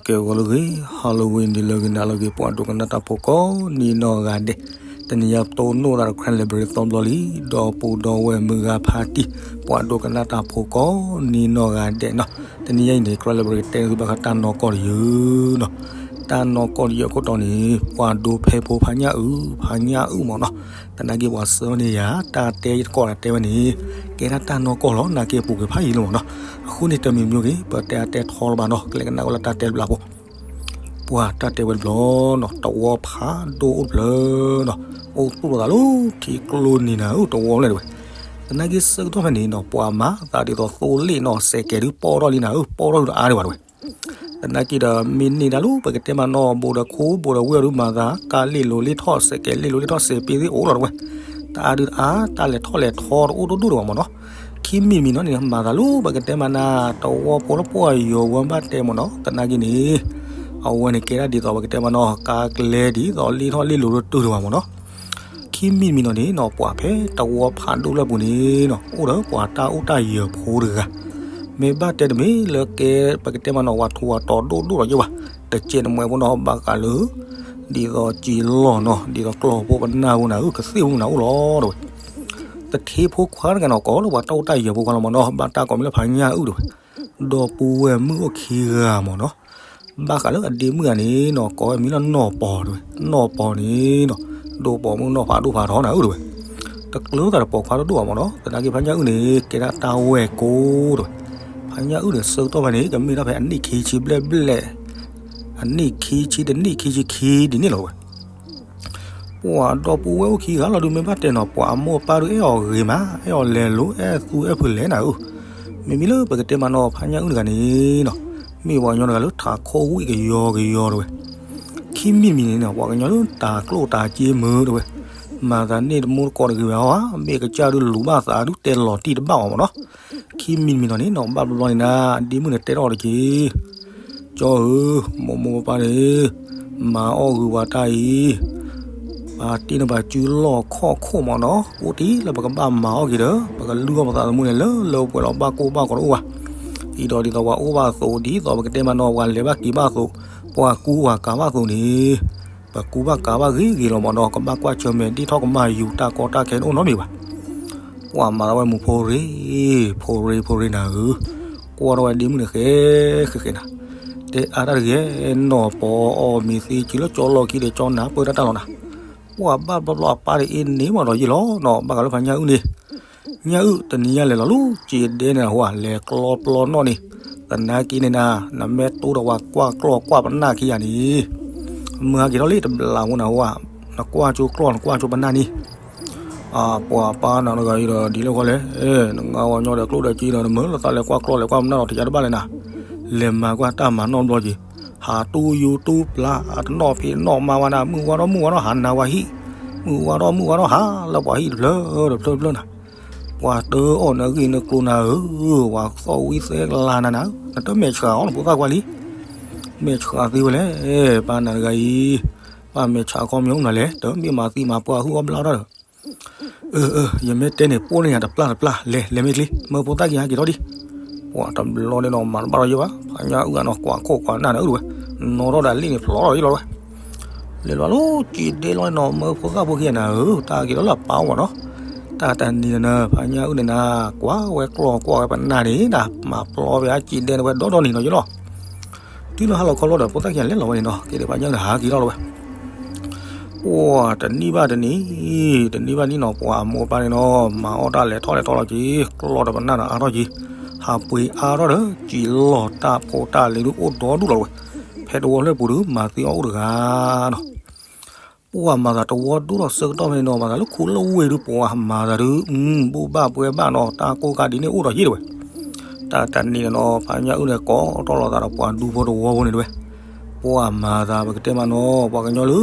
ကဲဂီၤလၢအဂ့ၤ, Halloween ဒ်လၢအဂ့ၤ နၤလၢအဂ့ၤ ပှၤဒိကနၣ်တၢ်ဖိကိးနံၤနီၢ်ဂၤဒဲး, တနံၤညါပတိၢ်နီၣ်သးဒီး Karen Library သီဘျီလံ, ဒီပုၢ်ဒီဝဲၢ်မုၢ်ဂၤဖါတံၢ်, ပှၤဒိကနၣ်တၢ်ဖိကိးနံၤနီၢ်ဂၤဒဲးနီၤ, တနံၤညါအံၤန့ၣ် Karen Library တဲသုဘၣ်ဃးတၢ်နီၢ်ကီၢ်တယုၢ်နီၤ, တၢ်နီၢ်ကီၢ်တယုၢ်အခိၣ်တီန့ၣ် ပှၤဒိဖဲဖိဖါညၣ်အုၣ်, ဖါညၣ်အုၣ်မ့ၢ်နီၤ, သနာ်က့ပှၤဆှၢန့ၢ်ယၤ တၢ်တဲတကိးဒီးတဲဝဲန့ၣ်, ကဲဒၣ်တၢ်နီၢ်ကီၢ်လီၤ, နာ်က့အပူၤကွံာ်ဖးယံာ်လံမ့ၢ်နီၤ, အဃိန့ၣ်တမံၤမံၤဂ့ၤ ပတဲအတဲထီလၢၤဘၣ်နီၤ, ကလဲၤကနၣ်ဝဲလၢတၢ်တဲတဘျီဖိ ပှၤတၢ်တဲဝဲတဘျီနီၤ, တဝီဖးဒိၣ်အိၣ်တဖျၢၣ်နီၤ, အိၣ်သူၣ်လီၤသးလၢထံကျိနံၤနၤဧၢ တဝီန့ၣ်တဝဲ, သနာ်က့ဆၢကတီၢ်ဖဲန့ၣ်နီၤ ပှၤမၤသးဒ်သိးသိလ့ၣ်နီၤ, စဲးကဲးဒုးပီထီၣ်လံနၤဧၢ ပီထီၣ်ဒုးတအါဒံးဘၣ်တဝဲ, သနာ်က့ဒီးမ့ၢ်န့ၢ်ဒၣ်လၢပကတဲမးနီၤ ဘိးဒီးခိၣ်ဘိးဒီးဝ့ၢ်အီၤဒုးမၤသး ကါလ့ၣ်လိၤလ့ၣ်ထီၣ် စဲးကဲးလ့ၣ်လိၤလ့ၣ်ထီၣ် စဲးပ့သ့ၣ်အိၣ်လီၤတဝဲ, တအါဒုးတအါ တၢ်လဲၤထီၣ်လဲၤထီတအိၣ်ဒိၣ်ဒိၣ်ဒံးဘၣ်မ့ၢ်နီၤ, ခံမံၤတမံၤနီၤန့ၣ် မၤသးလၢပကတဲမးနၤ တဝီဖိလၢပှၤယီၤဝဲဘၣ်တဲမ့ၢ်နီၤ, သနာ်က့န့ၣ် အဝဲန့ၣ်ကဲဒၣ်ဒ်သိးပကတဲမးနီၤ ကါကျဲဒ်သိးလ့ၣ်ထီၣ်လ့ၣ်လိၤတတုၤဒံးဘၣ်မ့ၢ်နီၤ, ခံမံၤတမံၤနီၤန့ၣ်နီၤ ပှၤဖဲတဝီဖးဒိၣ်လၢအပူၤန့ၣ်နီၤ အိၣ်ဒီးပှၤတၢ်အိၣ်တၢ်ယၢၤဖိတဂၤ, မ့ၢ်ဘၣ်တဲတမ့ၢ်လၢကဲ ပကတဲမးနီၤ ပှၤထူးပှၤတီၤဒိၣ်ဒိၣ်လီၤယဲၢ်ဘၣ်, တကဲးတမှဲးဖိနီၤ ဘၣ်ဃးလၢ ဒ်သိးစံာ်လီၢ်နီၤ ဒ်သိးကျီၢ်ဖိပနၢ်ဖိနၤဧၢ ကသ့ၣ်ဖိနၤအိၣ်လီၤတဝဲ, တထ့ဖိခွါတဂၤနီၤ ကိးလၢပှၤတၢ်အိၣ်တၢ်ယၢၤဖိခွါလီၤမ့ၢ်နီၤ ဘၣ်တၢ်ကိးမံၤလၢဖါညၣ်အုၣ်တဝဲ, ဒီပုၢ်ဝဲၢ်မုၣ်အိၣ်ခံဂၤမ့ၢ်နီၤ, ဘၣ်ဃးလၢအဒ့မုၣ်ဂၤန့ၣ်နီၤ ကိးဝဲမံၤလၢနီၢ်ပီၤတဝဲ, နီၢ်ပီၤန့ၣ်နီၤ ဒိၣ်ပိာ်မုၣ်နီၢ်ဖးဒိၣ်ဖးထီနၤဧၢတဝဲ, တကျၢၤသးဒီးပိာ်ခွါဒိၣ်ဒိၣ်ဘၣ်မ့ၢ်နီၤ သနာ်က့ဖါညၣ်အုၣ်န့ၣ် ကဲဒၣ်တၢ်ဝဲၢ်ကိတဝဲ, ဖါညၣ်အုၣ်န့ၣ် ဆၢကတီၢ်ဖဲန့ၣ် ကမ့ၢ်ဒၣ်ဖဲအနံၣ်ခံဆံဘျဲၣ်ဘျဲၣ်, အနံၣ်ခံဆံတနံၣ်ခံဆံခံဒ်န့ၣ်လီၤဝဲ ပှၤဒီပုၢ်ဝဲၢ်အိၣ်ခံဂၤလီၤဒုး မ့ၢ်ဘၣ်တဲနီၤ ပှၤအမိၢ်အပၢ်ဒုးအဲၣ်အီၤဂ့ၤမး အဲၣ်အီၤလဲၤလိၤ အဲၣ်သူအဲၣ်ဖုလဲၣ်နၤဧၢ, မ့မ့ၢ်လၢပကတဲမးနီၤ ဖါညၣ်အုၣ်တဂၤန့ၣ်နီၤ မ့ၢ်ပှၤကညီတဂၤလၢထးခိၣ်ဝံၣ်ကယီကယီတဝဲ, ခံမံၤတမံၤန့ၣ်နီၤ ပှၤကညီလၢတၤကျိၣ်တၤစ့မုာ်တဝဲ, မၤသးန့ၢ်တမူတကိးတဂ့ၤဝဲဟီဧါ, မ့ၢ်ကစၢ်ဒုးလူၤဘၣ်သးဒုးတဲလီၤတံၢ်တဘၣ်အီၤမ့ၢ်နီၤ, ခံမံၤတမံၤနီၤန့ၣ်နီၤ ဘၣ်ဘျီဘျီန့ၣ်နၤ ဒ့မုၣ်န့ၣ်တဲထီၣ်အီၤတက့ၢ် ကၠီဧၢ, မိၢ်မိၢ်ပၢ်ပၢ်န့ၣ် မၤအီၣ်ဂုၤပှၤတၢ်အံၤ, ပာ်တ့ၢ်န့ၢ်ပှၤစုလီၢ်ခီၣ်ခိၣ်မ့ၢ်နီၤ အိၣ်တ့ၢ်လၢပကဘၣ်မၤအီၣ်က့ၤဒီး ပကလုၢ်အီၣ်ပသးသမူန့ၣ် လၢလၢပှဲၤပှဲၤလီၤ ဘၣ်ကိၢ်ဘၣ်ဂီၤတအိၣ်ဘၣ်, အံၤဒီးဒ်သိးပှၤအိၣ်ဘၣ်အသိး ဒ်သိးပကတဲမးနီၤ ပှၤလဲၤဘၣ်က့ၤဘၣ်အသိး, ပှၤကူပှၤကၤဘၣ်အသိးန့ၣ် ပကူဘၣ်ကၤဘၣ်ဂ့ၤဂ့ၤလီၤမ့ၢ်နီၤ ကဘၣ်ကွၢ်ဆၢၣ်မဲာ်ဒ်ထီၣ်ကမၣ်ယူၤတၢ်ကီတၢ်ခဲတအိၣ်နီတမံၤဘၣ် ပှၤမၤသးဝဲမူးဖိရ့ၣ်, ဖိရ့ၣ်ဖိရ့ၣ်နၤဧၢ, ကွၢ်ထီၣ်ဝဲဒ့မုၣ်န့ၣ်ဃဲဃဲဃဲနၤ, တဲအါတၢ်တဂ့ၤ, နီၢ်ပီအီၣ်မ့ၤသ့စုလၢကၠီလီၢ်ခံဒီးကၠီနၢ်ပၢၢ်တၢ်တၢ်လီၤနၤ, ပှၤဘၣ်ဘျီဘျီအပၢ်တအ့န့ၣ်မ့ၢ်ဒီးယ့ၢ်လီၤနီၤ ဘၣ်ဃးလၢဖါညၣ်အုၣ်န့ၣ်, ညၣ်အုၣ်တနံၤညါလဲၤလီၤလၢကၠ့ဒဲန့ၣ်ဟူဧါ လဲၤကျီပျီနီၣ်န့ၣ်, သနာ်က့န့ၣ်နၤ နမ့ၢ်တိၢ်ဒီးပှၤကွၢ်ကျီၢ်ကွၢ်ပနၢ်ခံဂၤန့ၣ်, မုၢ်ဟါက့ၤထီၣ်လံတဘျီဖိနၤဟူဧါ, နကွၢ်ကၠိကျီၢ်နကွၢ်ကၠိပနၢ်န့ၣ် အပှၤပၢ်နၤတဂၤအံၤဒီးဒ်လဲၣ်ဃီလဲၣ်, နငါဝဲညီဒီးကျိၣ်ဒီးစ့ဒီး နမ့ၢ်လၢသးလဲၤကွၢ်ကျီၢ်လဲၤကွၢ်ပနၢ်ဒီးတယါတဘၣ်လဲၣ်နၤ, လဲၤမၤကွၢ်တၢ်မၤနီတဘျီက့ၤ, ဟးတူၢ်ယူၤတူၢ်ပျၢ် အတနီၣ်ဖံးနီၣ်မါဝဲနၤ မုၢ်ဝါထီၣ်မုၢ်ဝါထီၣ်ဟးနၤဝဲဟံၣ်, မုၢ်ဝါထီၣ်မုၢ်ဝါထီၣ်ဟးလၢပှၤဟံၣ်တဖျၢၣ်တဖျၢၣ်တဖျၢၣ်နၤ, ပှၤတအီၣ်နဂ့ၢ်နကျိၤနၤဧၢ, ပှၤသီၣ်ဝံသဲကလၤနၤနၤ, နတမဲာ်ဆှးအီၤနဖိသၣ်ခွါလံ မဲာ်ဆှးသ့ဝဲလဲၣ်, ပၢ်နၤတဂၤအံၤ, ပၢ်မဲာ်ဆှးခီမညီနၤလဲၣ်, တမ့ၢ်မၤသံမၤပှၢ်ဟုၣ်အီၣ်ဘျါထီၣ်ဒီး, အၢ အၢ ယမ့ၢ်တဲန့ၣ် ပိၢ်န့ၢ်ယၤတပျၢ်တပျၢ်, လဲၤ လဲၤမ့ၢ်ချ့, မၢဖိသၣ်က့ၤဟးက့ၤထီၣ်ဒံး, ပှၤတဘျီန့ၣ်နီၤ မၤတဘၣ်ထီၣ်ယဲၢ်ဘၣ်, ဖါညၣ်အုၣ်ဂၤနီၤ ကွၢ်ခိၣ်ကွၢ်နၢ်န့ၣ်အုၣ်တဝဲ, နီၣ်ထီၣ်ဒီးလ့ၣ်န့ၣ်ဖျိးထီၣ်ယဲၢ်လီၤဝဲ လဲၤလီၤလၢကၠ့ဒဲလီၤနီၤ မၢဖိသၣ်ဖိခံဂၤနၤဧၢ, တၢ်က့ၤလီၤလၢအပၢ်အိၣ်မးနီၤ, တၢ်တနံၤန့ၣ်နၤ ဖါညၣ်အုၣ်န့ၣ်နၤ ကွၢ်ဝဲကျီၢ်ကွၢ်ဝဲပနၢ်န့ၣ်နၤ မၤပျီဝဲအကၠ့ဒဲန့ၣ်ဝဲဒီဒီနံၤနီၤယဲၢ်လီၤ, တုၤလၢဟါလီၤခီလီၤဒီး ဖိသၣ်ခံဂၤလဲၤလီၤဝဲန့ၣ်နီၤ က့ၤဒီးဖါညၣ်အုၣ်န့ၣ်ဟးက့ၤထီၣ်လီၤဝဲ ပှၤတနံၣ်ဘၣ်တနံၣ်, တနံၣ်ဘၣ်နံၣ်နီၤ ပှၤအမိၢ်အပၢ်န့ၣ်နီၤ မၤအီၣ်တၢ်လဲၤထီၣ်လဲၤထီလီၤက့ၤ, ကျီၢ်ဒီးပနၢ်ဒီးအါထီၣ်က့ၤ, ဟးပှ့ၤအါထီၣ်ဒီး စံာ်လီၢ်တၢ်ဖိတၢ်လံၤဒုးအိၣ်ဒီဒူၣ်လီၤဝဲ, ဖဲတဝီဖျၢၣ်ပူၤဒုး မၤသံအီၣ်အိၣ်တဂၤနီၤ ပှၤမၤသးတဝီဒိၣ်ထီၣ်ဆၢကတီၢ်ဖဲန့ၣ်နီၤ မၤသးလၢခူလၢဝ့ၢ်ဒုး ပှၤမၤသးဒုး ဘိးဘၣ်ပှဲၤဘၣ်နီၤ တၢ်ကိၢ်ခါဒ်န့ၣ်အိၣ်ဒီးယ့ၢ်တဝဲ, တၢ်တနံၤန့ၣ်နီၤ ဖါညၣ်အုၣ်န့ၣ် ကိးထီၣ်လီၤသးဒီးပှၤဒူဖိတဝီဖိန့ၣ်တဝဲ, ပှၤမၤသးပကတဲမးနီၤ ပှၤကညီလၢ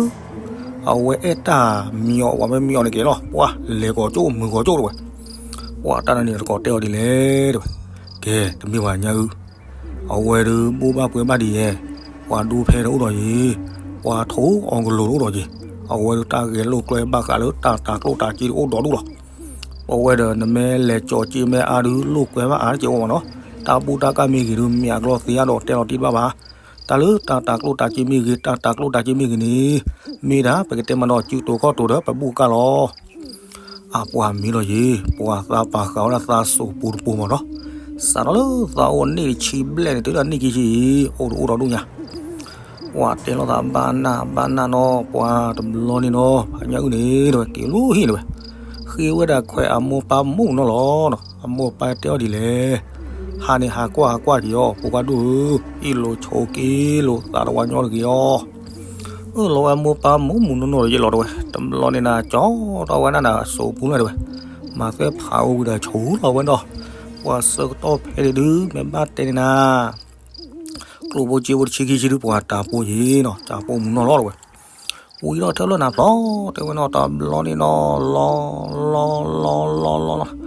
အဝဲအဲၣ်တၢ်မံၤအီၤ ပှၤမ့ၢ်မံၤအီၤန့ၣ်က့ၤလီၤ ပှၤလဲၤကိးကၠိမုာ်ကိးကၠိတဝဲ, ပှၤတၢ်တနံၤန့ၣ်တကိးတဲအီၤဒ်လဲၣ်တဝဲ, ကဲ တမ့ၢ်ပှၤညၣ်အုၣ် အဝဲဒုးဘိးဘၣ်ပှဲၤဘၣ်ဒ်ယဲၢ်, ပှၤဒူဖဲန့ၣ်အိၣ်ဒီးယ့ၢ်, ပှၤထိၣ်အီကလိာ်အိၣ်ဒီးယ့ၢ်, အဝဲဒုးတၢ်ဂဲၤလိာ်ကျဲဘၣ်ဃးလၢတၢ်တၤကျိၣ်တၤစ့အိၣ်ဒီဒူၣ်လီၤ, ပဝဲဒီးနမ့ၢ်လဲၤကၠီၤစ့မ့ၢ်အါဒုးလိာ်ကွဲဘၣ်အါက့ၤအိၣ်မးနီၤ, တၢ်ဘူၣ်တၢ်ကၢ်မ့ၢ်ဂ့ၤဒုးမ့ၢ်အကျီသ့အါဒီးတဲလီၤတံၢ်တဘၣ်ဘၣ်, တၢ်လၢတၢ်တၤကျိၣ်တၤစ့မ့ၢ်ဂ့ၤ, တၢ်တၤကျိၣ်တၤစ့မ့ၢ်ဂ့ၤန့ၣ်, မ့ၢ်ဒၣ်ပကတဲမးဒီး စုတိာ်ခီၣ်တိာ်ဒီးပဘူၣ်ကၢ်လီၤ. အပှၤမ့ၢ်လီၤယ့ၤ, ပှၤသးပာ်ဃာ်ဝဲဒၣ်သးစိာ်ပူၤတပူၤမးနီၤ, စးထီၣ်လၢသးအိၣ်နံၣ်တဆံဘျဲၣ်န့ၣ် တုၤလၢနံၣ်ခံဆံအံၤ အိၣ်တအိၣ်ဒီးဒိၣ်ညါ ပှၤတဲလိာ်သးဘၣ်နၢ်ဘၣ်နၢ်နီၤ, ပှၤတဘျီန့ၣ်နီၤ ဖါညၣ်အုၣ်န့ၣ် တဝဲက့ၤလိၣ်ဟံၣ်တဝဲ, ဃ့ဝဲဒၣ်ခွဲးအမိၢ်ပၢ်မုၣ်နီၤလီၤနီၤ, အမိၢ်ပၢ်တဲအီၤဒ်လဲၣ်, ဟးန့ၣ်ဟးကွၢ်ဟးကွၢ်က့ၤအီၤ ဖိခွါဒိၣ်ဧၢ, အ့ၣ်လိာ်ဆိးက့လိာ်သးတဝါညီတဂ့ၤအီၤ, အၢၣ်လီၤဝဲမိၢ်ပၢ်မုၣ်မုၣ်နီၢ်နီၢ်တယ့ၢ်လီၤတဝဲ, တဘျီန့ၣ်နၤ ကၠီထီၣ်ဝဲဒၣ်နၤစိာ်ပူၤလၢတဝဲ, မၤသဲဖးအိၣ်ဝံၤဒီးဆိးလီၤဝဲဒီး, ပှၤဆၢကတီၢ်ဖဲန့ၣ်ဒုး မ့ၢ်ဘၣ်တဲန့ၣ်နၤ ကျိၣ်ဖိစ့ဖိတဆံခံဆံဒုး ပှၤတၢ်ပိာ်ယ့ၤနီၤ, တၢ်ပိာ်မုၢ်နီၢ်လီၤတဝဲ, ဝံၤထီၣ်ထဲလၢနၤဖျီ, တဲဝဲနီၤ တဘျီန့ၣ်နီၤ လီၤ လီၤ လီၤ လီၤ လီၤ လီၤ,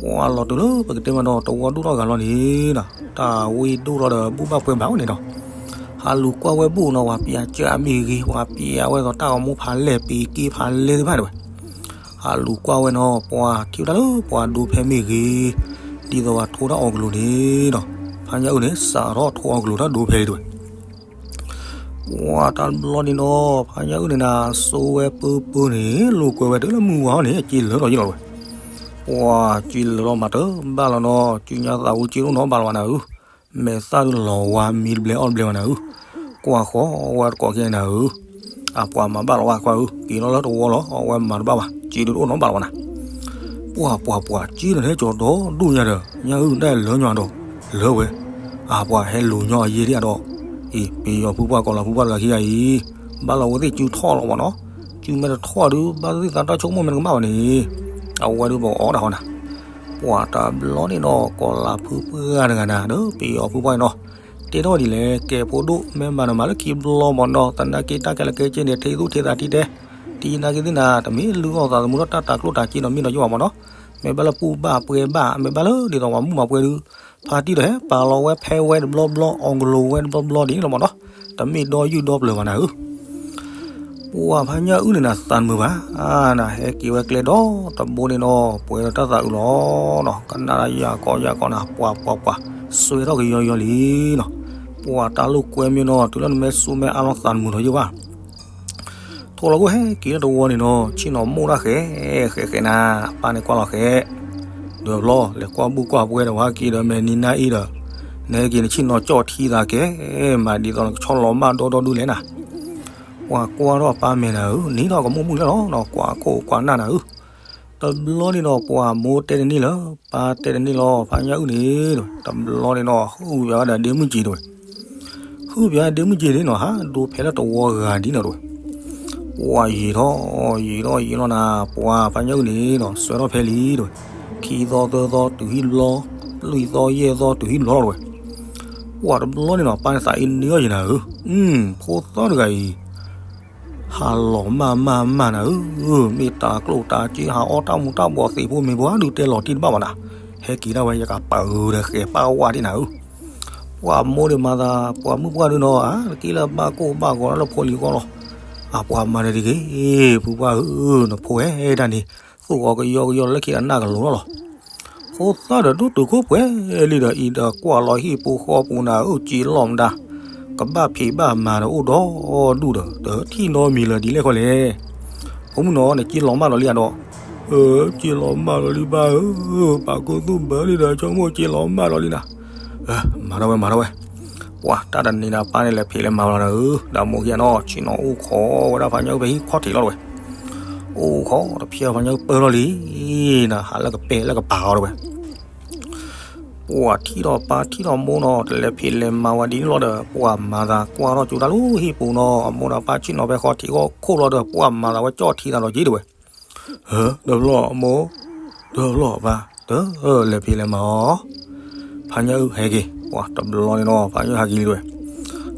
ပှၤလီၤတုၤလၢပကတဲမးဒီး တဝီဒိၣ်ထီၣ်ဂၤလီၤန့ၣ်နီၤ, တၢ်ဝံဒိၣ်ထီၣ်ဒီးဘူၣ်ဘၣ်ပှဲၤဘၣ်အိၣ်န့ၣ်ဒီး, ဟးလူၤကွၢ်ဝဲဘူၣ်နီၤ, ပှၤပျးကၢအမ့ၢ်ဂ့ၤ, ပှၤပျးဝဲဒီးတၢ်ဂီၤမူဖးလဲၢ် ပ့ၤက့ဖးလဲၢ်သ့ၣ်တဖၣ်တဝဲ ဟးလူၤကွၢ်ဝဲနီၤ, ပှၤထံၣ်ဝဲဒၣ်လၢပှၤဒိဖဲမ့ၢ်ဂ့ၤ, ဒ်သိးပှၤထိတၢ်အီၣ်ကလိၤန့ၣ်ဒီး, ဖါညၣ်အုၣ်န့ၣ် စးထီၣ်ထိအီၣ်ကလိၤတၢ်ဒိဖဲလံတဝဲ, ပှၤတဘျီန့ၣ်နီၤ ဖါညၣ်အုၣ်န့ၣ်နၤ စိဝဲပၢပၢန့ၣ် လိာ်ကွဲဝဲတုၤလၢမုၢ်ဝါအီၤန့ၣ် အစ့လၢာ်ထီၣ်ယ့ၢ်လီၤတဝဲ, ပှၤစ့လၢာ်ထီၣ်မးတဘၣ်လီၤနီၤ, စုညါသးဝူစ့တအိၣ်နီတဘၣ်လီၤဘၣ်နၤဧၢ မဲာ်သၣ်ဒုးလီၤဝါမံတဘျဲးအီၣ်တဘျဲးဘၣ်နၤဧၢ, ကွၢ်ဃီအဝဲတကိးက့နၤဧၢ, အပှၤမၤဘၣ်လီၤဝဲခွါဧၢ, က့ၤလီၤလၢတဝီလီၤ အဝဲမၤတဘၣ်ဘၣ်, စ့ဒုးတအိၣ်နီတဘၣ်လီၤဘၣ်နၤ, ပှၤပှၤပှၤ စ့ဒီးဟဲကၠီၤဒီဒူၣ်ညါဒီး ညၣ်အုၣ်ဒၣ်လၢညီဒီး လၢဝဲ, အပှၤဟဲလူၤညီအယ့ၢ်ဒံးအဒီး, အံၤ ပယီၤဖုပှၢ်ကီၤလၤဖုပှၢ်တဂၤခံဂၤအံၤ, ဘၣ်လီၤဝဲသ့ၣ်စုထီၣ်လီၤမးနီၤ, စုမဲာ်တထီၣ်ဒုး ဘၣ်သ့ၣ်သးတၢ်ဆိကမိၣ်မ့ၢ်တကမၣ်ဘၣ်န့ၣ်, အဝဲဒုးပအီၣ်တၢ်ဃီနၤ ပှၤတဘျီန့ၣ်နီၤ ကီၤလၤဖုပှၢ်တဂၤနၤ ဒီးပယီၤဖုပှၢ်န့ၣ်နီၤ, တဲထီၣ်ဒ်လဲၣ် ကဲဖိဒိၣ် မ့ၢ်မၤနမၤလၢခံဘျီမးနီၤ သနာ်က့တၢ်ခဲလၢာ်ခဲဆ့န့ၣ် ထဲသိၣ်ထဲသးတံၢ်တဲ, တံၢ်နာ်က့သ့ၣ်နၤ တမ့ၢ်လုၢ်အီၣ်သးသမူထီၣ်တၢ်တၤကျိၣ်တၤစ့နီၤ မ့ၢ်နီၤယိၣ်ဘၣ်မးနီၤ, မ့ၢ်ဘၣ်လၢပူၢ်ဘၣ်ပှဲၤဘၣ် မ့ၢ်ဘၣ်လၢဒ်သိးပှၤမုၣ်မၤပှဲၤဒုး, ဖါတံၢ်ဒီးဟဲပာ်လီၤဝဲဖဲဝဲတဘျီဘျီ အီၣ်ကလိၤဝဲတဘျီဘျီဒ်န့ၣ်လီၤမးနီၤ, တမ့ၢ်ဒီယုၢ်ဒီပျၢၤဘၣ်နၤဧၢ ပှၤဖါညၣ်အုၣ်န့ၣ်နၤ သးနမုာ်ဘၣ်, နဟဲက့ၤဝဲကျဲဒီတဘိန့ၣ်နီၤ ပှဲၤဒီးတၢ်သးအုးလီၤနီၤ, ကနၣ်ဒၣ်ယၤကီယၤကီနၤ ပှၤပှၤပှၤ စွဲထီၣ်ကယီယီလံနီၤ, ပှၤတၢ်လိာ်ကွဲမ့ၢ်နီၤ တုၤလၢနမဲာ်ဆူမဲာ်အါလီၤသးနမုာ်ထီၣ်ယိၣ်ဘၣ် ထိၣ်လီၤကိၣ်ဟဲက့ၤလၢတဝီန့ၣ်နီၤ ဆ့ၣ်နီၤမိၢ်ဒၣ်ဃဲ, ဃဲဃဲနၤ, ပၢ်န့ၣ်ကွၢ်လီၤဃဲ, ဒီးဘျီ လဲၤကွၢ်ဘူၣ်ကွၢ်ပှဲၤဒီးဝဲက့ၤဒီးမဲာ်နံၤနါအံၤဒီး, နဟဲက့ၤနဆ့ၣ်နီၤကၠီၣ်ထံသးကဲ, မၤဒ်သိးနကဆီၣ်လီၤမၢ်ဒီဒီဒူၣ်လဲၣ်နၤ, ပှၤကွၢ်ထီၣ်ပၢ်မဲာ်နၤဧၢ, နံၤထီၣ်ကမိၣ်မုၣ်လၢလီၤနီၤ ကွၢ်ခိၣ်ကွၢ်နၢ်နၤဧၢ, တဘျီန့ၣ်နီၤ ပှၤမိၢ်တဲတန့ၢ်လၢ, ပၢ်တဲတန့ၢ်လီၤ ဖါညၣ်အုၣ်န့ၣ်, တဘျီန့ၣ်နီၤ ဟုၣ်ပၠးဝဲဒၣ်ဒ့မုၢ်က့ၤတဝဲ ဟုၣ်ပၠးဒ့မုၢ်က့ၤန့ၣ်နီၤ ဟးဒိဖဲလၢတဝီဂၤဒ်နီၤတဝဲ, ပှၤယံာ်ထီၣ် ယံာ်ထီၣ်ယံာ်လီၤနၤ ပှၤဖါညၣ်အုၣ်န့ၣ်နီၤ စွဲထီၣ်ဖဲလံတဝဲ, ခံသီသၢသီတုၤဟံၣ်တဘျီ, လွံၢ်သီယဲၢ်သီတုၤဟံၣ်တဘျီလီၤတဝဲ, ပှၤတဘျီန့ၣ်နီၤ ပၢ်န့ၣ်သးအ့န့ၢ်အီၤယံၤနၤဧၢ, ဖိသၣ်တဂၤအံၤ ဟးလီၤမၢ်မၢ်မၢ်နၤဧၢ, မ့ၢ်တၤကျိၣ်တၤစ့ဟးအီၣ်တၢ်မူၤတၢ်ဘှီးသ့ၣ်ဖိမ့ၢ်ပှၤဒုးတဲလီၤတံၢ်တဘၣ်ဘၣ်နၤ, ဟဲက့ၤဒၣ်ဝဲယကပာ်ဂုာ်ဒီးဃဲၤပၢ်ဝါဒ်နၤဧၢ, ပှၤမိၢ်ဒုးမၤသး ပှၤမုၣ်ပှၢ်ဒုးနီၤ အါတက့ၢ်လၢဘၣ်ကိၢ်ဘၣ်ဂီၤလၢဖိလံၤဂီၢ်လီၤ, အပှၤမၤနၤတဂ့ၤ, ဖုပှၢ်ဧၢ, နဖိဝဲဒၣ်န့ၣ် သူၣ်ဂီၤကယီကယီလၢခံဒီးနၢ်ကလိၤလီၤလီၤ ဖိသၣ်ဒီးဒိၣ်တုာ်ခိၣ်ပှဲၤလံဒီးအံၤဒီးကွၢ်လီၤဟံၣ်ပူၤဃီပူၤနၤဧၢ, စ့လီၤမတၤ, ကဘၣ်ဖံးဘၣ်မၤဒီးအိၣ်ဒီဒူၣ်ဒီး တထံၣ်နီတမံၤလၢၤဒ်လဲၣ်ခီလဲၣ်, ဖိမုၣ်နီၤ နစ့လီၤမၢ်လီၤလံဧါဒီး, စ့လီၤမၢ်လီၤလံဘၣ်ဧၢ, ပာ်ခူသူၣ်ဘၢလံဒီး ဆိကမိၣ်စ့လီၤမၢ်လီၤလံနၤ, မၤထီၣ်ဝဲ မၤထီၣ်ဝဲ ပှၤတၢ်တနံၤနၤပၢ်န့ၣ်လဲၤဖံးလဲၤမၤလီၤနၤဧၢ, ဒီးမိၢ်ခံဂၤနီၤ ဆ့ၣ်နီၤအိၣ်ခိးဝဲဒၣ်ဖါညၣ်အုၣ်ဖဲဟံၣ်ခီၣ်ထံးလီၤတဝဲ, အိၣ်ခိးတဖျၢၣ်ဖါညၣ်အုၣ်ပၢၢ်ထီၣ်လံ, နဟးလၢကပဲာ်လၢကပၤအီၤတဝဲ, ပှၤထံၣ်ထီၣ်ပၢ်ထံၣ်ထီၣ်မိၢ်နီၤ တလဲၤဖံးလဲၤမၤဝဲဒ်န့ၣ်လီၤဒီး ပှၤမၤသးကွၢ်ထီၣ်ကၠိတၢ်လၢဟံၣ်ပူၤနီၤ အမိၢ်ဒီးပၢ်ဆ့ၣ်နီၤဖဲဃီထံးဂီၢ်ခိၣ်လီၤဒီး ပှၤမၤသးဝဲကၠီၣ်ထံသးဒီးက့တဝဲ, ဟၢ တဘျီမိၢ်, တဘျီပၢ်, တလဲၤဖံးလဲၤမၤအီၤ, ဖါညၣ်အုၣ်ဟဲက့ၤ, ပှၤတဘျီန့ၣ်နီၤ ဖါညၣ်အုၣ်ဟဲက့ၤလံတဝဲ,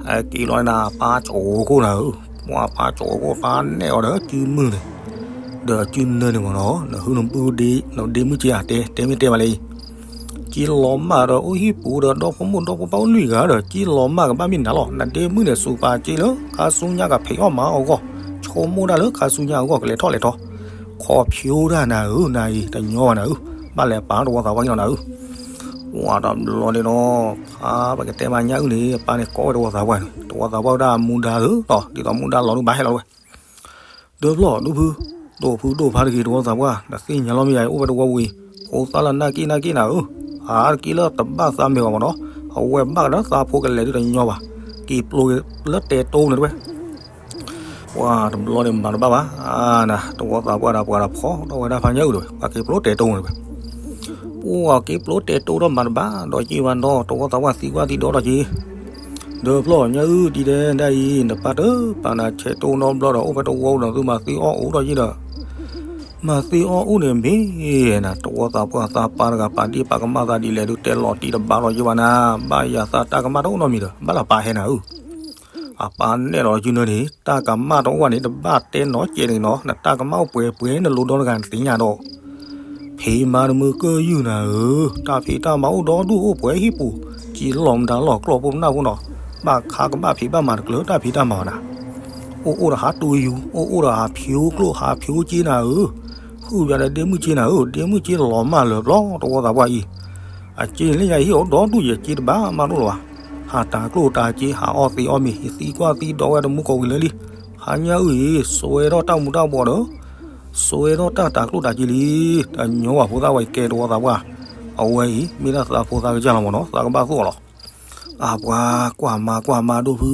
ဟဲက့ၤလီၤနၤ ပၢ်ကၠီၣ်ခိၣ်နၤဧၢ, ပှၤပၢ်ကၠီၣ်ခိၣ်ပၢ်နဲၣ်အီၤဒီးစုမုၢ်န့ၣ်, ဒီးစုနၢန့ၣ်မ့ၢ်နီၤ နဟုနဘုဒ့ နဒ့မုၢ်က့ၤဧါ တဲ တဲမ့ၢ်တဲဘၣ်လၢအံၤ က့လီၤမၢ်ဒီးအိၣ်ဟံၣ်ပူၤဒီး ဒီဖိမိၢ်ဒီဖိပၢ်အိၣ်လွံၢ်ဂၤဒီး က့လီၤမၢ်ကဘၣ်မ့ၢ်နၤလီၤ. နဒ့မုၢ်န့ၣ် စူးပာ်က့လၢခါဆူညါကဖံးအီၣ်မၤအီၣ်အဂီၢ်, ဆိကမိၣ်ဒၣ်လၢခါဆူညါအဂီၢ်ကလဲၤထီၣ်လဲၤထီ, ခီဖျိဒၣ်နၤဧၢ နၤအံၤ တညီဘၣ်နၤဧၢ, ဘၣ်လဲၤပာ်တဝီသးဝါက့လီၤနၤဧၢ. ပှၤတဘျီန့ၣ်နီၤ, ဖးပကတဲမးညၣ်အုၣ်န့ၣ် အပၢ်န့ၣ်ကိးဝဲတဝီသးပှၢ်န့ၣ်, တဝီသးပှၢ်ဝဲဒၣ်မူဒါသ့ၣ်နီၤ, ဒ်သိးမူဒါလီၤဒုးဘၣ်ဟဲလီၤဝဲ, ဒၢဖျီၣ်ဒိၣ်ဖု, ဒိၣ်ဖုဒိၣ်ဖးတဂ့ၤ တဝီသးပှၢ်, နသ့ၣ်ညါလီၤမ့ၢ်ယၤ အိၣ်ဝဲတဝီဝံၤ, ဖိသၣ်လၢနၢ်က့ၣ်နၢ်က့ၣ်နၤဧၢ, အါတက့ၢ်လၢတဘၣ်သးမဲာ်ဘၣ်မးနီၤ, အဝဲဘၣ်ကဒီးသးဖိကလဲၤဒုးတညီဘၣ်, က့ၤပျိလၢတဲတိန့ၣ်တဝဲ ပှၤတဘျီန့ၣ်မၤတဘၣ်ဘၣ်, နတဝီသးပှၢ်ဒီးပှၤဒီးဖီထီၣ်ဝဲဒၣ်ဖးညၣ်အုၣ်တဝဲ, ပှၤက့ၤပျိတဲတိန့ၣ်ဝဲ, ပှၤက့ၤပျိတဲတိဒီးမၤတဘၣ်ဒီးက့ၤဘၣ်နီၤ, တဝီသးပှၢ်သံကွၢ်သံဒီဒီးက့ၤ, ဒၢဖျီၣ်ညၣ်အုၣ်ဒ်တဲဒ်အံၤ နပၢ်တပာ်နၤဆဲးတိနီတဘျီဒီး အိၣ်ဖဲတဝီဒီးသုမၤသ့အီၣ်အိၣ်ဒီးက့ၤဒီး မၤသ့အီၣ်အိၣ်န့ၣ်မ့ၢ်နၤ, တဝီသးပှၢ်သးပၢ်တဂၤပာ်ဒ့ၣ်ပာ်ကမၣ်သးဒ်လဲၣ်ဒုးတဲလီၤတံၢ်တဘၣ်ဒီးက့ၤဘၣ်နၤ, ဘၣ်ယၤသးတၢ်ကမၣ်တအိၣ်နီတမံၤဒီး ဘၣ်လၢပာ်ဟဲနၤဧၢ အပၢ်နဲၣ်လီၤစုနၢန့ၣ် တၢ်ကမၣ်တအိၣ်ဘၣ်န့ၣ် တဘၣ်တဲနီတစဲးန့ၣ်နီၤ, နတၢ်ကမၣ်အိၣ်ပှဲၤပှဲၤ နလိဒီတဂၤနသ့ၣ်ညါဒီး, ဖံးမါတမုာ်ကၢၢ်ယုၢ်နၤဧၢ, တၢ်ဖံးတၢ်မၤအိၣ်ဒီဒူၣ်အိၣ်ပှဲၤဟံၣ်ပူၤ, က့ၤလီၤမတၤလီၢ်ကျီၢ်ဖိနၢ်ဖိနီၤ, ဘၣ်ခါကဘၣ်ဖံးဘၣ်မၤတကျၢၤတၢ်ဖံးတၢ်မၤဘၣ်နၤ, အိၣ်အိၣ်ဒီးဟးတူၢ်ယူၤ, အိၣ်အိၣ်ဒီးဟးဖၠိကျိၣ် ဟးဖၠိက့နၤဧၢ, ဟုၣ်ယၤဒီးဒ့မုၣ်က့နၤဧၢ, ဒ့မုၣ်က့လီၤမၢ်လၢာ်ဘျီ တဝီသးပှၢ်အံၤ အက့န့ၣ်လၢယၤဟ့ၣ်အီၤဒီဒူၣ်ယက့တဘၣ်မၤလိလီၤဘၣ်, ဟးတၤကျိၣ်တၤစ့ ဟးအီၣ်သံးအီၣ်မ့ၤ ဟံးသံကွၢ်သံဒီးဝဲတမူကိးဝံၤလၢလံ, ဖးညၣ်အုၣ်အံၤ စွဲထီၣ်တၢ်မူၤတၢ်ဘှီးဒီး စွဲထီၣ်တၢ်တၤကျိၣ်တၤစ့လံ, တညီဘၣ်ဖိသၣ်ဝဲကဲတဝီသးပှၢ်, အဝဲအံၤမ့ၢ်ဒၣ်သးဖိသၣ်ကစၢ်လီၤမးနီၤ, သးကဘၣ်သူၣ်အီၤလီၤ အပှၤကွၢ်မၤကွၢ်မၤဒိၣ်ဖု,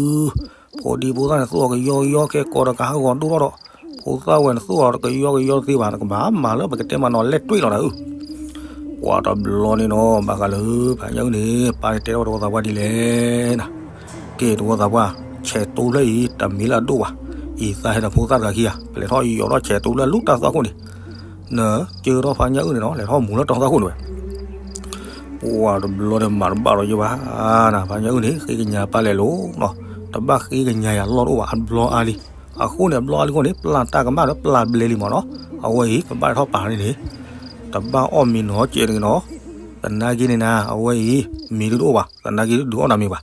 ဖိဒံဖိသၣ်န့ၣ်သူၣ်အီၤကယီကယီ ခဲကိးဒီးကဟးဂီၤဒိၣ်ထီၣ်ဒီး, ဖိသၣ်ဝဲန့ၣ်သူၣ်အီၤတကယီကယီတသ့ဘၣ်, နကဘၣ်မၤလၢပကတဲမးနီၤ လဲၣ်တွ့ၣ်လီၤနၤဧၢ, ပှၤတဘျီန့ၣ်နီၤ ဘၣ်ဃးလၢ ဖးညၣ်အုၣ်န့ၣ် ပၢ်န့ၣ်တဲထီၣ်ဝဲတဝီသးပှၢ်ဒ်လဲၣ်နၤ, ကဲတဝီသးပှၢ်, ဆဲးတိဖျၢၣ်အံၤ တမ့ၢ်လၢအဒိၣ်ဘၣ်, အံၤသးဟဲဒီးဖိသၣ်တဂၤခံဂၤ ပလဲၤထီၣ်ယီၤထီၣ်ဆဲးတိလၢလူတၢ်သွၣ်ခိၣ်န့ၣ်, နကၢထီၣ်ဖးညၣ်အုၣ်န့ၣ်နီၤ လဲၤထီၣ်မူၤလၢတၢ်သွၣ်ခိၣ်န့ၣ်ဝဲ ပှၤတဘျီန့ၣ်မၤတဘၣ်ဒီးယဘၣ်, နဖးညၣ်အုၣ်န့ၣ် ဃ့ကညးပၢ်လဲၤလိၤနီၤ, တဘၣ်ဃ့ကညးယၤလီၢ်တအိၣ်ဘၣ် အဘျီအါလံ, အဃိန့ၣ် အဘျီအါလံအဃိန့ၣ် ပျၢ်တၢ်ကမၣ်ဒီးပျၢ်ဘျဲလံမးနီၤ, အဝဲအံၤ ကဘၣ်ထီၣ်ပာ်န့ၣ်န့ၣ်, တဘၣ်အီၣ်မ့ၤနီၤကဲးတဂ့ၤနီၤ, သနာ်က့န့ၣ်နၤ အဝဲအံၤ မ့ၤဒုးတအိၣ်ဘၣ် သနာ်က့ဒုးအီၣ်နၤမ့ၤဘၣ်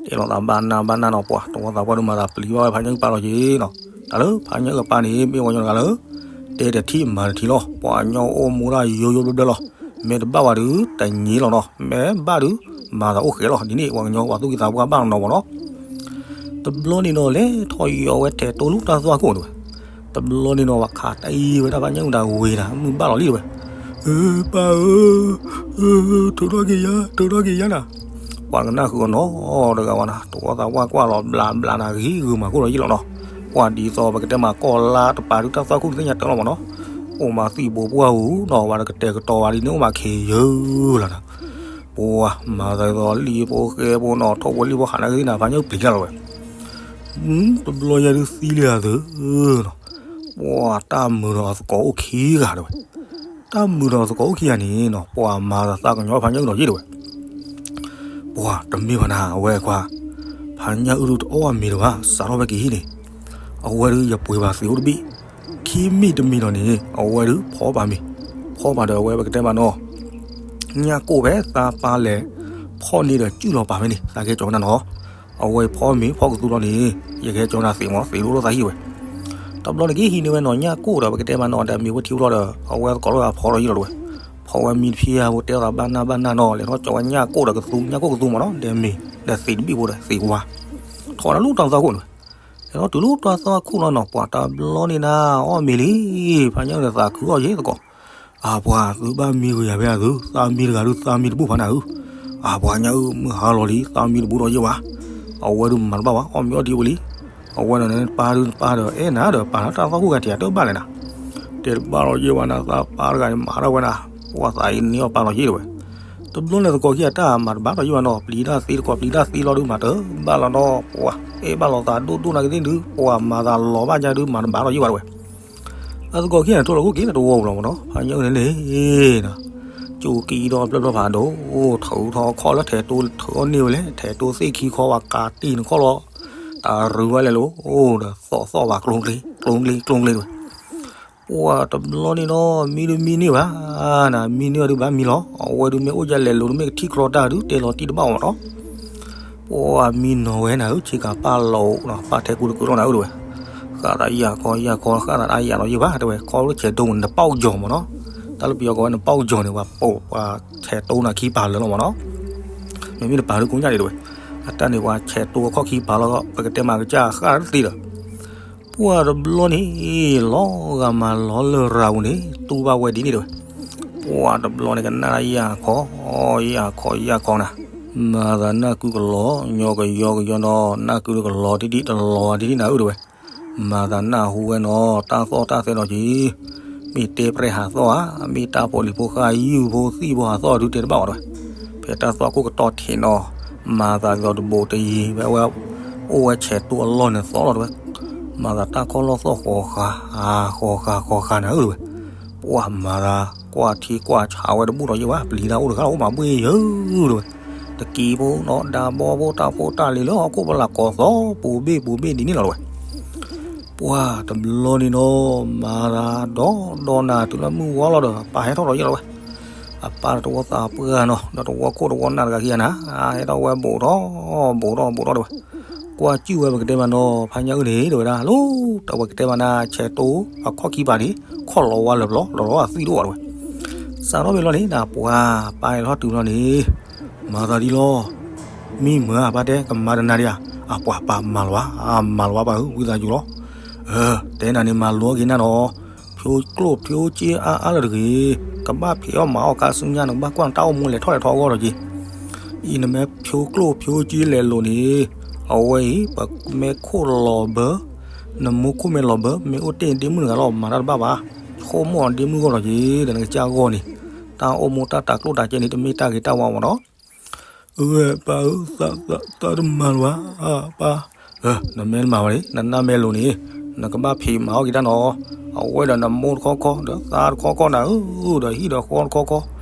တဲလီၤသးဘၣ်နၢ်ဘၣ်နၢ်နီၤ, ပှၤတဝီသးပှၢ်ဒုးမၤသးပျံၤဘၣ်ဝဲဖးညၣ်အုၣ်ပၢ်လီၤက့ၤနီၤ, တၢ်လၢဖးညၣ်အုၣ်အပၢ်န့ၣ် မ့ၢ်ပှၤကညီတဂၤလၢ တဲတထံၣ်မၤတထံၣ်လီၤ, ပှၤကညီအိၣ်မူဒၣ်ယိယိဘျၢဘျၢလီၤ, မ့ၢ်တဘၣ်ဝဲဒုး တညံၤလီၤနီၤ, မ့ၢ်ဘၣ်ဒုး မၤသးအိၣ်ဃဲလီၤ, ဒ်န့ၣ် ပှၤကညီပှၤသူၣ်က့သးပှၢ်ဘၣ်နီၤနီၤမးနီၤ တဘျီန့ၣ်နီၤ လဲၤထီၣ်ယီၤဝဲထဲးတိလူတၢ်သွၣ်ခိၣ်န့ၣ်ဝဲ, တဘျီန့ၣ်နီၤ ပှၤခးတၢ်အံၤဝဲဒၣ်ဖးညၣ်အုၣ်တၢ်ဝ့ၤနၤ မုၢ်ဘၣ်လီၤလံတဝဲ, ပၢ်ဧၢ, ထုးထီၣ်က့ၤယၤ ထုးထီၣ်က့ၤယၤနၤ, ပှၤကနၣ်ဃုာ်အီၤနီတဂၤဝဲနၤ, တဝီသးပှၢ်ကွၢ်လီၤဘျးဘျးနၤ ဂံၢ်ဂုာ်မၤခိၣ်လီၤယံာ်လီၤနီၤ, ပှၤဒ်သိးပကတဲမးကီၢ်လါတပၤဒုးတၢ်သွၣ်ခိၣ်သ့ၣ်ညါတၢ်လီၤမးနီၤ, အိၣ်မးသံၣ်ဘိပှၢ်ဧူနီၤ, ဝဲတကတဲာ်ကတီၤဝဲဒ်န့ၣ် အိၣ်မးခံယုၢ်လီၤနၤ ပှၤမၤသးဒ်သိးလံာ်ဖိဃဲဖိနီၤ ထိၣ်ဖိလံာ်ဖိဟးနၤဂ့ၤနၤ ဖးညၣ်အုၣ်ပျံၤတၢ်လီၤဝဲ, တဘျီညါဒုးသံလံအသုနီၤ, ပှၤတၢ်မုာ်ဒီးအသကိးအိၣ်ခံဂၤတဝဲ, တၢ်မုာ်ဒီးအသကိးအိၣ်ခံဂၤန့ၣ်နီၤ ပှၤမၤသးသးကညီၤဖးညၣ်အုၣ်နီၤယံာ်တဝဲ, ပှၤတမ့ၢ်ဘၣ်နၤ အဝဲခွါ, ဖးညၣ်အုၣ်ဒုးတအီၣ်အမ့ၤတဘၣ် စးထီၣ်ဖဲကဟံၣ်န့ၣ်, အဝဲဒုးယပှ့ၤဘၣ်သ့အိၣ်တဘ့ၣ်, ခံမံၤတမံၤဒီးန့ၣ် အဝဲဒုးဖီဘၣ်မ့ၤ, ဖီဘၣ်ဒီးအဝဲပကတဲမးနီၤ ညၣ်ကိၢ်ဖဲသးပၢ်လဲၤဖီၣ်န့ၢ်ဒီးစုၣ်လီၤပာ်ဖဲန့ၣ် သးကဟဲကၠီၤနၤနီၤ, အဝဲဖီမ့ၤဖီကသူလီၤန့ၣ် ယကဟဲကၠီၤနၤသ့မး သ့လိၣ်လိၣ်သးဟံၣ်ဝဲ, တဘျီန့ၣ်က့ၤဟံးန့ၢ်ဝဲနီၤ ညၣ်ကိၢ်ဒီးပကတဲမးနီၤ ဒီးမ့ၤဝဲထံဖိလီၤဒီး အဝဲသကိးလိာ်သးဖီထီၣ်ယံာ်လီၤတဝဲ, ဖီဝဲမံတဖျၢၣ်ဖိတဲလိာ်သးဘၣ်နၢ်ဘၣ်နၢ်နီၤ လဲၤထီၣ်ကၠီၤဝဲညၣ်ကိၢ်ဒီးကသူ ညၣ်ကိၢ်ကသူမးနီၤ ဒီးမ့ၤ ဒီးသ့တဘ့ၣ်ဖိဒီးသ့ကွၢ်, ထီၣ်ဝဲဒၣ်လူတၢ်သွၣ်ခိၣ်န့ၣ်ဝဲ လဲၤထီၣ်တုၤလၢတၢ်သွၣ်ခိၣ်လီၤနီၤ ပှၤတဘျီန့ၣ်နၤ အီၣ်မ့ၤလံ, ဖးညၣ်အုၣ်န့ၣ်သးခုအီၣ်ယဲၢ်သကိး, အပှၤသုဘၣ်မံဂ့ၤယၤဖဲအသု သးမံတဂၤဒုးသးမံတဘူၣ်ဖးနၤဧၢ, အပှၤညၣ်အုၣ်မုၢ်ဟါလီၤလံ သးမံတဘူၣ်ဒီးယဲၢ်ဝဲ, အဝဲဒုးမၤတဘၣ်ဘၣ် အီၣ်မ့ၤအီၣ်ဒံးဝဲလံ, အဝဲန့ၣ်နပၢ်ဒုးနပၢ်ဒီးအဲၣ်နၤဒီးပာ်လၢတၢ်သွၣ်ခိၣ်ဂၤတယၤတဘၣ်လဲၣ်နၤ, တဲတဘၣ်လီၤယဲၢ်ဝဲနၤ သးပၢ်တဂၤန့ၣ်မၤထီၣ်ဝဲနၤ, ပှၤသးအံၤန့ၢ်အီၣ်ပၢ်လီၤယဲၢ်တဝဲ တဘျီန့ၣ်သကိးခံဂၤတၢ်မၤတဘၣ်ဒီးယဲၢ်ဘၣ်နီၤ ပျံၤတၢ်သ့တကိးပျံၤတၢ်သ့လီၤဒုးမၤတဘၣ်လီၤနီၤ ပှၤအဲၣ်ဘၣ်လီၤသးဒိၣ်ဒိၣ်နၤကသ့ၣ်ဒုး ပှၤမၤသးလီၤဘၣ်ညါဒုးမၤတဘၣ်ဒီးယဲၢ်ဘၣ်တဝဲ, အသကိးခံဂၤန့ၣ်ထိၣ်လီၤခိၣ်က့ၤလၢတဝီပူၤလီၤမးနီၤ ဖးညၣ်အုၣ်န့ၣ်န့ၣ် ကၠိကံဒီးပျၢၢ်ပျၢၢ်ဖးဒိၣ် ထုးထီၣ်ခီၣ်လၢထဲးတိထုးအီၣ်န့ၢ်ဝဲလဲၣ် ထဲးတိသ့ၣ်ခံခီဝဲကးတံၢ်နခီၣ်လီၤ, တၢ်ရူၤဝဲလဲၣ်လိၤ ဒီးသီၣ်သီၣ်ဝဲကျိၤကျ့ကျိၤကျ့ကျိၤကျ့တဝဲ ပှၤတဘျီန့ၣ်နီၤ မံဒုးမံန့ၢ်ဘၣ်, နမံန့ၢ်ဘၣ်ဒုးဘၣ်မံလီၤ. အဝဲဒုးမ့ၢ်အိၣ်ဒ်လဲၣ်လိၤဒုးမ့ၢ်ကထံၣ်ကြီတၢ်ဒုး တဲလီၤတံၢ်တဘၣ်အီၤမးနီၤ. ပှၤမံနီၤဝဲနၤဧၢ, ဆ့ကၤပၢ်လီၤအိၣ်နီၤ, ပၢ်ထဲကူတကုာ်လီၤနၤဧၢ တဲဝဲ. ဃၣ်သးယၢ်ခီယၢ်ခီ ဃၣ်သးတၢ်ယၢ်နီၤယဲၢ်ဘၣ် တဲဝဲ, ခီဖျိဆဲးဒိၣ်န့ၣ် နပၢ်အိၣ်ယီၤမးနီၤ. တ တၢ်လၢပယီၤကိးဝဲန့ၣ် ပီၣ်ကၠီၤန့ၣ် ပှၤပိာ်ပှၤဆဲးတိၢ်နၤခံပၤလၢာ်လီၤမးနီၤ. မ့မ့ၢ်တပၤဒုကိးညါဒံးတဲဝဲ, အတၢ်န့ၣ်ပှၤဆဲးတိၢ်အခီၣ်ခံပၤလီၤ ပကတဲမၤကစၢ်ဃၣ်တသ့ဒီး ပှၢ်တဘျီန့ၣ် လီၤဂာ်မးလီၤလၢရၤပူၤန့ၣ် တူၢ်ဘၣ်ဝဲဒ်န့ၣ်တဲဝဲ, ပှၢ်တဘျီန့ၣ်ကနၣ်ယၢ်ခီ, ယၢ်ခီယၢ်ခီနၤ, မၤသးနၢ်ကုကလီၤ, ညီကယီကယီနီၤ, နၢ်ကုတကလီၤတံၢ်တံၢ်တလီၤတံၢ်တံၢ်နၤဧၢတဲဝဲ, မၤသးနၢ်ဟူဝဲနီၤ, တၢ်သီၣ်တၢ်သဲဒီးက့ၤ, မ့ၢ်တဲပြဲၢ်ဟးသီၣ်ဧါ, မ့ၢ်တၢ်ဖိလံၤဖိဃၢ်ယုၢ်ဖိသံၣ်ဖိဟးသီၣ်ဒုတဲတဘၣ်ဘၣ်တဲဝဲ, ဖဲတၢ်သီၣ်ခိၣ်ကတီၢ်ထံးနီၤ, မၤသးဒ်သိးတဘိးတယံၤဝဲ, အိၣ်ဝဲဆဲးတိၢ်အလီၢ်န့ၣ်သီၣ်လီၤတဲဝဲ, မၤသးတၢ်ခီၣ်လီၢ်သီၣ်ဃီၤဃာ်, ဃီၤဃာ်ဃီၤဃာ်နၤဧၢတဲဝဲ, ပှၢ်မၤသးကွၢ်ထံကွၢ်ဆးဝဲတဘူၣ်ထီၣ်ယဲၢ်ဘၣ်, ပျံၤတၢ်အိၣ်တဂၤလီၤ အိၣ်မးဘှ့ၣ်ယဲၢ်တဲဝဲ, တကံဖိနီၤ ဒါဘီဖိ တၢ်ဖိတၢ်လံၤလၢဟီၣ်ခိၣ်ဖီလာ်ကိးသီၣ် ပူၤဘ့ၣ်ပူၤဘ့ၣ်ဒ်န့ၣ်လီၤတဲဝဲ, ပှၢ်တဘျီန့ၣ်နီၤ, မၤသးဒီဒီနၤတုၤလၢမုၢ်ဝါလီၤဒီး အပၢ်ဟဲထီၣ်ဒီးယဲၢ်လီၤဝဲ, အပၢ်တဝီသးပှၢ်နီၤ ဒီးတဝီခိၣ်တဝီနၢ်တဂၤခံဂၤနၤ, ဟဲထီၣ်ဝဲဘူးထီၣ်, ဘူးထီၣ်ဘူးထီၣ်တဲဝဲ, ကွၢ်စူၣ်ဝဲပကတဲမးနီၤ, ဖါညၣ်အုၣ်န့ၣ်တဲဝဲဒၣ်လီၤ, တၢ်ဝဲကတဲမးနၤ ဆဲးတိၢ်အခီၣ်ခံပၤန့ၣ် ခီၣ်လီၤဝါလၢာ်ဘျီ လီၤလီၤအသံတအိၣ်ဘၣ်တဲဝဲ, စးထီၣ်ဖဲလီၤန့ၣ် နပှၢ်ပၢ်န့ၣ်လီၤတုၤလီၤန့ၣ်, မၤသးဒ်လီၤ, မံမၤအပၢ်တဲ ကမၤတနၤဒံးဧါ, အပှၢ်ပၢ်မၤလီၤဘၣ်, မၤလီၤဘၣ်ပၢ်ဧၢ ဝံသးစူၤလီၤ, တဲနၤန့ၣ်မၤလိက့ၤနၤနီၤ, ဖျိကျိၣ်ဖျိစ့အါအါလၢတဂ့ၤ, ကဘၣ်ဖံးအီၣ်မၤအီၣ်ခါဆူညါ နကဘၣ်ကွၢ်နတၢ်အိၣ်မူလဲၤထီၣ်လဲၤထီအဂီၢ်ဒီးက့ၤ, အံၤနမ့ၢ်ဖျိကျိၣ်ဖျိစ့လဲၤလိာ်န့ၣ်, အဝဲအံၤ ပမ့ၢ်ခိၣ်လီၤဘၢ, နမိၢ်ခိၣ်မ့ၢ်လီၤဘၢ မ့ၢ်အိၣ်တ့ၢ်ဒ့မုၣ်တဂၤလီၤ မၤတၢ်တဘၣ်ဘၣ်, ဆိကမိၣ်အီၤဒ့မုၣ်ဂီၢ်ဒီးက့ၤ ဒီးနကစၢ်ဂီၢ်န့ၣ်, တၢ်အိၣ်မူတၢ်တၤကျိၣ်တၤစ့န့ၣ် တမ့ၢ်တၢ်ဂ့ၤတၢ်ဝါမးနီၤ အဝဲပၢ်ဧၢ, သးတမၤလၢၤဘၣ်, ပၢ်, နမ့ၢ်တမၤဘၣ်န့ၣ် နနၢ်မ့ၢ်လိၤန့ၣ်, နကဘၣ်ဖံးမၤအီၣ်က့ၤတၢ်နီၤ, အဝဲဒီးနမိၢ်တခီခီ ဒီးသးတခီခီနၤဧၢ, ဒီးဟံၣ်ဒီးဃီတခီခီ,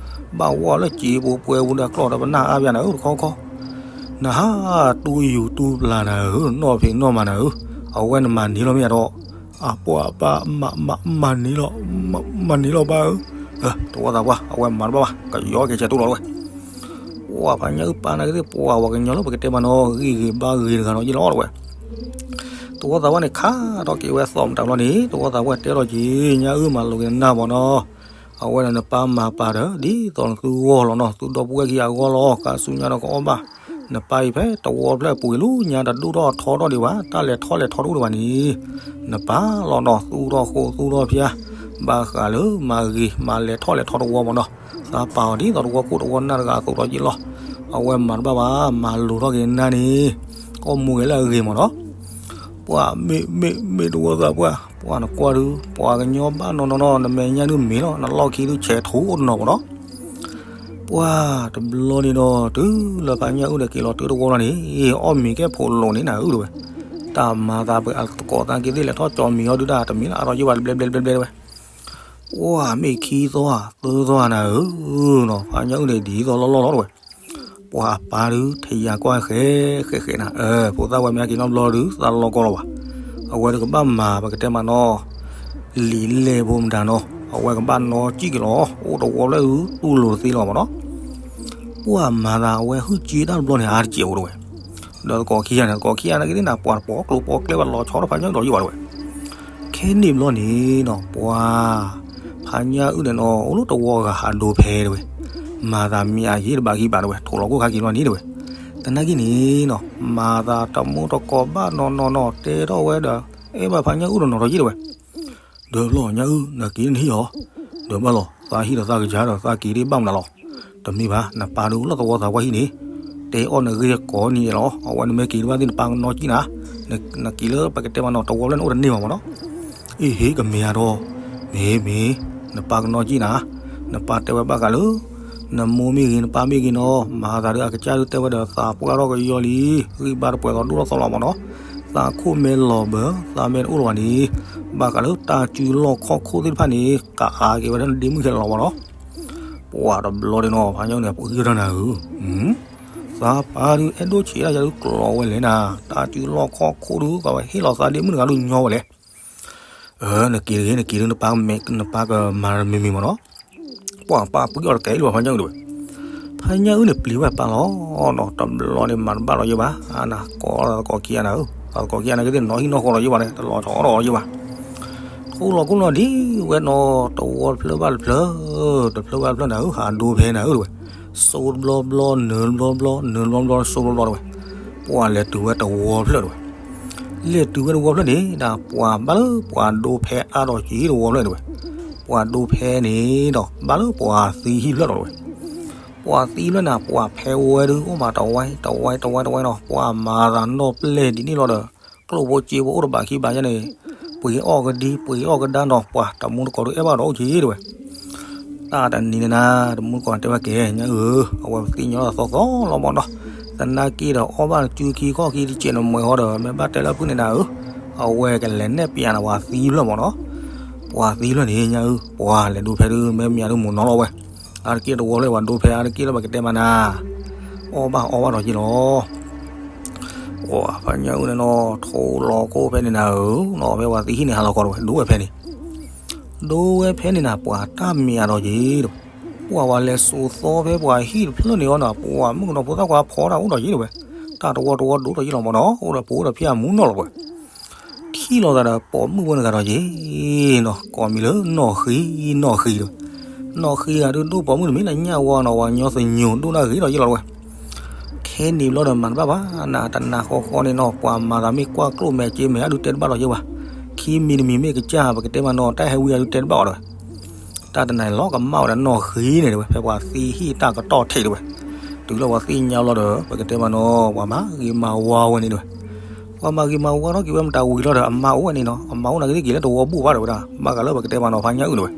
ဘၣ်ဝီလၢစံာ်ပူၤပှဲၤပူၤဒီးကျီၢ်ဒီးပနၢ်အါဘၣ်နၤဧၢ တခီခီ, နဟးတူၢ်ယူၤတူၢ်ပျၢ်နၤဧၢ, နီၢ်ဖံးနီၢ်မၤနၤဧၢ, အဝဲနမၤန့ၢ်လီၤမ့ၢ်ဧါဒီး, အပှၢ်ပၢ်, မၤန့ၢ်လီၤ, မၤန့ၢ်လီၤပၢ်ဧၢ, တဝီသးပှၢ် အဝဲမၤတဘၣ်ဘၣ် ကယီက့ၤဆဲးတိၢ်လီၤဝဲ ပှၢ်ဖါညၣ်အုၣ်ပၢ်နာ်က့သ့ၣ် ပှၢ်ပှၤကညီလၢပကတဲမးနီၤ ဂံၢ်ဂ့ၤဘါဂ့ၤတဂၤနီၤယ့ၢ်လီၤတဲဝဲ, တဝီသးပှၢ်န့ၣ် ခါထီၣ်က့ၤဝဲသီၣ်မတၤဘျီန့ၣ် တဝီသးပှၢ်တဲထီၣ်က့ၤ ညၣ်အုၣ်မၤလိၤက့ၤနၤမးနီၤ, အဝဲဒီးနပၢ်မၤပာ်ဒီး ဒ်သိးနသုဂီၢ်လီၤနီၤ သုဒီပုၢ်ဝဲၢ်ခံဂၤအဂီၢ်လီၤ ခါဆူညါဒီးကအီၣ်ဘၣ်, နပၢ်အံၤဖဲတဝီဖျၢၣ်ပူၤအံၤလၢညါတဒိၣ်ထီၣ်ထီထီၣ်ဒံးဘၣ် တၢ်လဲၤထီၣ်လဲၤထီတအိၣ်ဒံးဘၣ်န့ၣ်, နပၢ်လီၤနီၤ သူၣ်ထီၣ်ဃိသူၣ်ထီၣ်ဖၠါ, ဘၣ်ဃးလၢမၤဂ့ၤမၤလဲၤထီၣ်လဲၤထီတဝီမးနီၤ, သးပာ်အီၤဒ်သိးတဝီခိၣ်တဝီနၢ်တဂၤအသိးဒီးယ့ၢ်လီၤ, အဝဲမၤတဘၣ်ဘၣ် မၤလိၤထီၣ်က့ၤနၤန့ၣ်, ကအိၣ်မူက့ၤလၢအဂ့ၤမးနီၤ, ပှၢ်မ့ၢ်မ့ၢ်မ့ၢ်တဝီသးပှၢ် ပှၢ်နကွၢ်ဒုး ပှၤကညီဘၣ်နီၤနီၤနီၤ နမဲာ်ညါဒုးမ့ၤလီၤ နလီၢ်ခံဒုးဆဲးထူအိၣ်တနီၤမးနီၤ ပှၢ်တဘျီန့ၣ်ဒီး တုၤလၢဖါညၣ်အုၣ်ဒီးက့ၤလီၤတုၤတဝီလီၤန့ၣ်, အီၣ်မ့ၤကဲဖိးလိာ်န့ၣ်နၤဧၢတဲဝဲ, တၢ်မၤသးပှဲၤအသကိးသးက့ၤသ့ၣ်လဲၤထီၣ်ကၠီမံၤအီၤဒုးဒၣ် တမံၤလၢအါထီၣ်ယိၣ်ဘၣ်တဘျဲဘျဲဘျဲဘျဲတဲဝဲ, ပှၢ်မ့ၢ်ခံသီဧါသၢသီဧါနၤဧၢနီၤ ဖါညၣ်အုၣ်န့ၣ်ဒ်သိးလီၢ်လီၢ်လီၤတဲဝဲ, ပှၢ်အပၢ်ဒုးထံၣ်ယၤကွၢ်ဃဲဃဲဃဲနၤ, ဖိသၣ်ဝဲမ့ၢ်ဟဲက့ၤနီတဘျီဒုး သးလီၤကီလီၤဘၣ်, အဝဲတကဘၣ်မၤပကတဲမးနီၤ လံာ်လဲၢ်ဖိမတၤနီၤ အဝဲကဘၣ်နီၣ်ကံၣ်က့ၤလီၤ အိၣ်တဝီလၢဒုး တူၢ်လိာ်တသ့လီၤမးနီၤ, ပှၢ်မၤသးအဝဲဟုၣ်က့ၤတၢ်တဘျီန့ၣ် အါတကဲးအိၣ်တဲဝဲ, ဒီးသကိးခံဂၤန့ၣ် သကိးခံဂၤန့ၣ်က့ၤသ့ၣ်နၤ ပှၤတပိာ်ကျိၤပိာ်ကျဲဝဲလီၤဆီတဖါညၣ်ဒီးယိၣ်ဘၣ်တဲဝဲ, ခဲန့ၣ်ဘျီန့ၣ်နီၤ ပှၢ် ဖါညၣ်အုၣ်န့ၣ်နီၤ အိၣ်လၢတဝီဂၤဟးဒိဖဲတဲဝဲ, မၤသးမံအယ့ၢ်တဘၣ်ခံဘၣ်တဲဝဲ ထိၣ်လီၤခိၣ်ခါက့ၤလီၤန့ၣ်တဲဝဲ, သနာ်က့န့ၣ်နီၤ မၤသးတမူတကိးဘၣ်နီၤနီၤနီၤ တဲထီၣ်ဝဲဒီး အဲၣ်ဘၣ်ဖါညၣ်အုၣ်တနီၤဒီးယ့ၢ်တဲဝဲ ဒီးဘျီညၣ်အုၣ် နက့ၤနဟံၣ်အီၤ, ဒီးဘၣ်လီၤ သးဟံၣ်ဒီးသးကစၢ်ဒီးသးက့ၤဒ်ဘၣ်မနုၤလီၤ, တမ့ၢ်ဘၣ် နပၢ်ဒုးလၢသဝီသးပှၢ်ဟံၣ်န့ၣ်, တဲအီၣ်နဂ့ၢ်ကိးနံၤလီၤ အဝဲနမ့ၢ်က့ၤတဘၣ်သ့ၣ်နပၢ်ကနီၣ်ကံၣ်နၤ, နက့ၤလၢပကတဲမးနီၤ တဝီဖျၢၣ်န့ၣ်အိၣ်တန့ၢ်ဘၣ်မးနီၤ, အ့ဟ့ ကမ့ၢ်ဧါဒီး, မ့ၢ်မ့ၢ်, နပၢ်ကနီၣ်ကံၣ်နၤ, နပၢ်တဲဝဲဘၣ်ဃးလၢ နမိၢ်မ့ၢ်ဂ့ၤ နပၢ်မ့ၢ်ဂ့ၤနီၤ မၤသးဒုးအကစၢ်ဒုးတဲဝဲဒီးသးပှၢ်ထီၣ်ကယီလံ, ဂံၢ်ဘါတပှဲၤသိးဒိၣ်ထီၣ်သီလီၤမးနီၤ, သးခိၣ်မ့ၢ်လီၤဘၢ သးမ့ၢ်တအိၣ်လၢၤဘၣ်န့ၣ်, ဘၣ်ဃးလၢတၢ်စုလီၢ်ခီၣ်ခိၣ်သ့ၣ်တဖၣ်န့ၣ် ကးအါက့ၤဝဲဒၣ်ဒ့မုၣ်ခဲလၢာ်လီၤမးနီၤ, ပှၢ်တဘျီဒုးနီၤ ဖါညၣ်န့ၣ် ပှ့ၤထီၣ်နၤဧၢ, သးပၢ်ဒုးအဲၣ်ဒိၣ်ဆံးဒၣ်ယၤဒုးကျိးဝဲလဲၣ်နၤ, တၢ်စုလီၢ်ခီၣ်ခိၣ်ဒုး ကဝဲဟ့ၣ်လီၤသးဒ့မုၣ်တဂၤဒုးညီဝဲလဲၣ် နက့ၤတဂ့ၤ နက့ၤဒုး နပၢ်ကမၤမ့မ့ၢ်မးနီၤ, ပှၢ်ပၢ်ပှ့ၤအီၤတကဲလၢၤဘၣ် ဖါညၣ်အုၣ်တဲဝဲ, ဖါညၣ်အုၣ်န့ၣ်ပျံၤဝဲပၢ်လီၤနီၤ, တဘျီန့ၣ်မၤတဘၣ်လီၤယဲဘၣ်, အနၤကိးသကိးခံဂၤနၤဧၢ, သကိးခံဂၤနၤက့ၤသ့ၣ်နီၣ်ဟံၣ်နီၣ်ဃီလီၤယဲဘၣ်န့ၣ် တလီၤဆီဒီးယဲဘၣ်, တ ထူလီၤကိၣ်လီၤဒ်ဝဲနီၤ တဝီတဖျၢၣ်ဘၣ်တဖျၢၣ်, တဖျၢၣ်ဘၣ်တဖျၢၣ်န့ၣ်ဧၢ ဟးဒိဖဲန့ၣ်ဧၢတဝဲ, စိတဘျီဘျီ နၢၤတဘျီဘျီ နၢၤတဘျီဘျီ စိတဘျီဘျီတဝဲ, ပှၤလဲၤတုၤဝဲတဝီတဖျၢၣ်တဝဲ, လဲၤတုၤဝဲတဝီတဖျၢၣ်န့ၣ် ဒ်ပှၤဘၣ်လၢပှၤဒိဖဲအါထီၣ်က့ၤတဝီတဖျၢၣ်တဝဲ, ပှၤဒိဖဲန့ၣ်ဒီး ဘၣ်လၢပှၤသံဟံၣ်တဖျၢၣ်လီၤတဝဲ ပှၤသံတဖျၢၣ်န့ၣ် ပှၤဖဲဝဲဒုးအိၣ်မးတဝဲတဝဲတဝဲတဝဲနီၤ, ပှၤမၤသးနီၣ်ပျဲၢ်ဒ်န့ၣ်လီၤဒီး ကျိၣ်ဖိစ့ဖိအိၣ်တဘၣ်ခံဘၣ်ယါန့ၣ်, ပှ့ၤအီၣ်ကဒံ ပှ့ၤအီၣ်ကဒါနီၤ, ပှၤတမူတကိးဒုးအဲၣ်ဘၣ်ဒီးအိၣ်က့ၤတဝဲ. တၢ်တနံၤန့ၣ်နၤ တမူတကိးတဲဝဲကဲ ညါအုၣ်ဧၢ, အဝဲပသ့ၣ်ညါလီၤသီသီလီၤမၢ်နီၤ, သနာ်က့ဒီး အီၣ်ဘၣ်စုခံခီၣ်ခံတစဲးနမှဲၤဃီဒီး မ့ၢ်ဘၣ်တဲလၢအဖုၣ်န့ၣ်နၤဧၢ, အဝဲကလဲၤနဲၣ်ပျးနၤပှၤသံဖျၢၣ်မၢ်နီၤ, ပှၤသံဖျၢၣ်န့ၣ် ညါအုၣ် ပှၤလဲၤဒိဖဲဒုး မ့ၢ်မၠးဒုးမိၢ်နီၤလီၤဝဲ အါတက့ၢ်တဝီလၢပှၤဒိဖဲအါတက့ၢ်လၢပကတဲမးနၤ, အီၣ်ဘၣ်အီဘၣ်ဒီးက့ၤလီၤ. ပှၤဖါညါအုၣ်န့ၣ်နီၤ ထူလီၤကိၣ်ဖဲန့ၣ်နၤဧၢ, နီၤဖဲပှၤသံဟံၣ်န့ၣ် ဟးလီၤကီးတဝဲ ဒိဝဲဖဲန့ၣ်, ဒိဝဲဖဲန့ၣ်နၤ ပှၤတၢ်မၠးဒီးက့ၤတဝဲ, ပှၤဝဲလဲၤစိာ်သီဖဲပှၤဟံၣ်တဖျၢၣ်န့ၣ်အီၤနၤ ပှၤမုၣ်ကနီၤဖိသၣ်ခွါဖီတၢ်အိၣ်ဒီးက့ၤတဝဲ, တၢ်တဝီတဝီဒိၣ်ဒီးက့ၤလီၤမၢ်နီၤ, အိၣ်ဒီးပအိၣ်ဒီးဖံးအမူနီၢ်လီၤပှဲၤ ထံၣ်လိာ်သးဒီးပိာ်မုၣ်ဖိန့ၣ်ဂၤဒီးက့ၤနီၤ, ကိးမံၤလၢနီၢ်ဃံ နီၢ်ဃံတဝဲ, နီၢ်ဃံဂၤဒုးဒိၣ်ပိာ်မုၣ်တမံၤလၢညၣ်ဝါနီၤ ဝဲညီသညိၤဒိၣ်ဒၣ်ဂ့ၤဒီးယ့ၢ်လီၤတဝဲ, ထဲန့ၣ်ဘျီဒီးမၤတဘၣ်ဘၣ်နၤ တနၤဃီဃီန့ၣ်နီၤ ပှၤမၤသးမ့ၢ်ကွၢ်ကျိၣ်မဲာ်စ့မဲာ်အါဒုးတဲတဘၣ်ဒီးယ့ၢ်ဘၣ်, ခံမံၤတမံၤမ့ၢ်ကစၢ်ပကတဲမးနီၤ တၢ်ဟဲဝံအါဒုးတဲတဘၣ်အီၤတဝဲ တၢ်တနၤလီၤကမၣ်ဝဲဒၣ်နီၢ်ဃံန့ၣ်တဝဲ ဖဲပှၤသံဟံၣ်တၢ်ကတီၢ်ထံးတဝဲ, တုၤလၢပှၤသ့ၣ်ညါလီၤဒီး ပကတဲမးနီၤ ပှၤမၤဂ့ၤမၤဝါဝဲန့ၣ်တဝဲ, ပှၤမၤဂ့ၤမၤဝါထီၣ်က့ၤဝဲမတၤဝံၤလီၤဒီး အမါအိၣ်ဝဲန့ၣ်နီၤ အမါအိၣ်နာ်က့ၤတက့ၤလၢတဝီဘူၣ်ဘၣ်တဝဲဒၣ် ဘၣ်ဃးလၢပကတဲမးနီၤ ဖါညါအုၣ်တဝဲ,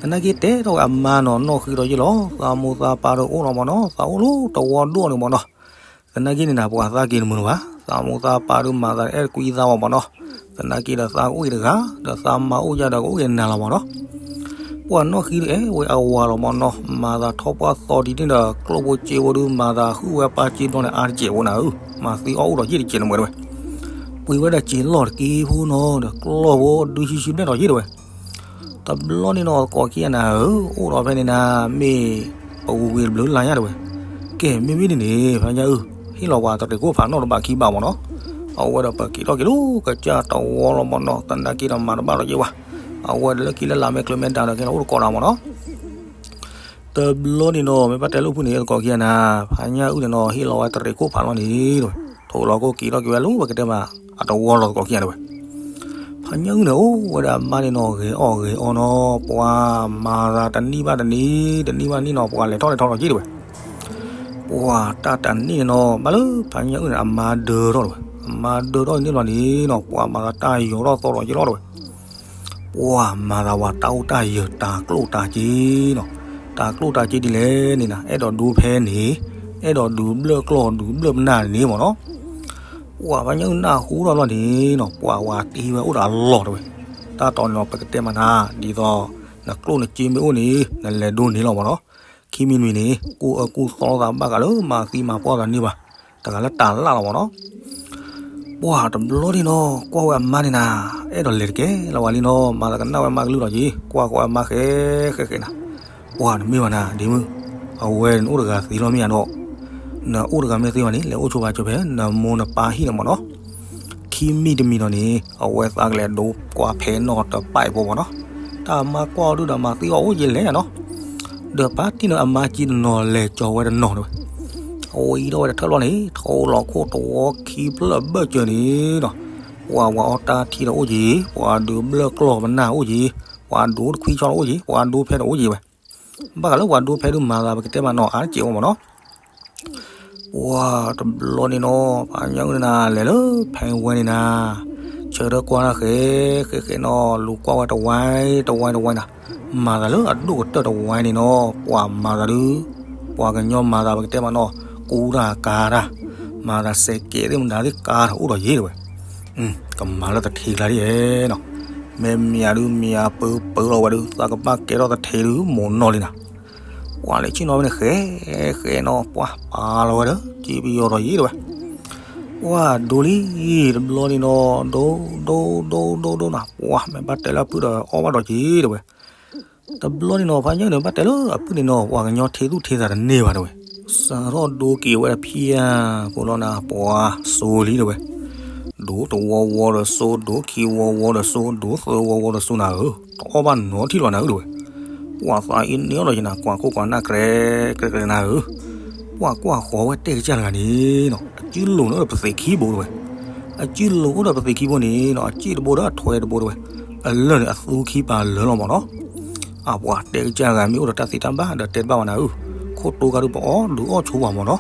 သနာ်က့တဲထီၣ်ဝဲအမါနီၤ နီၢ်ဃံဒီးယ့ၢ်လီၤ သးမိၢ်သးပၢ်ဒီးအိၣ်လီၤမးနီၤ သးအိၣ်လၢတဝီဒိၣ်န့ၣ်မးနီၤ သနာ်က့န့ၣ်နၤ ပှၤသးက့ၤတမုာ်လၢၤဘၣ် သးမိၢ်သးပၢ်ဒီးမၤသးအဲၣ်ကွံသးဝဲမးနီၤ, သနာ်က့ဒီးသးကအိၣ်အံၤတဂၤ ဒီးသးမါအိၣ်ယၤဒီးကအိၣ်က့ၤနၤလီၤမးနီၤ, ပှၤနီၢ်ဃံဒုးအဲၣ်ဝဲအဝၤလီၤမးနီၤ မၤသးထီၣ်ပှၢ်သီဒ်န့ၣ်ဒီး ကျိၣ်ဖိစ့ဖိဒုးမၤသးဟုၣ်ဝဲပၢ်စ့ဘျီန့ၣ် အါတစဲးဖိနၤဧၢ, မၤသံအီၣ်အိၣ်ဒီးယ့ၢ်တစဲးနမဲာ်တဝဲ, ပှ့ၤဝဲဒၣ်စ့လီၢ်တက့ၢ်ဖိနီၤ ဒီးကျီၢ်ဖိဒုးဆံဆံဘျဲၣ်ဒီးယ့ၢ်တဝဲ တဘျီန့ၣ်နီၤ သကိးခံဂၤနၤဧၢ, အိၣ်ဒီးဖဲန့ၣ်နၤ မ့ၢ်ပဂုၤကွံာ်တဘျုးလါညါတဝဲ, ကဲမ့မ့ၢ်ဒ်န့ၣ် ဖါညါအုၣ် ဟ့ၣ်လီၤပှၤတရံးခိၣ်ဖးနီၣ်တဘၣ်ခံဘၣ်မးနီၤ, အဝဲဒီးပက့ၤထီၣ်က့ၤလၢကစၢ်တဝီလီၤမးနီၤ သနာ်က့ဒီးမၤတဘၣ်ဒီးယ့ၢ်ဝဲ, အဝဲဒီးလၢခံလၢလာ်မ့ၢ်ကျၢၤမ့ၢ်ဒါဒီးကဲလီၤအိၣ်တကိးနၤမးနီၤ တဘျီန့ၣ်နီၤ မ့ၢ်ဘၣ်တဲလၢဖုၣ်န့ၣ် သကိးခံဂၤနၤ, ဖါညါအုၣ်န့ၣ်နီၤ ဟ့ၣ်လီၤဝဲတရံးခိၣ်ဖးလီၢ်န့ၣ်တဝဲ, ထူလီၤကိၣ်က့ၤထီၣ်က့ၤဝဲလၢပကတဲမး အတဝီလီၤသကိးခံဂၤတဝဲ, ဖါညါအုၣ်န့ၣ်အိၣ်ဝဲဒၣ်အမါန့ၣ်နီၤ ဂဲၤအီၣ်ဂဲၤအီနီၤ ပှၤမၤသးတနံၣ်ဘၣ်တနံၣ် တနံၣ်ဘၣ်နံၣ်နီၤ ပှၤလဲၤထီၣ်လဲၤထီၣ်ဒီးက့ၢ်တဝဲ, ပှၤတၢ်တနံၣ်န့ၣ်နီၤ ဘၣ်လၢဖါညါအုၣ်န့ၣ် အမါဒၢထီၣ်တဝဲ, အမါဒၢထီၣ်န့ၣ်လီၤန့ၣ်နီၤ ပှၤမၤသးတၢ်ယီၤထီၣ်သီဒီးက့ၢ်လီၤတဝဲ ပှၤမၤသးဝဲတၢ်အိၣ်တၢ်ယၢၤတၢ်ကျိၣ်တၢ်စ့နီၤ, တၢ်ကျိၣ်တၢ်စ့ဒ်လဲၣ်န့ၣ်နၤ အဲၣ်ဒိးဒိဖဲန့ၣ်, အဲၣ်ဒိးဒုးဘျၢၣ်ကျီၢ်ဒုးဘျၢၣ်ပနၢ်န့ၣ်မးနီၤ, ပှၤဖါညါအုၣ်နၢ်ဟူထီၣ်လီၤန့ၣ်နီၤ ပှၤဝဲတ့ဝဲအိၣ်ဒီးအလီၢ်တဝဲ, တၢ်တီန့ၣ်လီၤ ပကတဲမးနၤ ဒ်သိး နကျိၣ်နစ့မ့ၢ်အိၣ်န့ၣ် နလဲၤဒိန့ၣ်လီၤမးနီၤ, ခံမံၤတမံၤန့ၣ် ကူၣ်အၢကူၣ်သီလိာ်သးဘၣ်ဃးလၢမၤသံမၤပှၢ်သးန့ၢ်ဘၣ်, တဂၤလၢတၢ်လၢ်လီၤမးနီၤ ပှၤတဘျီန့ၣ်နီၤ ကွၢ်ဝဲအမါန့ၣ်နၤ, အဲၣ်ဒိးလဲၤတကဲလီၤဝဲလံနီၤ မၤသးကနၣ်ဝဲမါကလုၢ်လီၤက့ၤ ကွၢ်ဃီအမါဃဲဃဲဃဲနၤ, ပှၤနမ့ၢ်ဘၣ်နၤ ဒ်မုၢ်, အဝဲန့ၣ်အိၣ်တဂၤသ့လီၤမ့ၢ်ဧါနီၤ, နအိၣ်တဂၤမ့ၢ်သ့ဘၣ်န့ၣ် လဲၤအိၣ်ဆိးဘၣ်ကၠီဖဲ နမိၢ်နပၢ်ဟံၣ်န့ၣ်မးနီၤ ခံမံၤတမံၤဒီးန့ၣ် အဝဲသးကလဲၤဒိကွၢ်ဖဲနီၣ်တပာ်အံၤဖိမးနီၤ, တၢ်အမါကွၢ်အီၤဒုဒီးမၤသံအီၤအိၣ်ယဲလဲၣ်နီၤ, ဒီးပာ်တံၢ်န့ၣ်အမါကံတနီၤလဲၤကၠီၤဝဲတနီၤန့ၣ်ဝဲ, အဝဲအံၤထီၣ်ဝဲတထၢၣ်လီၤန့ၣ် ထီလီၤခိၣ်တဝီခံဖျၢၣ်ဘၢၣ်စၢၤန့ၣ်နီၤ, ပှၤဝၤအီၣ်တၢ်ထံဒီးအိၣ်က့ၤ ပှၤဒုးဘျၢၣ်ကျီၢ်ပနၢ်အိၣ်က့ၤ, ပှၤဒိတခွံဆီဒီးအိၣ်က့ၤ ပှၤဒိဖဲဒီးအိၣ်က့ၤဝဲ, ဘၣ်ဃးလၢပှၤဒိဖဲဒုးမၤသးပကတဲမးနီၤ အါတက့ၢ်အိၣ်မးနီၤ ပှၤတဘျီန့ၣ်နီၤ ဖါညါအုၣ်န့ၣ်နၤ လဲၤလၢဖဲဝဲန့ၣ်နၤ, ဆၢထၢၣ်ကွၢ်တၢ်ဃဲဃဲဃဲနီၤ လူၤကွၢ်ဝဲတဝဲတဝဲတဝဲနၤ, မၤသးလၢအဒိၣ်ကတၢၢ်တဝဲန့ၣ်နီၤ ပှၤမၤသးဒုး, ပှၤကညီမၤသးပကတဲမးနီၤ ကူတၢ်ကၤတၢ်, မၤသးစဲးကဲးသ့ၣ်မတၤသ့ၣ်ကၤတၢ်အိၣ်ဒီးယ့ၢ်တဝဲ ကမၤလၢတထံကျါဒ်နီၤ, မ့ၢ်မ့ၢ်အဒုးမ့ၢ်အပၢပၢလီၤဝဲဒုး သးကဘၣ်ကဲထီၣ်တထံဒုး မိၢ်နီၢ်လံနၤ, ပှၤလဲၤဆ့ၣ်နီၤဝဲန့ၣ်ဃဲဃဲနီၤ ပှၤပာ်လီၤဝဲဒီး က့ပယီၤဒီးယ့ၢ်တဝဲ, ပှၤဒိလံ, တဘျီန့ၣ်နီၤ ဒိဒိဒိဒိဒိနၤ ပှၤမ့ၢ်ဘၣ်တဲလၢအပုၢ်ဒီးအီၣ်ဘၣ်ဒီးက့ၤတဝဲ တဘျီန့ၣ်နီၤ ဖါညါန့ၣ် ဘၣ်တဲလၢအပုၢ်န့ၣ်နီၤ ပှၤကညီထံသူၣ်ထံသးတန့ၢ်ဘၣ်တဝဲ, စးထီၣ်ဒိက့ၤဝဲတဖံးဧါ, ဖိလီၤနၤ ပှၤစိၤလံတဝဲ, ဒိတဝီဝီဒီးစိ, ဒိခံဝီဝီဒီးစိ, ဒိသၢဝီဝီဒီးစိနၤဧၢ, တအီၣ်ဘၣ်နီတထံၣ်လီၤနၤဧၢ တဲဝဲ. ပှၤသးအ့န့ၢ်အီၤဒီးယနၤ ကွၢ်ခိၣ်ကွၢ်နၢ် ကြဲကြဲကြဲနၤဧၢ. ပှၤကွၢ်ဃီၤဝဲတဲကစၢ်တဂၤန့ၣ်နီၤ, အစုလိၤန့ၣ်အိၣ်ဒီးပသံးခံဘိတဲဝဲ. အစုလိၤအိၣ်ဒီးပသံးခံဘိန့ၣ်နီၤ, အစ့ၣ်တဘိဒီးအထွဲတဘိတဲဝဲ. အလၢၢ်န့ၣ် အသူခံပာ်လၢလီၤမၢ်နီၤ. အပှၤတဲကစၢ်တဂၤ မ့ၢ်အိၣ်ဒီးတၢ်သ့တၢ်ဘၣ်ဒီးတဲတဘၣ်ဘၣ်နၤဧၢ. ခိၣ်တိဂၤဒုး ပအီၣ်ဒုးအီၣ်ဆိပှၤမၢ်နီၤ.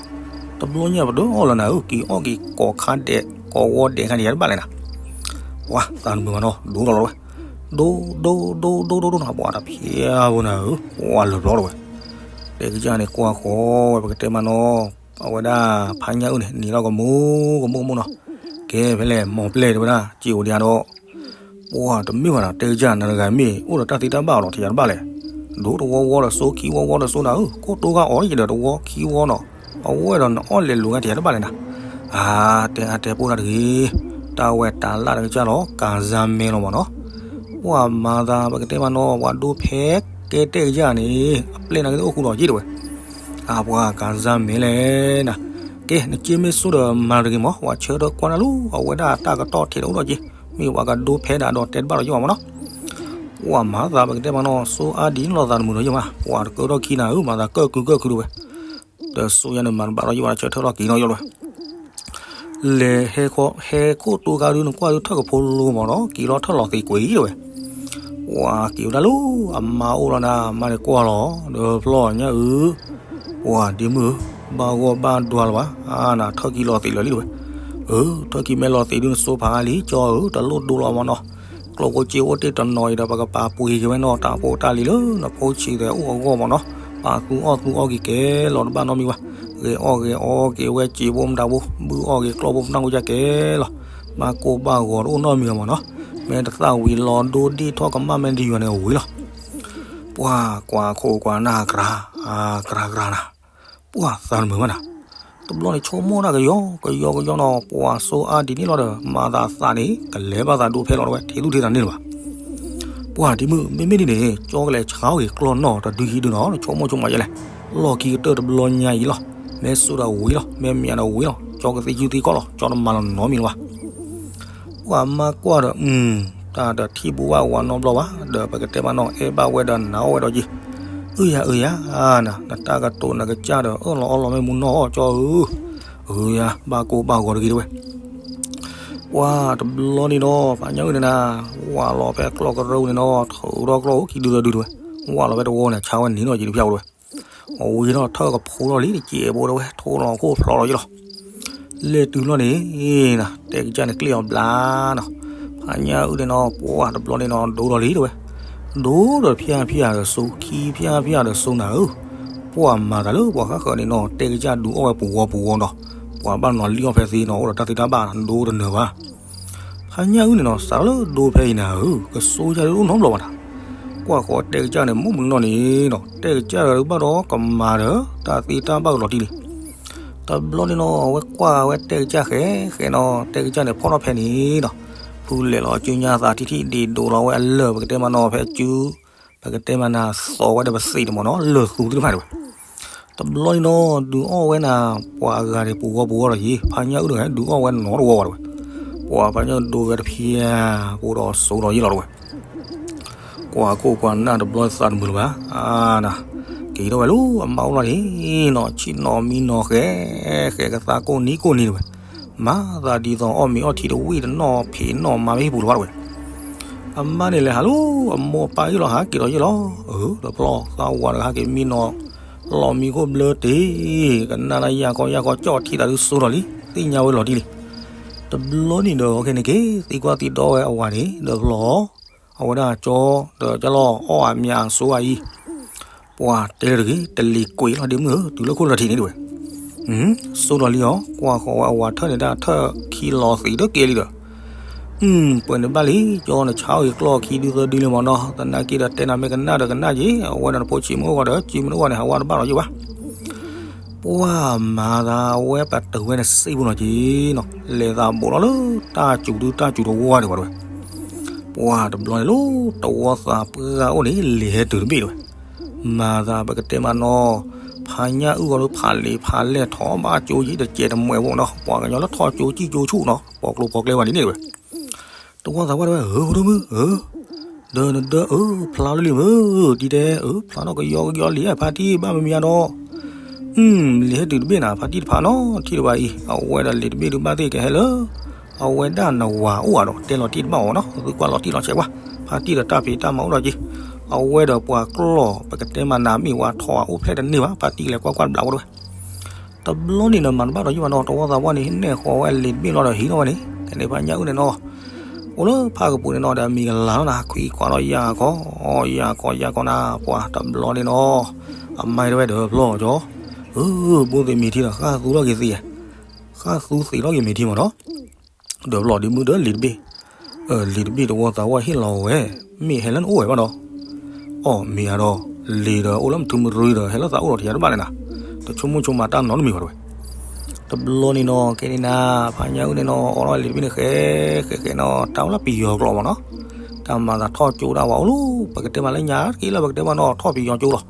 တဘျီညါပဒုးအီၣ်လၢၤနၤဧၢ, က့ၤအီၣ်က့ၤကိးခါဒဲး ကိးဝီဒဲးခါန့ၣ် ယၤတဘၣ်လဲၣ်နၤ. ပှၤသးတမုာ်ဘၣ်နီၤ, ဒိလီၤလီၤဝဲ. ဒိ ဒိ ဒိ ဒိ ဒိ ဒိနီၤ, ပှၤတဖျဲဘိနၤဧၢ, ပှၤလၢာ်ဘျီတဲဝဲ. တဲကစၢ်န့ၣ် ကွၢ်ဃီၤဝဲ ပကတဲမးနီၤ. အဝဲဒၣ်ဖးညၣ်အုၣ်န့ၣ် နံၤလီၤကမူ ကမူကမူနီၤ. ကဲဖဲလဲၣ် မ်ပျဲၢ်တဲဝဲဒၣ် စ့ၢ်အိၣ်ဒံးဒီး ပှၤတမ့ၢ်ဘၣ်နီၤ, တဲကစၢ်နၤတဂၤမ့ၢ်အိၣ်ဒီးတၢ်သ့တၢ်ဘၣ်အီၤဒီး ထံၣ်ယၤတဘၣ်လဲၣ်. ဒိတဝီဝီဒီးစိ ခံဝီဝီဒီးစိနၤဧၢ, ခိၣ်တိဂၤအီၣ်ယဒီးတဝီခံဝီနီၤ, အဝဲဒီးနအီၣ်လဲၤလိၤဂၤ ထံၣ်ယၤတဘၣ်လဲၣ်နၤ. အါ, တဲအါတဲပိၢ်တၢ်တဂ့ၤ, တၢ်ဝဲတၢ်လၢ်တကစၢ်လီၤ, ကၤစါမဲလီၤမၢ်နီၤ. ပှၤမၤသး ပကတဲမးနီၤ, ပှၤဒိဖဲကဲတဲကစၢ်န့ၣ် အပျဲၢ်နၤက့ၤအိၣ်ဃူဒီးယ့ၢ်တဲဝဲ. အါပှၤကၤစါမဲလဲၣ်နၤ, ကဲ နစ့မ့ၢ်စိဒီးမၤတဂ့ၤမၢ်, ပှၤဆၢထၢၣ်ကွၢ်နၤလီၤ, အဝဲဒၣ်တၢ်ကတီၢ်ထံးတအိၣ်ဒီးက့ၤ, မ့ၢ်ပှၤကဒိဖဲဒၣ်ဒီးတဲတဘၣ်ဒီးယ့ၢ်ဘၣ်မၢ်နီၤ. ပှၤမၤသး ပကတဲမးနီၤ, စိအါဒံးန့ၣ်လီၤသးတမုာ်ဒီးယ့ၢ်ဘၣ်, ပှၤတကၢထီၣ်ခံနၤဧၢ, မၤသးကၢၣ်ကုကၢၣ်ခုတဲဝဲ. ဒီးစိယၤန့ၣ်မၤတဘၣ်ဒီးယ့ၢ်ဘၣ်, ဆၢထၢၣ်ထီၣ်က့ၤနီၤယ့ၢ်တဲဝဲ. လဲၤဟဲခီ ဟဲခိၣ်တိဂၤဒုး နကွၢ်ဒုးထၢၣ်ကဖိလိမၢ်နီၤ, က့ၤလီၤထၢၣ်လီၤသံးကွံာ်တဲဝဲ. ပှၤက့ၤဝဲဒၣ်လၢအမါအိၣ်လီၤနၤ, မါန့ၣ်ကွၢ်လီၤ, ဒီးဖျီညါအုး, ပှၤဒ့မုၣ်ဧၢ, ဘၣ်ဂီၢ်ဘၣ်ဒွါလၢၤဘၣ်, အါနၤထၢၣ်ခံလီၤသံးလၢာ်လံတဲဝဲ. အၢ ထၢၣ်ခံမ့ၢ်လီၤသံးဒုး နစိဖးအါလံကၠီဧၢ, တလိၣ်ဒိလီၤမၢ်နီၤ. ကျိၣ်ဖိစ့အိၣ်တ့ၢ်တနီၤအံၤဒီး ပကပာ်ပှ့ၤက့ၤဝဲနီၤ, တၢ်ဖိတၢ်လံၤလၢနဖိဆံးသဲးအိၣ်အဂီၢ်မၢ်နီၤ. ပာ်သူအီၣ်သူအီက့ၤကဲလီၤ, တဘၣ်နီတမံၤဘၣ်. ဂဲၤအီၣ်ဂဲၤအီက့ၤဝဲစ့ဖိမတၤဖိ, ဘုအီၣ်က့ၤကျီၢ်ဖိမတၤဖိကဲကဲလီၤ. ဘၣ်ကိၢ်ဘၣ်ဂီၤတအိၣ်နီတမံၤဘၣ်မၢ်နီၤ. မ့ၢ်တသၣ်ဝံၤလီၤဒိဒ့ၣ်ထီၣ်ကမၣ်မ့ၢ်တယွၤန့ၣ်အဝံၤလီၤ. ပှၤကွၢ်ခိၣ်ကွၢ်နၢ်ကြၤ, ကြၤကြၤနၤ. ပှၤသးတမုာ်ဘၣ်နၤ. တဘျီန့ၣ် ဆိကမိၣ်တၢ်ကယီကယီကယီနီၤ, ပှၤစိအါဒံးန့ၣ်လီၤဒီး မၤသးသးန့ၣ် ကလဲၤဘၣ်သးဒိဖဲလီၤတဲဝဲ, ထံသူၣ်ထံသးန့ၣ်လၢၤဘၣ်. ပှၤဒ့မုၣ် မ့မ့ၢ်ဒ်န့ၣ် ကၠီကလဲၤဆါအီၣ်က့ၤကျီၢ်နီၣ်တဒုဟံးဒုနီၤ, ဆိကမိၣ်ဆိကမးယဲလဲၣ်. လီၢ်ခံကတၢၢ်တဘျီညါအံၤလီၤ. မ့ၢ်စိဒီးဝံၤလီၤ, မ့ၢ်မၠးဒီးဝံၤလီၤ, ကၠီကသံဆူသံကီၢ်လီၤ, ကၠီတမၤလီၤနီတမံၤလၢၤဘၣ်. ပှၤမါကွၢ်ဒီး တၢ်ဒီးထံၣ်ဘူးဘၣ်ဝၤနီတဘျီဘၣ်, ဒီးပကတဲမးနီၤ အဲၣ်ဘၣ်ဝဲဒီးနာ်အီၣ်ဝဲဒီးက့ၤ. အၢယၤအၢယၤနၤ, နတၢ်ကတိၤနကစၢ်ဒီး အၢၣ်လီၤအီလီၤမ့ၢ်မူနီၢ်အီၣ်ကၠီဧၢ. အၢယၤ ဘၣ်ကိၢ်ဘၣ်ဂီၤတဂ့ၤတဲဝဲ. ပှၤတဘျီန့ၣ်ဒီး ဖးညၣ်အုၣ်န့ၣ်နၤ, ဝၤလီၤဖဲကျီၢ်ကရၢန့ၣ်နီၤ, ထုးထီၣ်ကျီၢ်အိၣ်ခံဒုသၢဒုတဲဝဲ. ဝၤလီၤဖဲတဝီန့ၣ် ဆါဝဲန့ၣ်နီၤ ယံၤတဖၠၣ်အိၣ်တဲဝဲ. အဝံၤဒီးထၢၣ်ကဖိထီၣ်လံ တစဲးဘိတဲဝဲ, ထိလီၤခိၣ်ဖျီလီၤယ့ၢ်လီၤ. လဲၤတုၤလီၤန့ၣ်နၤ, တဲကစၢ်န့ၣ်ကျ့ၣ်အီၤဘျါနီၤ. ဖးညၣ်အုၣ်န့ၣ်နီၤ ပှၤတဘျီန့ၣ်နီၤ ဒိလီၤလံတဲဝဲ. ဒိဒီးဖၠၣ်ဖၠၣ်ဒီးစိ ခံဖၠၣ်ဖၠၣ်ဒီးစိနၤဧၢ. ပှၤမၤသးလၢပှၤဃၣ်ဃၣ်န့ၣ်နီၤ တဲကစၢ်ဒုးအီၣ်ဝဲပူၤဝီပူၤဝီနီၤ. ပှၤဘၣ်နီၤလံအီၣ်ဖဲသ့နီၤ အိၣ်ဒီးတၢ်သ့တၢ်ဘၣ်ဒိတနၢၤဘၣ်. ဖးညၣ်အုၣ်န့ၣ်နီၤ စးထီၣ်လၢဒိဖဲအံၤနၤဧၢ, ကစိယၤဒုးအိၣ်နီတဘျီဘၣ်နၤ. ကွၢ်ဃီတဲကစၢ်န့ၣ် မုၢ်မုၢ်နီၢ်နီၢ်န့ၣ်နီၤ တဲကစၢ်ဒီးဘၣ်ဒီးကမၤဒီး တၢ်သ့တၢ်ဘၣ်ကလီၤတံၢ်လံ. တဘျီန့ၣ်နီၤ အဝဲကွၢ်ဝဲတဲကစၢ်ဃဲဃဲနီၤ, တဲကစၢ်န့ၣ်ဖီၣ်ထီၣ်ဖဲန့ၣ်နီၤ. ဖုလဲၤလီၤအစုညါသးထံထံၣ်ဒ့ဒိးလီၤဝဲအလၢၢ် ပကတဲမးနီၤ ဖဲအစု ပကတဲမးနၤ သီးဝဲဒီးပသံးတမးနီၤ လၢၢ်သူသ့ၣ်တဖၣ်တဲဝဲ. တဘျီန့ၣ်နီၤ ဒုးအီၣ်ဝဲနၤ ပှၤအဂၤန့ၣ် ပူၤဝီပူၤဝီလီၤယံၤ, ဖးညၣ်အုၣ်တဂၤ ဒုးအီၣ်ဝဲနီတဝီဝီတဲဝဲ. ပှၤဖးညၣ်ဒိဝဲတဖၠၣ် ပူၤဒီးစိလီၤယ့ၢ်လီၤတဲဝဲ. ကွၢ်ခိၣ်ကွၢ်နၢ်တဘျီသးတမုာ်လၢၤဘၣ်, အါနၤ က့ၤထီၣ်ဝဲလၢအမါအိၣ်လီၤန့ၣ်နီၤ ဆ့ၣ်နီၤမံနီၤဃဲ ဃဲကသါကိၢ်နံၤကိၢ်နံၤတဲဝဲ. မၤသးဒ်သိးအီၣ်မ့ၤအီထံတဝံၣ်တနီၣ်ဖံးနီၣ်မၤမ့ၢ်ဟံၣ်ပူၤလၢၤဘၣ်တဲဝဲ. အမါန့ၣ်လဲၤဟးလၢအမိၢ်အပၢ်ဟံၣ်လီၤ ဟးက့ၤလီၤယ့ၢ်လီၤ. အၢ တဖျီသးဝၤတဂၤဟဲက့ၤမံနီၤ လီၤမံခိၣ်ဘျၢတ့ၢ် ကနၣ်လၢယၢ်ခီယၢ်ခီ ကၠီၣ်ထံသးဒုးစိလီၤလံ သ့ၣ်ညါဝဲလီၤတံၢ်လံ. တဘျီန့ၣ်ဒီး ခဲန့ၣ်က့ၤ သံကွၢ်သံဒိးဝဲအဝၤန့ၣ် ဒီးဖျီ အဝဲဒၣ်ကၠီဒီးကၠီလီၤအီၣ်အမါအစိအံၤ ပှၤတဲလၢတဂ့ၤ တလံၤကွံာ်လီၤဒ့မုၣ်ဧၢ တုၤလၢခိၣ်လၢထံးန့ၣ်တဲဝဲ. စိလီၤလံအီၤ ကွၢ်ဃီၤဝဲအဝၤထၢၣ်န့ၣ်တၢ်ထၢၣ်ခံလီၤသံးတကဲလံဒီး ပှဲၤန့ၣ်ဘၣ်လံ ကၠီနဆါအီၣ်ဂ့ၤကျီၢ်ခံဒုသၢဒုလံမၢ်နီၤ သနာ်က့ဒီးတဲနၤမ့ၢ်ကနၣ်ဒီးကနၣ်က့ၤ အဝဲဒီးနဖိဆံးမ့ၢ်အိၣ်ဂီၤဒီး စုမ့ၢ်တအိၣ်ဂီၤန့ၣ် ဟးဝဲတဘၣ်လီၤယ့ၢ်ဘၣ်. ပှၤမၤသးဝဲပတုာ်ဝဲန့ၣ်စံးပူၤနီၤက့ၤနီၤ လဲၤသးဘိးလီၤလၢတၢ်စူၤဒုတၢ်စူၤတဝီဒံးဘၣ်တဲဝဲ. ပှၤတဘျီန့ၣ်လီၤ တဝီသးပှၢ်အိၣ်န့ၣ် လဲၤဟဲတုၤတဘ့ၣ်တဲဝဲ. မၤသးပကတဲမးနီၤ ဖ ဖးညၣ်အုၣ်ဂီၤဒီးဖးလံာ်ဖးလဲၢ်ထီၣ်ဘၣ်ကၠိယံၤတစဲးတမှဲးဖိနီၤ, ပှၤကညီလၢထီၣ်ကၠိစံၣ်ကၠိဆူၣ်နီၤ, ပိာ်ကျိၤပိာ်ကျဲဝဲဒ်န့ၣ်တဝဲ. တဝီသးပှၢ်တဲဝဲ ဧၢ ဖိဒိၣ်မုၣ်ဧၢ, ဒီးနဒၢအၢ ဖျါလၢလံာ်မုၢ်, ဒ်တဲအၢ ဖျါထီၣ်ကယီကယီလံာ်ဧါ ဖါတံၢ်ဘၣ်မမံၤဧါဒီး, အု လံာ်ဟဲတုၤတဘ့ၣ်နၤ ဖါတံၢ်တဖးနီၤ ထံၣ်တဝဲအံၤ အဝဲဒီးလံာ်တဘ့ၣ်ဒုးဘၣ်သ့ၣ်ကဟဲလၢ အဝဲဒၣ်နဝၤအိၣ်ဧါဒီး တဲလီၤတံၢ်တဘၣ်အီၤနီၤ, သုကွၢ်လီၤတံၢ်လီၤဆဲးကွၢ်, ဖါတံၢ်ဒီးတၢ်ဖံးတၢ်မၤအိၣ်ဒီးက့ၤ, အဝဲဒီးပှၤကျီၢ်ပကတဲမးနၤမ့ၢ်ဝဲထီၣ်အအိၣ်ဖျဲၣ်တန့ၢ်ဘၣ် ဖါတံၢ်လဲၤကွၢ်ကွၢ်တဘျီဝဲတဝဲ. တဘျီန့ၣ်ဒီးမၤတဘၣ်ဒီးယုၢ်ဘၣ်နီၤ, တဝီသးပှၢ်န့ၣ် နဲၣ်ဃီၤဝဲလံာ်တဘ့ၣ်လီၤဒီးဟံးထီၣ်ဝဲန့ၣ်, ဖဲန့ၣ်ဖးညၣ်အုၣ်န့ၣ်နီၤ, အိၣ်လၢဖးကပူၤန့ၣ်နီၤ ဒီးအမံၤကလၤလီၤနၤ ခွံခွါလီၤယၤခီ, ယၤခီယၤခီနၤ ပှၤတဘျီန့ၣ်နီၤ, အမါတဲဝဲဒီးဖျီၣ်ကၠီ, အၢ ဘိသ့ၣ်မ့ၢ်ထံဒီး ဃၣ်သူထီၣ်က့ၤသ့, ဃၣ်သူသ့ထီၣ်က့ၤမ့ၢ်ထံမးနီၤ. ဒီးဖျီၣ်ဒ့မုၣ်ဒီးလံာ်တဘ့ၣ်, လံာ်တဘ့ၣ်တဝီသးပှၢ်ဟ့ၣ်လီၤဝဲ, မ့ၢ်ဟဲလၢနအိၣ်ဝဲဘၣ်ဒီး, အီၣ်မ့ၢ်ဧါဒီး, လံာ်ဒီးအိၣ်လၢမထူမရူဒီးဟဲလၢသးအိၣ်ဒီးတယၤတဘၣ်လဲၣ်နၤ, တဆိကမိၣ်ဆိကမးတၢ်နီတမံၤဘၣ်တဝဲ. တဘျီန့ၣ်နီၤ ကဲန့ၣ်နၤ ဖးညၣ်အုၣ်န့ၣ်နီၤ အိးထီၣ်လံာ်တဘ့ၣ်န့ၣ် ဃဲဃဲဃဲနီၤ တၢ်အိၣ်လၢပယီၤကျိာ်မးနီၤ, တၢ်မၤသးထီၣ်ကၠိဒၣ်ဝဲအိၣ်လၢ ပကတဲမးလၢညါတက့ၢ်လၢပကတဲမးနီၤ ထီၣ်ပယီၤကၠိလီၤ.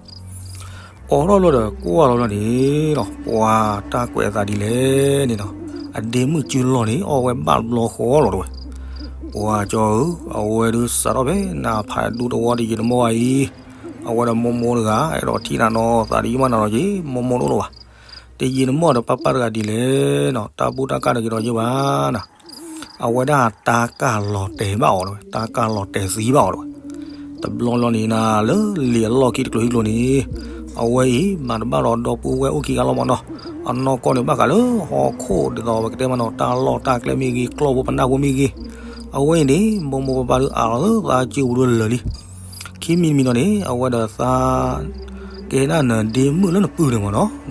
အိးထီၣ်လီၤဒီးကွၢ်လီၤလီၤန့ၣ်နီၤ ပှၤတၢ်ကွဲးအသးဒ်လဲၣ်န့ၣ်နီၤ, အဒ့မုၣ်စုလီၢ်န့ၣ် အီၣ်ဝဲဘၣ်တဘျီဃီလီၤတဝဲ. ပှၤကၠီဧၢ, အဝဲဒုးစးထီၣ်ဖဲနဖးဒူတဝီတယံာ်တမီၢ်အံၤ, အဝဲဒီးမိၢ်မိၢ်တဂၤ အဲၣ်ဒိးထံၣ်နၤနီၤသးတယံာ်မးနၤလီၤက့ၤ မိၢ်မိၢ်တအိၣ်လၢၤဘၣ်. တယံာ်တမီၢ်ဒီးပၢ်ပၢ်တဂၤဒ်လဲၣ်နီၤ တၢ်ဘူၣ်တၢ်ကၢ်တဂ့ၤဒီးယ့ၢ်ဘၣ်နၤ အဝဲဒၣ်တၢ်ကၢ်လီၤတဲာ်ဘၣ်အီၤတဝဲ, တၢ်ကၢ်လီၤတဲာ်သံဘၣ်အီၤတဝဲ. တဘျီလီၤန့ၣ်နၤ လၢလံာ်အလီၢ်ခံတကျိၤဟံၣ်ကျိၤန့ၣ်, အဝဲအံၤမၤတဘၣ်ဒီးဒီပုၢ်ဝဲၢ်အိၣ်ခံဂၤလီၤမးနီၤ, အနီၢ်ကီၢ်န့ၣ်ဘၣ်ဃးလၢဟီၣ်ခိၣ်ဒ်သိးပကတဲမးနီၤ တၢ်လီၢ်တၢ်ကျဲမ့ၢ်ဂ့ၤ ကျီၢ်ဖိပနၢ်ဖိမ့ၢ်ဂ့ၤ, အဝဲအံၤန့ၣ် မိၢ်မိၢ်ပၢ်ပၢ်ဒုးအးလီၤလၢသးစုပူၤဒီးလၢာ်လံ ခံမံၤတမံၤနီၤန့ၣ် အဝဲဒီးသး ကဲဒၣ်နဒ့မုၣ်လၢနပုၢ်န့ၣ်မးနီၤ,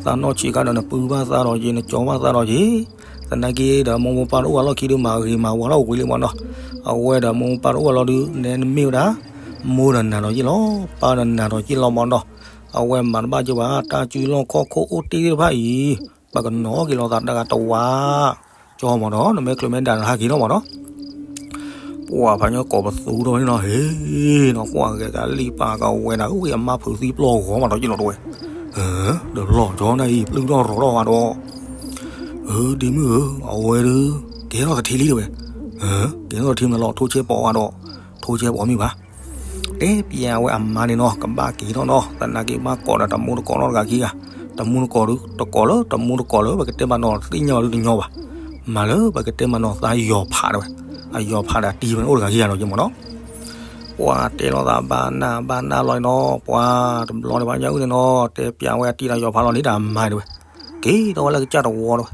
သးနီၢ်ဆံးခါဒီးနပုၢ်ဘၣ်သးဒီးက့ၤ နကၠီဘၣ်သးဒီးက့ၤ, သနာ်က့ဒီးမိၢ်မိၢ်ပၢ်တအိၣ်ဝဲလီၢ်ခံဒုးမၤဂ့ၤမၤဝါထီၣ်ဝံၤလံမးနီၤ, အဝဲဒီးမိၢ်မိၢ်ပၢ်တအိၣ်ဝဲလီၤဒုး နဲနမ့ၢ်ဝဲဒၣ် မိၢ်ဒီးနၤဒီးယ့ၢ်လီၤ ပၢ်ဒီးနၤဒီးယ့ၢ်လီၤမးနီၤ, အဝဲမၤတဘၣ်က့ၤဘၣ် တၢ်စုလီၢ်ခီၣ်ခိၣ်အိၣ်တ့ၢ်သ့ၣ်တဖၣ်အံၤ ပကနီၤက့ၤလီၤသးတဂၤတဝး ကၠီမးနီၤ နမ့ၢ်ချုးမ့ၢ်ဒၣ်နဟးက့ၤထီၣ်မးနီၤ, ပှၤဖးညၣ်ကိးပသူထီၣ်န့ၣ်နီၤ ဟ့ၣ်နီၤ ကွၢ်ဂဲၤကလံၣ်ပာ်ကဝဲဒၣ် ဝံၣ်အမါဖုးသံပျီၢ်ဂီၤမးဒီးယ့ၢ်လီၤတဝဲ, ဒီးလီၤကၠီနၤအံၤ ပျုၢ်ထီၣ်ရီၤထီၣ်ဝဲဒီး, အၢ ဒ့မုၣ်ဧၢ အဝဲဒုး ကဲထီၣ်သထ့လံတဝဲ, ကဲထီၣ်သထ့မးလီၤ ထိဆဲးပိာ်ဝဲဒီး, ထိဆဲးပိာ်မ့ၢ်ဘၣ် တဲပျးဝဲအမါန့ၣ်နီၤ ကဘၣ်က့ၤထီၣ်နီၤ သနာ်က့ဘၣ်ကိးဒီးတမူတကိးနီတဂၤခံဂၤ, တမူတကိးဒုးတကိးလၢ တမူတကိးလၢ ပကတဲမးနီၤ သ့ၣ်ညါဘၣ်ဒုးတညီဘၣ်, မၤလၢပကတဲမးနီၤ သးယီၤဖးတဝဲ, အယီၤဖးဒီးတံၤဝဲန့ၣ်အိၣ်တဂၤခံဂၤနီၤ ယမးနီၤ, ပှၤတဲလိာ်သးဘၣ်နၢ်ဘၣ်နၢ်လီၤနီၤ ပှၤတဘျီန့ၣ် ဖးညၣ်အုၣ်န့ၣ်နီၤ တဲပျးဝဲအတံၤဒီးယီၤဖးလီၤန့ၣ်ဒီးအမါတဝဲ, က့ၤထီၣ်ဝဲလၢကစၢ်တဝီတဝဲ,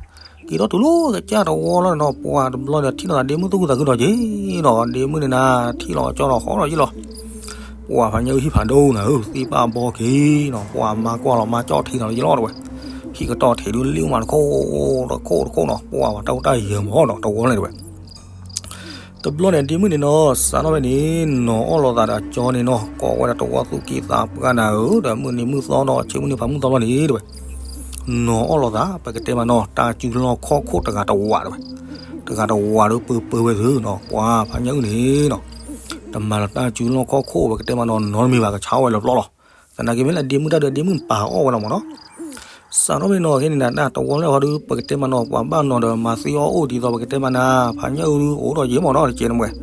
က့ၤထီၣ်တုၤလၢကစၢ်တဝီလီၤနီၤ ပှၤတဘျီန့ၣ် ထံၣ်လိာ်သးဒ့မုၣ်သူၣ်ခုသးခုဒီးက့ၤနီၤ ဒ့မုၣ်န့ၣ်နၤ ထံၣ်လီၤကၠီဒီးဃီဒီးယ့ၢ်လီၤ, ပှၤဖးညၣ်အုၣ်ဟံၣ်ဖးဒိၣ်နၤဧၢ သ့ၣ်ပာ်ဘီက့ၤနီၤ ပှၤမါကွၢ်လီၤမါကၠီထံနီၤယ့ၢ်လီၤတဝဲ, ဟံၣ်ကတီၢ်ထံးဒုးလံၣ်မးတခိၣ်တခိၣ်တခိၣ်နီၤ ပှၤဝဲတၢ်အိၣ်တၢ်ယၢၤမးနီၤ တဝီန့ၣ်တဝဲ တဘျီန့ၣ် ဒ့မုၣ်န့ၣ်နီၤ စးထီၣ်ဖဲန့ၣ် နီၤအီၣ်လိာ်သးဒီးကၠီန့ၣ်နီၤ ကိးဝဲဒၣ်တဝီသူၣ်က့သးပှၢ်နၤဧၢ ဒီးမုၢ်နံၤမုၢ်သီဒီး ဆ့မုၢ်နံၤဖးမုၢ်သီလီၤန့ၣ်တဝဲ, နီၤအီၣ်လိာ်သး ပကတဲမးနီၤ တၢ်စုလီၢ်ခီၣ်ခိၣ်တဂၤတဝးတဝဲ, တဂၤတဝးဒီးပၢပၢဝဲသုနီၤ ပှၤဖးညၣ်အုၣ်န့ၣ်နီၤ, တမၤလၢတၢ်စုလီၢ်ခီၣ်ခိၣ် ပကတဲမးနီၤ နီတမံၤဘၣ် ကဆါဝဲလၢပျီလီၤ, သနာ်က့မ့ၢ်လၢဒ့မုၣ်တၢ်ဒုး ဒ့မုၣ်ပာ်အီၣ်ဝဲလီၤမးနီၤ စးထီၣ်ဖဲန့ၣ်နီၤ ခဲန့ၣ်နၤ တၢ်တဝီလၢဟီဒုး ပကတဲမးနီၤ ပှၤဘၣ်နီၤဒီးမၤသံအီၣ်အိၣ်ဒ်သိး ပကတဲမးနၤ ဖးညၣ်အုၣ်ဒုး အိၣ်ဒီးယ့ၢ်မးနီၤ တကဲးတမှဲၤ,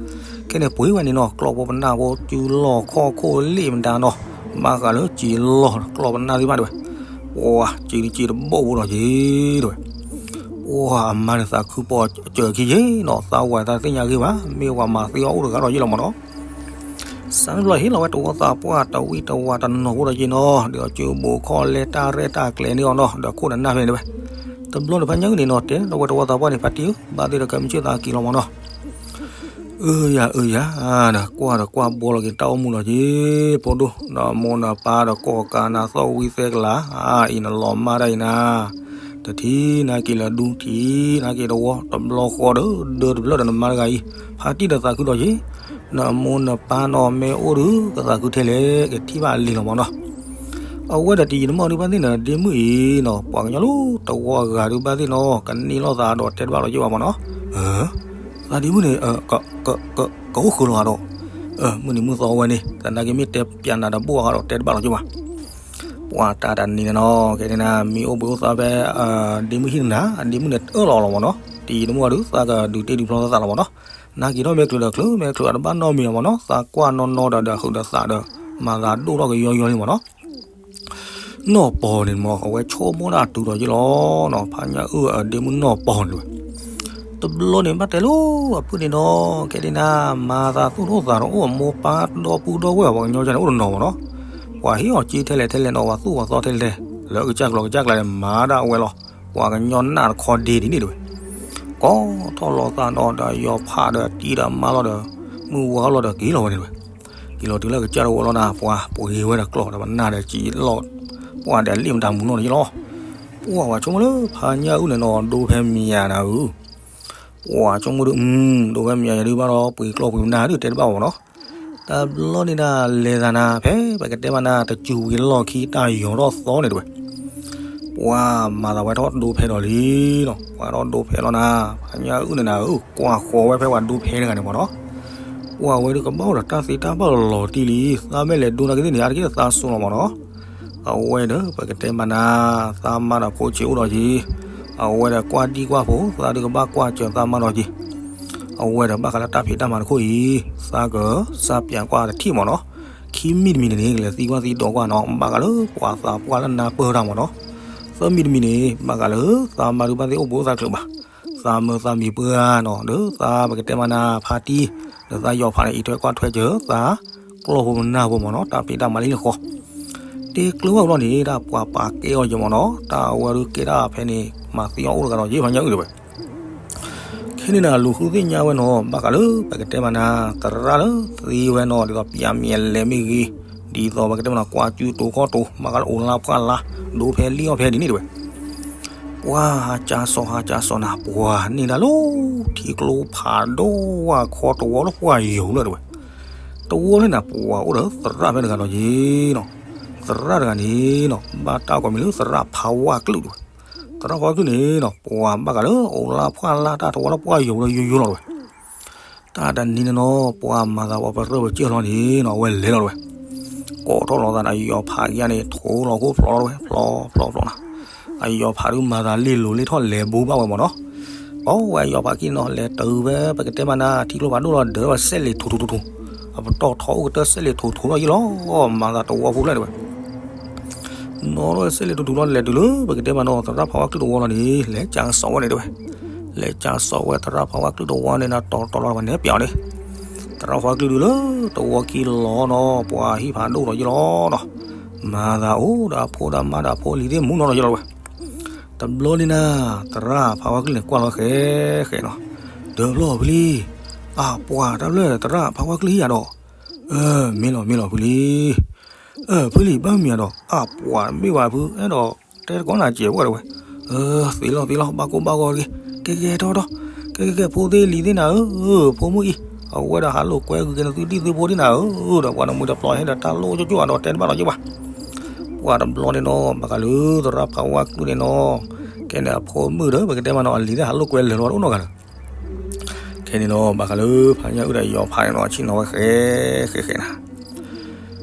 ခဲန့ၣ်ပှ့ၤဝဲန့ၣ်နီၤ ကျီၢ်ဖိပနၢ်ဖိ စုလီၢ်ခီၣ်ခိၣ်လ့ၣ်မဒါနီၤ, ဘၣ်ဃးလၢစံာ်လီၢ် ကျီၢ်ပနၢ်သ့ၣ်တဖၣ်တဝဲ, ပှၤစံာ်တစံာ်တဘိၣ်ဖိဒီးယ့ၢ်တဝဲ ပှၤအမါန့ၣ်သးခုပိာ်စၢၤခံယ့ၢ်နီၤ သးဝဲတၢ်သ့ၣ်ညါဂ့ၤဘၣ် မ့ၢ်ပှၤမၤသံအီၣ်အိၣ်တဂၤဒီးယ့ၢ်လီၤမးနီၤ စးထီၣ်ဟ့ၣ်လီၤဝဲတဝီသးပှၢ်တဝံၣ်တဝးတနီၤဖိဒီးယ့ၢ်နီၤ ဒီးကၠိဘိခီလဲတၢ်ရဲၣ်တၢ်ကျဲၤန့ၢ်အီၤနီၤ ဒီးခိၣ်နနၢ်ဖဲန့ၣ်တဝဲ, တဘျီန့ၣ်ဖးညၣ်အုၣ်န့ၣ်နီၤ တဲဒီးဝဲတဝီသးပှၢ်န့ၣ် ဖါတံၢ်ဧၢ ဘၣ်သ့ၣ်ဒီးကဲမုၢ်ဆ့ၣ်သးက့ၤလီၤမးနီၤ အၢယၤအၢယၤ ဒီးကွၢ်ဒီးကွၢ်ဘီလီၤက့ၤတၢ်အိၣ်မူလီၤက့ၤ ဖိဒိၣ် ဒီးမိၢ်နပၢ်ဒီးကိးကးနၤသီၣ်ဝံၤသဲကလၤ အါအံၤနလီၤမၢ်တၢ်အံၤနၤ တထံၣ်နာ်က့ၤလၢဒူထံၣ်နာ်က့ၤတဝီ တဘျီဃီဒီး ဒၢတဖျၢၣ်ဒီးနမါတဂၤအံၤ ဖါတံၢ်ဒီးသးခုဒီးက့ၤ နမိၢ်နပၢ်နီၢ်မ့ၢ်အိၣ်ဒုး ကသးခုထဲလဲၣ် ကထံၣ်ဘၣ်အလံၤလီၤမးနီၤ. အဝဲဒီးတယံာ်တမီၢ်ဒုးဘၣ်သ့ၣ်နီၤ ဒ့မုၣ်အံၤနီၤ ပှၤကညီလၢတဝီအဂၤဒုးဘၣ်သ့ၣ်နီၤ ကန့ၢ်လိာ်သးဒီးတဲတဘၣ်လီၤက့ၤဘၣ်မးနီၤ. သးဒ့မုၣ်န့ၣ် ကအိၣ်ဃုာ်လီၤဧါဒီး မုၢ်နံၤမုၢ်သီဝဲန့ၣ် သနာ်က့မ့ၢ်တဲပျးနၤဒီးဘိၣ်အါဒီးတဲတဘၣ်လီၤက့ၤဘၣ်. ပှၤတၢ်တနံၤန့ၣ်နီၤ ကဲန့ၣ်နၤ မ့ၢ်အိၣ်ဘှံးအိၣ်သါဖဲ ဒ့မုၣ်ဟံၣ်န့ၣ်နၤ အဒ့မုၣ်န့ၣ်အၢၣ်လီၤလီၤမ့ၢ်နီၤ, တယံာ်တမီၢ်ဒီး သးကဒုးတ့ၢ်ဒုးဖျီသးလီၤမ့ၢ်နီၤ, နၤက့ၤထီၣ်မ့ၢ်ချုးဒီးချုး မ့ၢ်ချုးအတဘၣ်နီတမံၤမ့ၢ်နီၤ, သးကွၢ်နီၢ်နီၢ်ဒီး ဒီးဟုးဒီးသးဒီး မၤသးဒိၣ်ထီၣ်ကယီယီန့ၣ်မ့ၢ်နီၤ, နီၢ်ပီၢ်န့ၣ်မ့ၢ် အဝဲဆိကမိၣ်ဒၣ်တုၤဒီးယ့ၢ်လီၤနီၤ, ဖါညါအုၣ်အဒ့မုၣ်နီၢ်ပီၢ်န့ၣ်ဝဲ တဘျီန့ၣ်ဘၣ်တဲလိာ်အပုၢ်န့ၣ်နီၤ, ကဲဒ်နၤ မၤသးသူၣ်ဒိၣ်သးဒီးအိၣ်အမိၢ်ပၢ်ဒီပုၢ်ဒီဝဲၢ်အပှၤကညီန့ၣ် အိၣ်တနီၤမ့ၢ်နီၤ, ပှၤဟ့ၣ်အီၤစ့ထဲလဲၣ်ထဲလဲၣ်နီၤ ပှၤသူၣ်ပှၤသီထဲလဲၣ်ထဲလဲၣ် လၢကစၢ်ကျီၤကစၢ်ကျါန့ၣ် မၤဒၣ်ဝဲလီၤ, ပှၤကညီနၢ်တခီဒ့ဒ်န့ၣ်တဝဲ, ကိးထီၣ်လီၤသးဒီး ဒီးယီၤဖးဒီးတံၤဒီးမါလီၤဒီး မုၢ်ဝါလီၤဒီးက့ၤလီၤဝဲန့ၣ်တဝဲ, က့ၤလီၤတုၤလၢကစၢ်တဝီလီၤနၤ ပှၤပှ့ၤဝဲဒီးကျီၢ်ဒီးပနၢ်ဒီးကံလီၤ, ပှၤဒီးလ့ၣ်မတၤမူနီၢ်န့ၣ်လီၤ, ပှၤဝဲဆိကမိၣ်လၢဖါညါအုၣ်န့ၣ်နီၤ ဒိဖဲမံၤယၤနၤဧၢ ပှၤဆိကမိၣ်ဒုး ဒိဖဲမံၤယၤယၤဒုးဘၣ်ဒီး ပှ့ၤကျီၢ်ပှ့ၤပနၢ်ဒုးတဲတဘၣ်မ့ၢ်နီၤ, တဘျီန့ၣ်ဒၣ်လဲၤသးနၤ ဖဲပကတဲမးနၤ တစူၤဝံၤလီၢ်ခံတၢ်ယီၤထီၣ်သီန့ၣ်တဝဲ, ပှၤမၤသးဝဲထီၣ်ဒိဖဲဒီးလံနီၤ, ပှၤထီၣ်ဒိဖဲလီၤနၤ, ဖါညါအုၣ်န့ၣ်နၤဧၢ ကွၢ်ဃီၤဝဲဖဲပှၤဒိဖဲတဂၤန့ၣ်မ့ၢ်နီၤ, ပှၤဝဲဒုးကဘၣ်အိၣ်ဒီးတၢ်သ့တၢ်ဘၣ်လီၤတံၢ်လံ, သးမ့ၢ်လဲၤဒိနၤကသ့ၣ်န့ၣ် အါတက့ၢ်သးစိၤလီၤမ့ၢ်နီၤ အဝဲဒီးပကတဲမးနၤ, သးမါဒီးဖိဆံးအိၣ်ဒီးယံၤ, အဝဲဒီးကွၢ်ဒံကွၢ်ဖိ သးဒုးကဘၣ်ကွၢ်စၢၤသးမါဒီးယံၤ, အဝဲဒီးဘၣ်ဃးလၢတၢ်ဖံးတၢ်မၤတခိၣ်အံၤ, သးကစၢ်ပျးကွၢ်တထံၣ်မ့ၢ်နီၤ, ခံမံၤတမံၤန့ၣ်န့ၣ် ကလဲၤသံကွၢ်သံဒိးကွၢ်နီၤ, ဘၣ်ဃးလၢပှၤသးပှၢ်လၢနၢ်ပၢၢ်တၢ်မ့ၢ်နီၤ, သၢမံၤတမံၤန့ၣ် ဘၣ်ဃးလၢသးမါဒုးဘၣ်သ့ၣ်အိၣ်ဘှံးအိၣ်သါချုးဘၣ်, သးမၢသးမံၤပှၢ်နီၤ, ဒီးသးပကတဲမးနၤဖါတံၢ်, ဒီးသးယီၤဖးန့ၣ် အံးထွဲကွၢ်ထွဲစၢၤသး ကျီၢ်ဖိမနၢ်ဖိမ့ၢ်နီၤ, တၢ်ဖံးတၢ်မၤလံလၢဃီ, တဲကျၢၤဝဲဘျီန့ၣ် တၢ်ပှၤပာ်ကဲအီၤယဲမ့ၢ်နီၤ, တၢ်အဝဲဒုးကဲဒၣ်ဖဲန့ၣ် မၤသံအီၤအိၣ်တဂၤဒီးယဲမ့ၢ်ယဲအုၣ်တဝဲ, ခဲန့ၣ်နၤ လူၤဃုသ့ၣ်ညါဝဲနီၤ, ဘၣ်ဃးလၢပကတဲမးနၤ သရၣ်လၢသံဝဲနီၤ, ဒ်သိးပယၣ်မံၤအလဲၤမ့ၢ်ဂ့ၤ, ဒ်သိးပကတဲမးနၤ ကွၢ်ကၠူတိၤခီၣ်တိၤ ဘၣ်ဃးလၢအိၣ်လါဖှၣ်လါ, ဒိဖဲလံၣ်အီၣ်ဖဲဒ်န့ၣ်တဝဲ ပှၤဟးကၢ်စီၤဟးကၢ်စီၤနၤ, ပှၤန့ၢ်ဒၣ်လၢ ထံကျိဖးဒိၣ်ဝဲခီတဝီလၢပှၢ်ယိာ်လၢတဝဲ, တဝီန့ၣ်နၤ ပှၤအိၣ်ဒီးသရၣ်ဖဲတဂၤဒီးယဲနီၤ, သရၣ်တဂၤန့ၣ်နီၤ ဘၣ်တၢ်ကိးမံၤလၢသရၣ်ဖးဝါကလုာ်တဝဲ, သရၣ်ဖးဝါကလုာ်န့ၣ်နီၤ ပှၤဘၣ်ဃးလၢအိၣ်လါဖှၣ်လါတၢ်တဝီလၢပှၢ်ယိာ်လၢယိယိလီၤတဝဲ တၢ်တနံၤန့ၣ်နီၤ ပှၤမၤသးပှၤပရၢၢ်ပကၢၢ်လီၤန့ၣ်နီၤ အဝဲလဲၤလီၤတဝဲ, ကိးထီၣ်လီၤသးဒီးယီၤဖးကယါန့ၣ် ထိလီၤခိၣ်ဖျိးလီၤတဝဲ ဖျိးဖျိးဖျိးနၤ, အယီၤဖးဒုးမၤသးလ့ၢ်လိၤလ့ၢ်ထီၣ်လဲၤဘိဘၣ်ဝဲမ့ၢ်နီၤ, အဝဲယီၤဖးခံနီၤ လဲၤတုၤဖဲပကတဲမးနၤ ထံကျိဖးဒိၣ်လီၤ ဒၢးဝဲစဲးလ့ၤထူထူထူထူ, အပတီၢ်ထီအိၣ်ကတၢၢ်စဲးလ့ၤထူထူလီၤယ့ၣ်လီၤ, မၤသးတဝီဖိဖျဲၣ်တဝဲ နီၤလီၤစဲးလ့ၤထူထူလီၤ လဲၤတုၤလၢပကတဲမးနီၤ သရၣ်ဖးဝါကလုာ်တဝီလီၤန့ၣ် လဲၤကၢ်စိာ်ဝဲန့ၣ်တဝဲ, လဲၤကၢ်စိာ်ဝဲသရၣ်ဖးဝါကလုာ်တဝီန့ၣ်နၤ တီၤတီၤလီၤပှၤနဲပၠးအီၤန့ၣ်, သရၣ်ဖးဝါကလုာ်ဒုးလၢတဝီခံလီၤနီၤ ပှၤဟံၣ်ဖးဒိၣ်ဒီးယ့ၣ်လီၤနီၤ, မၤသးအိၣ်ဒီးအဖိဒီးမါဒီးအဖိလံၤသ့ၣ်မူနီၤဒီးယ့ၣ်လီၤဝဲ, တဘျီန့ၣ်နၤ သရၣ်ဖးဝါကလုာ်န့ၣ် ကွၢ်လီၤဃဲဃဲနီၤ, ဒီးဖျီၣ်ဖုလံ, အပှၤတၢ်ဖျၢၣ် သရၣ်ဖးဝါကလုာ်ဟံၣ်ယၤဒီး, မ့ၢ်လီၤမ့ၢ်လီၤဖုလံ အၢ ဖုလံၤဘၣ်မံၤအဒီး အပှၤမ့ၢ်ဝဲဖု အဲၣ်ဒိးတဲတကိးနၤစဲးဝဲတဝဲ, သ့လီၤသ့လီၤ ဘၣ်ကိၢ်ဘၣ်ဂီၤတဂ့ၤ, ကဲကဲထီၣ်ထီၣ်, ကဲကဲကဲ ဖိသ့ၣ်လံၤသ့ၣ်နၤဧၢ, ဖိမုၣ်အံၤ, အဝဲဒီးဟးလိာ်ကွဲဂုာ်က့ၤနသုဒံၣ်သုဖိသ့ၣ်နၤဧၢ, ဒီးပှၤတမှံၤတပျီၤဟဲဒီးတၢ်လိၣ်ကၠိကၠိဒီးတဲတဘၣ်လီၤက့ၤဘၣ်, ပှၤတဘျီန့ၣ်နီၤ ဘၣ်ဃးလၢသရၣ်ဖးဝါကလုာ်န့ၣ်နီၤ, ကဲန့ၣ်အဖိမုၣ်ဒီး ပကတဲမးနီၤ အလံၤသ့ၣ်ဟးလိာ်ကွဲလၢာ်လီၤတအိၣ်နီတဂၤလၢၤ ခဲန့ၣ်နီၤ ဘၣ်ဃးလၢဖါညါအုၣ်ဒီးယီၤဖးန့ၣ်နီၤ ဆ့ၣ်နီၤဝဲဃဲဃဲဃဲနၤ,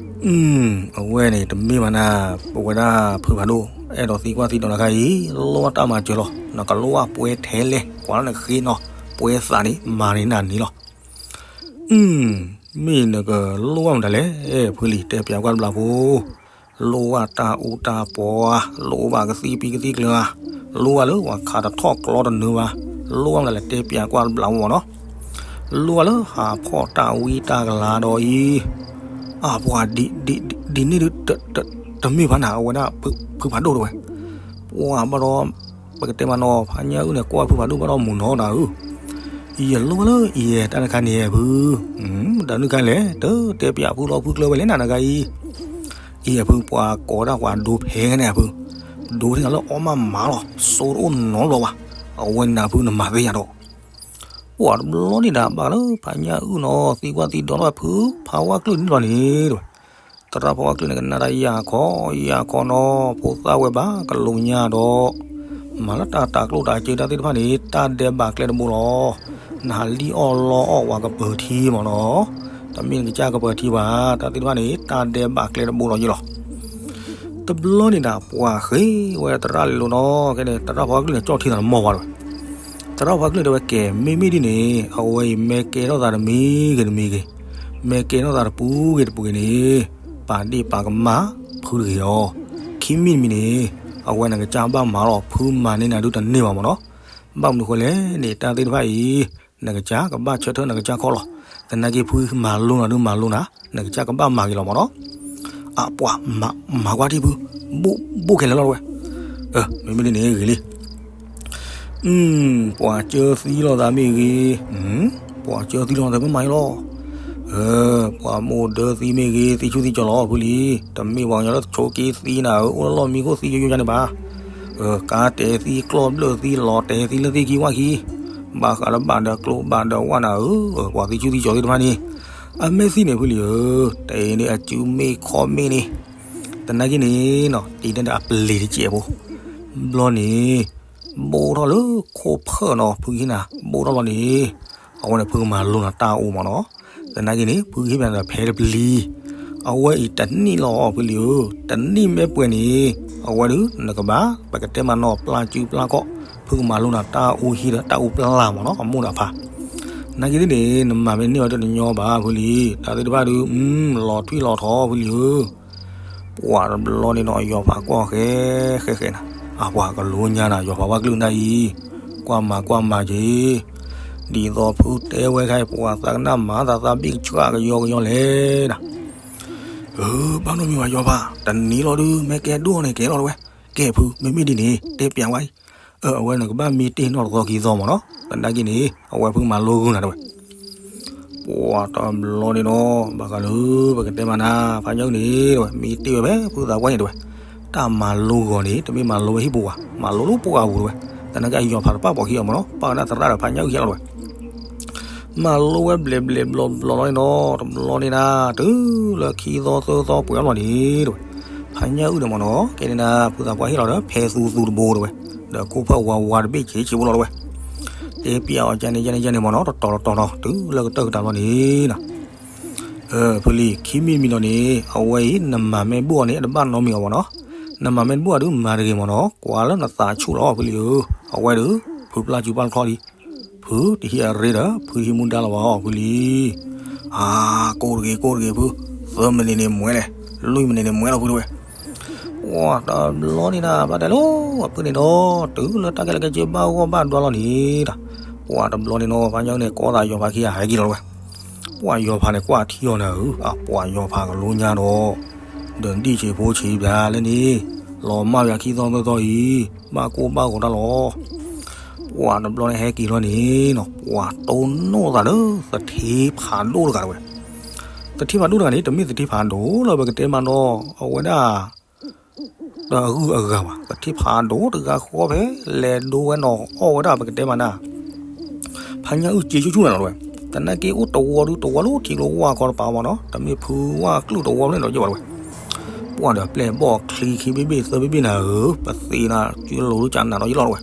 အဝဲန့ၣ်တမ့ၢ်ဘၣ်နၤ, ပဝဲဒၣ်ဖုဖးဒိၣ် အဲၣ်ဒိးသံကွၢ်သံဒိးနၤခါအံၤ လိၣ်ဘၣ်တၢ်မၤစၢၤလီၤ, နကလိၣ်ဘၣ်ပှဲၤထဲလဲၣ် ကွၢ်လၢနဃ့နီၤ, ပှဲၤသးန့ၣ် မၤန့ၢ်နၤန့ၣ်လီၤ မ့ၢ်နကလိၣ်ဘၣ်မတၤလဲၣ်, ဖုလံၤတဲပၠးကွၢ်တဘျီဖိ, လိၣ်ဘၣ်တၢ်အူတၢ်ပီဧါ, လိၣ်ဘၣ်ကသံၣ်ပံကသံၣ်ကျၢၤဧါ, လိၣ်ဘၣ်လၢပှၤခးတထီၣ်ကျီတနၢၤဘၣ်, လိၣ်ဘၣ်မတၤလဲၣ်တဲပၠးကွၢ်တဘျီဖိမ့ၢ်နီၤ, လိၣ်ဘၣ်လၢဟးဖီၣ်တၢ်ဝံတၢ်ကလၤဒီးအံၤ, အပှၤဒ်န့ၣ်ဒုး တမ့ၢ်ဘၣ်နၤ အဝဲဒၣ်ဖုဖးဒိၣ်တဝဲ, ပှၤဘၣ်ဒီး ပကတဲမးနီၤ ဖါညါအုၣ်န့ၣ် ကွၢ်ဖုဖးဒိၣ်ဘၣ်ဒီးမုၢ်နီၤနၤဧၢ, ယလိၣ်ဘၣ်လၢအံၤတၢ်တခါန့ၣ်ဖု, တၢ်နုၢ်ခါလဲၣ် တတဲပၠးဖုလီၤဖုကျၢၤဝဲလဲၣ်နၤနခါအံၤ, အံၤအဖုပှၤကိးဒၣ်ပှၤဒိဖဲန့ၣ်အဖု, ဒိထံၣ်နၤလၢအီၣ်မးမးလီၤ စိတအိၣ်နီတဘျီဘၣ်, အဝဲန့ၣ်ဖုနမၤသ့ယၤဒီး ပှၤတဘျီန့ၣ်ဒၣ်ဘၣ်လၢဖါညါအုၣ်နီၤ သံကွၢ်သံဒိးထီၣ်ဖုဖးဝါကလုာ်န့ၣ်လီၤန့ၣ်, သရၣ်ဖးဝါကလုာ်န့ၣ် ကနၣ်တၢ်ယၢ်ခီယၢ်ခီနီၤ ဖိသၣ်ဝဲဘၣ်ကလူးညါဒီး, မၤလၢတၢ်တၤကျိၣ်တၤစ့တၢ်သ့ၣ်တဖၣ်န့ၣ် တၢ်ဒဲးဘးကျဲတဘိလီၤ, နဟးလံၣ်အီၣ်လီအီၣ်ဝဲကပၢၤထံမ့ၢ်နီၤ, တမ့ၢ်နကစၢ်ကပၢၤထံဘၣ် တၢ်သ့ၣ်တဖၣ်န့ၣ် တၢ်ဒဲးဘးကျဲတဘိလီၤယ့ၢ်လီၤ. တဘျီန့ၣ်ဒၣ် ပှၤဃ့ဝဲသရၣ်လီၤနီၤ, ကဲန့ၣ် သရၣ်ဖီကလုၢ်န့ၣ် ကၠီၣ်ထံသးတမီၢ်ဝဲဒၣ်ဝဲ. သရၣ်ဖီကလုၢ်တဲဝဲ ကဲ မ့မ့ၢ်ဒ်န့ၣ် အဝဲအံၤ မ့ၢ်ကဲထီၣ်သးတမံၤဂ့ၤတမံၤဂ့ၤ, မ့ၢ်ကဲထီၣ်သးတပူၤဂ့ၤတပူၤဂ့ၤန့ၣ်, ပာ်ဒ့ၣ်ပာ်ကမၣ်ဖုတဂ့ၤအီၤ. ခံမံၤတမံၤန့ၣ် အဝဲနကစၢ်ဘၣ်မၤလီၤ, ဖုမၤန့ၢ်နၤဒုတန့ၢ်ဘၣ်မ့ၢ်နီၤ. ဘၣ်မနုၤဃိလဲၣ်န့ၣ် တၢ်သ့ၣ်တဖၣ်အံၤ နကစၢ်ကဘၣ်ဆၢထၢၣ်နကစၢ်ခီၣ်လီၤ. သနာ်က့ ဖုမၤလိနၤဒုမၤလိနၤ, နကစၢ်ကဘၣ်မၤက့ၤလီၤမ့ၢ်နီၤ. အပှၤ မၤကွၢ်ထံၣ်ဖု, ဘိၣ်ခဲလၢာ်လီၤဝဲ. မ့မ့ၢ်ဒ်န့ၣ်ဂ့ၤလံ. ပှၤကၢသံလိာ်သးမ့ၢ်ဂ့ၤ, ပှၤကၢသံလိာ်သးမ့ၢ်မၤအံၤလီၤ. ပှၤမိၢ်ဒၢသံမ့ၢ်ဂ့ၤ, သံဆူၣ်သံကၠီၤလီၤဖုလံ. တမ့ၢ်ပှၤကညီလၢဆိးက့သံနၤဧၢ, အိၣ်လၢလီၢ်မံခိၣ်သံယိယိန့ၣ်ဘၣ်. ကါတဲာ်သံ, ကျီၢ်ဘျၢၣ်သံ, လီၤတဲာ်သံလၢသ့ၣ်ခံဝၣ်ခံ, ဘၣ်ဃးလၢဘၣ်ဒီးကျိဘၣ်ဒီးဝၣ်နၤဧၢ, ပှၤသံဆူၣ်သံကၠီၤသ့ၣ်တဖၣ်န့ၣ် အမ့ၢ်သံန့ၣ်ဖုလံဧၢ, တအံၤန့ၣ်အစုမ့ၢ်ခီၣ်မ့ၢ်န့ၣ်, သနာ်က့န့ၣ်နီၤ တ့န့ၢ်ဒီးအပျ့ၤတစဲးဖိ, ဘျီန့ၣ် ဘိၣ်ထီၣ်လၢခိၣ်ဖၢၣ်နီၤ ဖုကဟ့ၣ်နၤ, ဘိၣ်ထီၣ်လီၤန့ၣ် အဝဲန့ၣ်ဖုကမၤလိနၤတၢ်အိၣ်မ့ၢ်နီၤ. သနာ်က့န့ၣ် ဖုကဟ့ၣ်နၤဒီးဖဲတပျံၤ, အဝဲအံၤတနံၣ်လီၤဖုလံဧၢ, တနံၣ်မ့ၢ်ပှဲၤန့ၣ် အဝဲဒုးနကဘၣ် ပကတဲမးနီၤ ပျၢ်စုပျၢ်ကီၢ်, ဖုကမၤလိနၤတၢ်အိၣ်ဟံၣ်ဒီးတၢ်အိၣ်ပျၢ်မ့ၢ်နီၤ အမိၢ်ဒီးအဖါ. သနာ်က့န့ၣ် နမၤမ့ၢ်န့ၢ်အီၤတညီဘၣ်ဖုလံ, တၢ်သ့ၣ်တဖၣ်ဒုး လီၤထွံၣ်လီၤထီဖုလံဧၢ. ပှၤတဘျီန့ၣ်နီၤ ယီၤဖးကွၢ်ဃဲဃဲဃဲနၤ, အပှၤကလူညါနၤ ယီၤဖးဝဲကလုၢ်နၢ်အံၤ, ကွၢ်မၤကွၢ်မၤက့ၤ, ဒ်သိးဖုတဲဝဲခါအံၤ ပှၤသးကနၣ်မၤသးသးဘ့ၣ်ကဆှၣ်ကယီကယီလဲၣ်နၤ. ဘၣ်နီတမံၤဘၣ်ယီၤဖး, တနံၤလီၤဒုး မ့ၢ်ကဲဒိၣ်န့ၣ်ကဲလီၤတဝဲ, ကဲဖု မ့မ့ၢ်ဒ်န့ၣ် တဲပျးဝဲအံၤ, အဝဲနကဘၣ်မ့ၢ်တ့ၢ်နီၣ်တသီခံသီမ့ၢ်နီၤ, သနာ်က့န့ၣ် အဝဲဖုမၤလိဂုာ်နၤတဝဲ. ပှၤတဘျီန့ၣ်နီၤ ဘၣ်ဃးလၢ ပကတဲမးနၤ ဖးညၣ်အုၣ်န့ၣ်တဝဲ မ့ၢ်တ့ၢ်ဝဲဖဲဖုသးပှၢ်န့ၣ်တဝဲ, တၢ်မၤလိဂီၤန့ၣ် တမ့ၢ်မၤလိဝဲဟံၣ်ပူၤဘၣ်, မၤလိလၢပှၢ်ပူၤတဝဲ, သနာ်က့အယီၤဖးတပာ်ပိာ်ခံအီၤမ့ၢ်နီၤ, ပာ်ဝဲဒၣ်သရၣ်ဒီးဖးညၣ်အုၣ်ခံဂၤလီၤတဝဲ. မၤလိဝဲဘျဲးဘျဲးဘျီဘျီလီၤန့ၣ်နီၤ တဘျီန့ၣ်ဒၣ် တုၤလၢခံသီသၢသီပှဲၤအလီၢ်န့ၣ်တဝဲ, ဖးညၣ်အုၣ်န့ၣ်မ့ၢ်နီၤ ကဲန့ၣ်ဒၣ် ဖုသးပှၢ်ဟ့ၣ်လီၤဒီး ဖဲသူသူတဘိတဝဲ, ဒီးခိၣ်ဖၢၣ်ဝါဝါတဘ့ၣ်ဆံးဆံးဖိလီၤတဝဲ, တဲပျးအီၤကန့ၣ်ကန့ၣ်ကန့ၣ်မ့ၢ်နီၤ တတီၤတတီၤနီၤ တုၤလၢကတၢၢ်ကတၢၢ်လီၤန့ၣ်နီၤ. ဖုလံ ခံမံၤတမံၤလီၤန့ၣ် အဝဲအံၤ နမၤမ့ၢ်ဘိၣ်အီၤန့ၣ် အတဘၣ်နီတမံၤအီၤမ့ၢ်နီၤ, နမၤမ့ၢ်တဘိၣ်အီၤဒုး မၤတဂ့ၤမ့ၢ်နီၤ ကွၢ်လၢနသးဆူၣ်လီၤဖုလံဧၢ, အဝဲဒုး ဖုပျၢ်စုပျၢ်ချီလံ ဖုတဟံးအရ့ဒီး ဖုတဟံးမူဒါလီၤဘၣ်အီၤ ဖုလံ. အါ, ကိၢ်တဂ့ၤ ကိၢ်တဂ့ၤဖု, သၢမံးနံးန့ၣ်မွဲလဲၣ်, လွံၢ်မံးနံးန့ၣ်မွဲလီၤဖုတဝဲ. ပှၤတဘျီန့ၣ်ဒၣ် ဘၣ်တဲလိၤ အဖုန့ၣ်ဒီး တုၤလၢတၢ်ခဲလၢာ်ခဲဆ့ဘၣ်ဂီၢ်ဘၣ်ဒွါလီၤန့ၣ်ဒီး, ပှၤတဘျီန့ၣ်နီၤ ဖးညၣ်အုၣ်န့ၣ် ကိးသးယီၤဖးခံဂၤဟဲက့ၤလီၤတဝဲ. ပှၤယီၤဖးန့ၣ် ကွၢ်ထံအီၤန့ၣ်ဧၢ, အပှၤယီၤဖးကလူညါဒီး ဒီးဒံၣ်ဆံးဖိဆံး ဘၣ်လဲၣ်န့ၣ်, လီၤမၢ်ယၤခံသီသၢသီအံၤ, ဘၣ်ကိၢ်ဘၣ်ဂီၤတၢ်လီၤ. ပှၤတဘျီန့ၣ်ဟဲက့ၤလီၤန့ၣ်နီၤ ပှၤတိၢ်နီၣ်သးလၢ သထ့ဖးဒိၣ်တဂၤတဝဲ. သထ့ဖးဒိၣ်တဂၤန့ၣ် တမ့ၢ်သထ့ဖးဒိၣ်လၢပကတဲမးနီၤ အဝဲဒၣ် ဒီးအဂုၤအဂၤဘၣ်, သထ့ဖးဒိၣ်တဂၤဃီဖဲ လဲၤဒိဝဲနီၤအီၣ်ဝဲဒၣ်ပကတဲမးနၤ ဖးညၣ်အုၣ်စ့ဆူၣ်ဆူၣ်နၤလီၤတဝဲ. သနာ်က့အိၣ်တဝီဒုးတဝီလၢထံကျိဝၢ်ခီတပၤမ့ၢ်နီၤ, တမ့ၢ်ဖုဝၣ်ကျုၢ်တဝီဖျၢၣ်န့ၣ်ဒီးယဲၢ်ဘၣ်တဝဲ. ပှၤဒီးပျဲၢ်ဘီၣ်ချံခံဘ့ၣ်ဘ့ၣ်သၢဘ့ၣ်ဘ့ၣ်နၤဧၢ, ပသ့နၤ စုလိၤဒုးကနၤဒီးယဲၢ်လီၤတဝဲ.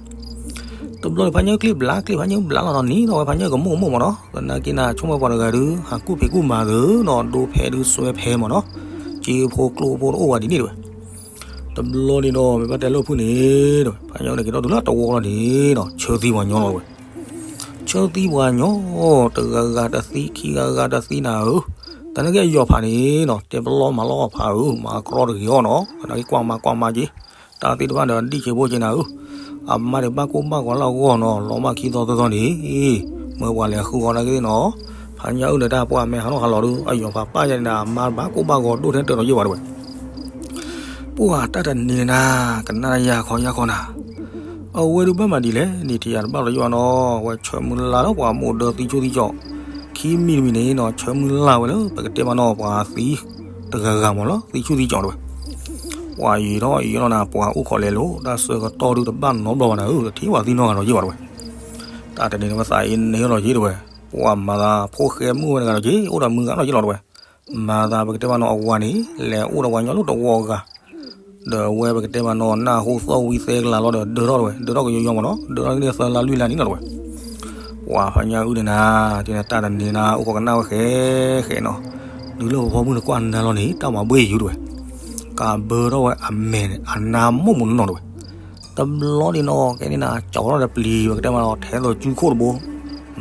တဘျီန့ၣ်ဖးညၣ်အုၣ်ကျ့ဘျးကျ့ ဖးညၣ်အုၣ်ဘျးလီၤနီၤ နံၤဒီးဝဲဖးညၣ်အုၣ်ကမိၣ်ကမိၣ်မ့ၢ်နီၤ, သနာ်က့နၤ ဆိကမိၣ်ပှၤတဂၤဒုး ဟးကူၣ်ဖံးကူၣ်မၤသ့နီၤ ဒိဖဲဒုးစွဲဖဲမ့ၢ်နီၤ, စ့ဖိကျိဖိတအိၣ်ဝဲဒ်န့ၣ်တဝဲ. တဘျီန့ၣ်ဒီး မ့ၢ်ဘၣ်တဲလၢဖုန့ၣ်ဒီး ဖးညၣ်အုၣ်န့ၣ်က့ၤထီၣ်တုၤလၢတဝီလီၤန့ၣ်ဒီး ဆၢသံပှၤညီလီၤတဝဲ. ဆၢသံပှၤညီ တဂၤဂၤတသံ ခံဂၤဂၤတသံနၤဧၢ, သနာ်က့အယီၤဖးန့ၣ်နီၤ တဲပလီၢ်မၤလီၢ်ဖးဧၢ မၤကြီတဂ့ၤအီၤနီၤ သနာ်က့ကွၢ်မၤကွၢ်မၤက့ၤ တၢ်သ့ၣ်တဖၣ်ဒီးဒံၣ်ဆံးဖိဆံးနၤဧၢ, အမါဒီးဘၣ်ကိၢ်ဘၣ်ဂီၤလၢအဂီၢ်နီၤ လီၤမၢ်ခံသီသၢသီန့ၣ် မ့ၢ်ပှၤလဲၤဃုအီၤနာ်က့သ့ၣ်နီၤ, ဖးညၣ်အုၣ်ဒီးတၢ်ပှၢ်မဲာ်ဟးထီၣ်ဟးလီၤဒုး အယီၤဖးပၢ်ယၤန့ၣ်နၤ အမါဘၣ်ကိၢ်ဘၣ်ဂီၤဒိၣ်ထဲတၢ်ဒီးယဲၢ်ဘၣ်တဝဲ. ပှၤတၢ်တနံၤန့ၣ်နၤ ကနၣ်ယၤခီယၤခီနၤ, အဝဲဒုးဘၣ်မၤဒ်လဲၣ်န့ၣ် ထံၣ်ယၤတဘၣ်လီၤယဲၢ်ဘၣ်နီၤ ဝဲဆၢမုၢ်လၢ်လၢပှၤမိၢ်ဒၢသံဆူၣ်သံကၠီၤ, ခံမံၤတမံၤန့ၣ်နီၤ ဆၢမုၢ်လၢ်ဝဲလၢ ပကတဲမးနီၤ ပှၤသံတဂၤဂၤမ့ၢ်လၢသံဆူၣ်သံကၠီၤတဝဲ. ပှၤယံာ်ထီၣ်ယံာ်လီၤနၤ ပှၤအိၣ်ခိးလဲၤလိာ် တၢ်ဆၢကတီၢ်ဒုးတဘၣ်နီတဘျီဘၣ်နၤဧၢ တထံၣ်ပှၤသံနီတဂၤဒီးယဲၢ်ဘၣ်တဝဲ. တၢ်တနံၤန့ၣ်ဝဲသးအံၤန့ၢ်လီၤယဲၢ်တဝဲ, ပှၤမၤသးဖိဃဲမုၣ်ဝဲတဂၤဒီးက့ၤ အိၣ်ဒီးမုၢ်ဂၤနီၤယဲၢ်လီၤတဝဲ. မၤသးပကတဲမးနီၤအဝၤန့ၣ် လဲၤအိၣ်ဒီးပှၤညီလၢတဝီအဂၤ ဒီးအဝဲပကတဲမးနီၤ နၢ်ဟူသီၣ်ဝံၤသဲကလၤလီၤဒီး ဒၢထီၣ်တဝဲ ဒၢထီၣ်ကယီယီမ့ၢ်နီၤ ဒၢထီၣ်န့ၣ်သၢလါလွံၢ်လါန့ၣ်လီၤတဝဲ. ပှၤဖးညၣ်အုၣ်န့ၣ်နၤ တၢ်တနံၤနၤ အိၣ်ခိးကနၣ်ဝဲဃဲဃဲနီၤ, ဒုးလၢပဖီမုၢ်နကွၢ်နၤလီၤန့ၣ် တၢ်မၤဘှ့ၣ်ယူၤတဝဲ. က တၢ်ဘၢထီၣ်ဝဲအမဲာ်န့ၣ် အနါမိၢ်မုၢ်နီၢ်နီၢ်တဝဲ. တဘျီန့ၣ်နီၤ ကဲန့ၣ်နၤ ကၠီထီၣ်ဒီးပျံၤ ပကတဲမးနီၤ ထဲသိးကၠူခိၣ်တဘိ,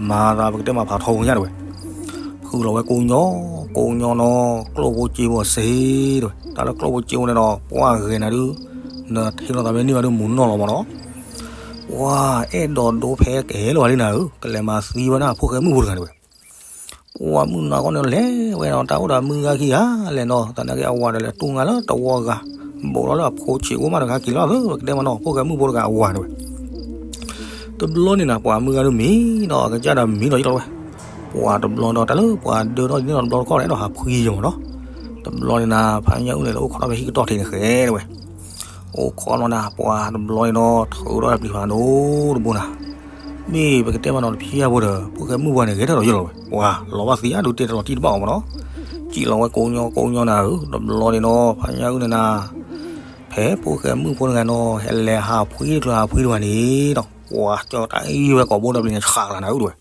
မၤသးပကတဲမးဖးထီဘိညါတဝဲ. ဖုလီၤဝဲကိးညီ, ကိးညီနီၤ ကျိၣ်ဖိစ့ဖိအစ့တဝဲ. တၢ်လၢကျိၣ်ဖိစ့ဖိန့ၣ်ဒီး ပှၢ်ဂဲၤနၤဒုး, နထံၣ်လိာ်သးမ့ၢ်န့ၢ်ဘၣ်ဒုးမုၢ်နီၢ်လီၤမးနီၤ. ပှၢ်အဲၣ်ဒိးဒိဖဲကဟဲလီၤဘၣ်လံနၤဧၢ, ကလဲၤမၤသံဝဲဒၣ်ဖိၣ်ဃဲမုၣ်ဖိတဂၤန့ၣ်ဝဲ. ပှၢ်မုၢ်နၤခီန့ၣ်လဲၤဝဲနီၤ တၢ်အိၣ်ဒီးမုၢ်ဂၤခံဂၤလဲၣ်နီၤ, သနာ်က့အဝၤဒီးလဲၤတူၢ် ငါလၢတဝီဂၤ, ဘူးထီၣ်လၢအဖိဆံးအိၣ်မးတဂၤက့ၤလီၤသၢ ပကတဲမးနီၤ ဖိၣ်ဃဲမုၣ်ဖိတဂၤအဝၤန့ၣ်ဝဲ. တဘျီန့ၣ်နၤ ပှၢ်မုၢ်ဂၤဒုးမံနီၤ အကစၢ်ဒီးမံနီၤယ့ၢ်လီၤဝဲ. ပှၢ်တဘျီဒီးတၢ်လၢပှၢ်ဒၢထီၣ်ဒ်န့ၣ်နီၤ တဘျီတခီၣ်ဒီးဟးဖှံယီၤမးနီၤ. တဘျီန့ၣ်နၤ ဖါညၣ်အုၣ်န့ၣ် လၢအိၣ်ခိးထီၣ်ဖဲဟံၣ်ကတီၢ်ထံးန့ၣ်ဃဲတဝဲ. အိၣ်ခိးလီၤနၤ ပှၢ်တဘျီန့ၣ်နီၤ ထုးထီၣ်ပျံၤဖးဒိၣ်တဘိနၤ. မ့ၢ်ပကတဲမးနီၤ တဖျၢၣ်ဖိဒီး ဖိၣ်ဃဲမုၣ်ပှၢ်န့ၣ် ဂဲၤထီၣ်ဒီးယ့ၢ်လီၤဝဲ. ပှၢ်လီၤဘၣ်သံအါဒုးတဲတလီၤတံၢ်တဘၣ်အီၤမးနီၤ. စံးလီၤဝဲကိးညီကိးညီနၤဧၢ, တဘျီန့ၣ်နီၤ ဖါညၣ်အုၣ်န့ၣ်နၤ ဖဲဖိၣ်ဃဲမုၣ်ဖိတဂၤနီၤ ဟဲလဲၤဟးဖှံတချုးဟးဖှံတဂၤန့ၣ်ဒီး ပှၢ်ကၢတၢ်အံၤဝဲကိာ်ဘိဒီးပျံၤန့ၣ် ဆးလီၤနၤဧၢတဝဲ.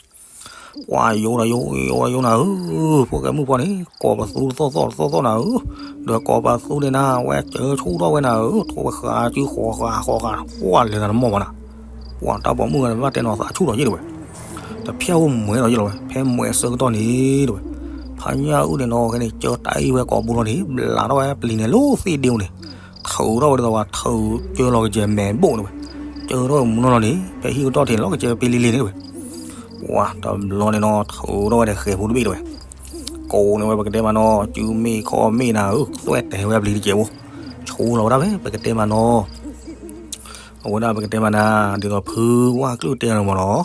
ပှၢ်ယိၤဒီးယိၤ ယိၤဒီးယိၤနၤဧၢ, ဖိၣ်ဃဲမုၣ်ဖိန့ၣ် ကိးပသူတသီၣ်သီၣ်တသီၣ်သီၣ်နၤဧၢ, ဒီးကိးပသူန့ၣ်နၤ ဝဲစၢဆူၣ်ထီၣ်ဝဲနၤဧၢ, ထိၣ်ဝဲဃးစုဃီဃးဃီဃး ပှၢ်လဲၤတၢ်တမီၢ်ဘၣ်နၤ. ပှၢ်တၢ်ပိာ်မုၣ်ဂၤန့ၣ် ဘၣ်တဲနီၤသးဆူၣ်ဒီးယ့ၢ်တဝဲ. တဖျၢၣ်ဖိမွဲဒီးယ့ၢ်လီၤဝဲ ဖဲမွဲအဆၢကတီၢ်န့ၣ်တဝဲ. ဖါညၣ်အုၣ်န့ၣ်နီၤ ခဲန့ၣ် ကၢတၢ်အံၤဝဲကိာ်ဘိလီၤန့ၣ် ဘျးထီၣ်ဝဲပျံၤန့ၣ်လၢသ့ၣ်ဒ့အိၣ်န့ၣ် ထုးထီၣ်ဝဲဒ်သိးပှၤထုးကၢလီၤကစဲးမဲာ်ဘိၣ်န့ၣ်ဝဲ. ကၢထီၣ်ဝဲမုၢ်နီၢ်လီၤန့ၣ် ဖဲဟံၣ်ကတီၢ်ထံးလီၤကစဲးပ့လံလံန့ၣ်ဝဲ. ပှၢ်တဘျီန့ၣ်နီၤ ထုးထီၣ်ဝဲဒီးဃဲၤဖိတဘ့ၣ်တဝဲ. ကိးန့ၢ်ဝဲပကတဲမးနီၤ စုမ့ၣ်ခီၣ်မ့ၣ်နၤဧၢ, သွဲၣ်တဲာ်ဝဲပျံၤတစဲးဖိ, ဆိလီၤဝဲဒၣ်ဖဲပကတဲမးနီၤ အဝဲဒၣ်ပကတဲမးနၤ ဒ်သိးဖုဝၣ်ကျုၣ်တဲန့ၣ်မးနီၤ.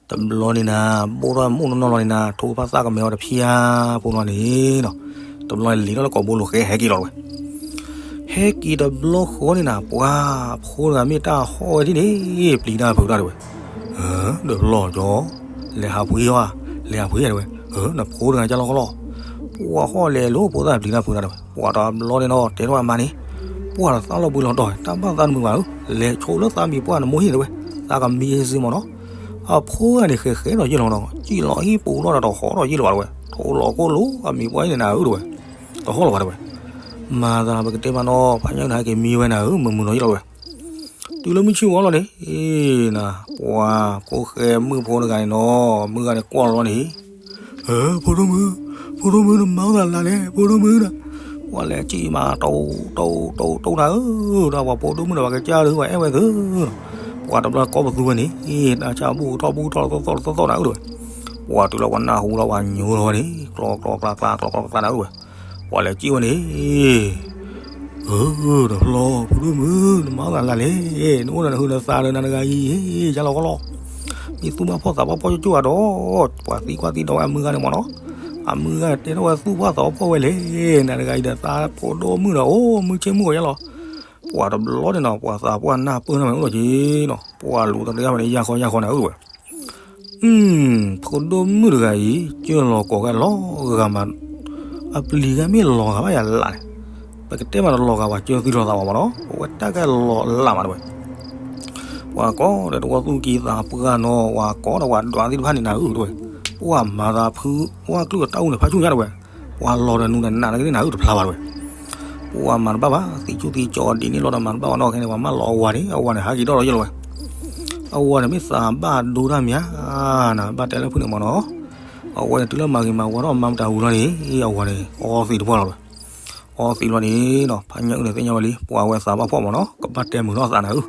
တဘျီန့ၣ်နၤ ဘိၣ်ထီၣ်မုၢ်နီၢ်နီၢ်လီၤန့ၣ်နၤ ထိၣ်ဖးသၣ်ကမဲအီၤတဖျၢၣ်ဖိလီၤန့ၣ်နီၤ. တဘျီန့ၣ်လံၤထီၣ်လၢကိာ်ဘိလိၤဃဲဟဲက့ၤလီၤတဝဲ. ဟဲက့ၤတဘျီဃီန့ၣ်နၤ ပှၢ်ဖိတဂၤမ့ၢ်တၢ်ဟီၣ်ဝဲဒ်န့ၣ် ပျံၤတၢ်ဖုးတၢ်တဝဲ. ဒီးလီၤကၠီ လဲၤဟးဖှံဧါ, လဲၤဟးဖှံဧါတဝဲ. နဖိတဂၤကၢ်လီၤကီလီၤ. ပှၢ်ဟီၣ်လဲၤလိာ်ဖိသၣ်ပျံၤတၢ်ဖုးတၢ်တဝဲ. ပှၢ်တဘျီန့ၣ်နီၤ တဲထီၣ်အမါန့ၣ် ပှၢ်တသၣ်လီၤဘှံးလီၤတီၤ တၢ်ဘၣ်သးတမုာ်ဘၣ်ဧၢ, လဲၤဆိလၢသးမံၤပှၢ်နမိၢ်ဟံၣ်တဝဲ, သးကမံအ့စ့မးနီၤ. အဖိဂၤန့ၣ်ဃဲၤဃဲၤဒီးယ့ၢ်လီၤနီၤ, စံၣ်လီၤဟံၣ်ပူၤလီၤဒီးတဟီၣ်ဒီးယ့ၢ်လီၤဘၣ်တဝဲ, ထိလီၤကိၢ်လိာ်အမံၤပှၢ်အံၤန့ၣ်နၤဧၢတဝဲ, တဟီၣ်လီၤဘၣ်တဝဲ. မၤသးပကတဲမးနီၤ ဖါညၣ်န့ၣ်ဟဲက့ၤမံဝဲနၤဧၢ မုာ်မုာ်ဒီးယ့ၢ်လီၤတဝဲ. တုၤလၢမုၢ်ဆ့ၣ်ဝါလီၤန့ၣ် နၤ ပှၢ်ဖိၣ်ဃဲမုၣ်ဖိတဂၤန့ၣ်နီၤ မုၢ်ဂၤန့ၣ်ကွၢ်လီၤန့ၣ် ဖိဒိၣ်မုၣ်, ဖိဒိၣ်မုၣ် နမၤသးလၢလဲၣ် ဖိဒိၣ်မုၣ်နၤ. ပှၢ်လဲၤစံၣ်မး တိၢ်တိၢ်တိၢ်တိၢ်နၤဧၢ, ဒီးပှၤဖိဒိၣ်မုၣ်ဒီးပှၤကစၢ်ဒုးပှၤအဲၣ်ဝဲသု, ပှၢ်တဘျီကိးပသူဝဲန့ၣ် တၢ်ဆါဘူၣ်ထီၣ်ဘူၣ်ထီၣ်လီၤသီၣ်သီၣ်လီၤသီၣ်သီၣ်နၤဧၢတဝဲ. ပှၢ်တုၤလၢပှၤနၢ်ဟူလီၤပှၤညိလီၤဝဲန့ၣ် ကျီကျီကျါကျါ ကျီကျီကျါကျါနၤဧၢတဝဲ. ပှၢ်လဲၤစံၣ်ဝဲန့ၣ် ဧၢ, ဒီးဖျီ ဖိဒိၣ်မုၣ် နမၤသးလၢလဲၣ်, နအိၣ်ဒီးနဟုးနသးဒီးနၤတဂၤအံၤ ယါလီၤကီလီၤ. မ့ၢ်သူၣ်ဘၣ်ဖှီၣ်သးဘၣ်ဖှီၣ်ကၠိကၠိဧါဒီး ပှၤသံကွၢ်သံဒိးဝဲအမုၢ်ဂၤန့ၣ်မးနီၤ. အမုၢ်ဂၤတဲထီၣ်ဝဲသူၣ်ဘၣ်သးဘၣ်ဖှီၣ်ဝဲလဲၣ်, နၤတဂၤအံၤဒီးသးဖိဒိၣ်မုၣ်ဒီး အိၣ်မုၢ်ဆ့ၣ်မုၢ်ဂီၤယါလီၤ. ပှၢ်တဘျီန့ၣ်နီၤ ပှၢ်သးပှၢ်နၢ်ပၢၢ်ထီၣ်ဝဲအိၣ်လီၤက့ၤနီၤ, ပှၢ်လူၤတဒုဝဲန့ၣ် ယၢ်ဃီယၢ်ဃီနၤဧၢတဝဲ. ဖိဒိၣ်မုၣ်တဂၤအံၤ ကၢလီၤကိးဂၤလီၤဂာ်မး, အပျံၤဂၤမ့ၢ်လီၤဂာ်ဘၣ်ယၤလၢ်န့ၣ်, ပကတဲမးဒီးလီၤဂာ်ပှၤကၢသံလီၤသးဘၣ်မးနီၤ, အဝဲတၢ်ကဲလီၤလၢ်မးတဝဲ. ပှၤကိးဒီးတဝီသူၣ်ကံသးပှၢ်နီၤ ပှၤကိးဒီးပှၤဒွးသ့ၣ်တဖၣ်န့ၣ်နၤဧၢတဝဲ. ပှၢ်မၤသးဖုဝၣ်ကျုၣ်အတၢ်အူၣ်န့ၣ်ဖးဆူၣ်ညါတဝဲ, ပှၢ်လီၤဒီးနူၤဒီးနးနက့ၤန့ၣ်နၤဧၢတဖျါဘၣ်တဝဲ. ပှၢ်မၤတဘၣ်ဘၣ် သံဆူၣ်သံကၠီဒ်န့ၣ်လီၤဒီးမၤတဘၣ်ဘၣ်နီၤ, ခဲန့ၣ် ပှၤမၢလီၤအဝၤန့ၣ် အဝၤန့ၣ် ဟးက့ၤဒီးလီၤယ့ၢ်လီၤဝဲ. အဝၤန့ၣ်မ့ၢ်သးဘၣ်ဒိတၢ်မးနၤ, ဘၣ်တဲလၢဖုန့ၣ်မးနီၤ. အဝဲန့ၣ်တုၤလၢမၤဂ့ၤမၤဝါထီၣ်မၤမတၤဝံၤလီၤန့ၣ် အဝၤန့ၣ် အီသံးတပှၢ်လီၤဝဲ. အီသံးလီၤန့ၣ်နီၤ ဖါညၣ်အုၣ်န့ၣ်သ့ၣ်ညါဝဲလံ ပှၤဝဲသးဘၣ်ဖှီၣ်မးနီၤ ကဘၣ်တဲမုာ်ထီၣ်သးနၤဧၢ.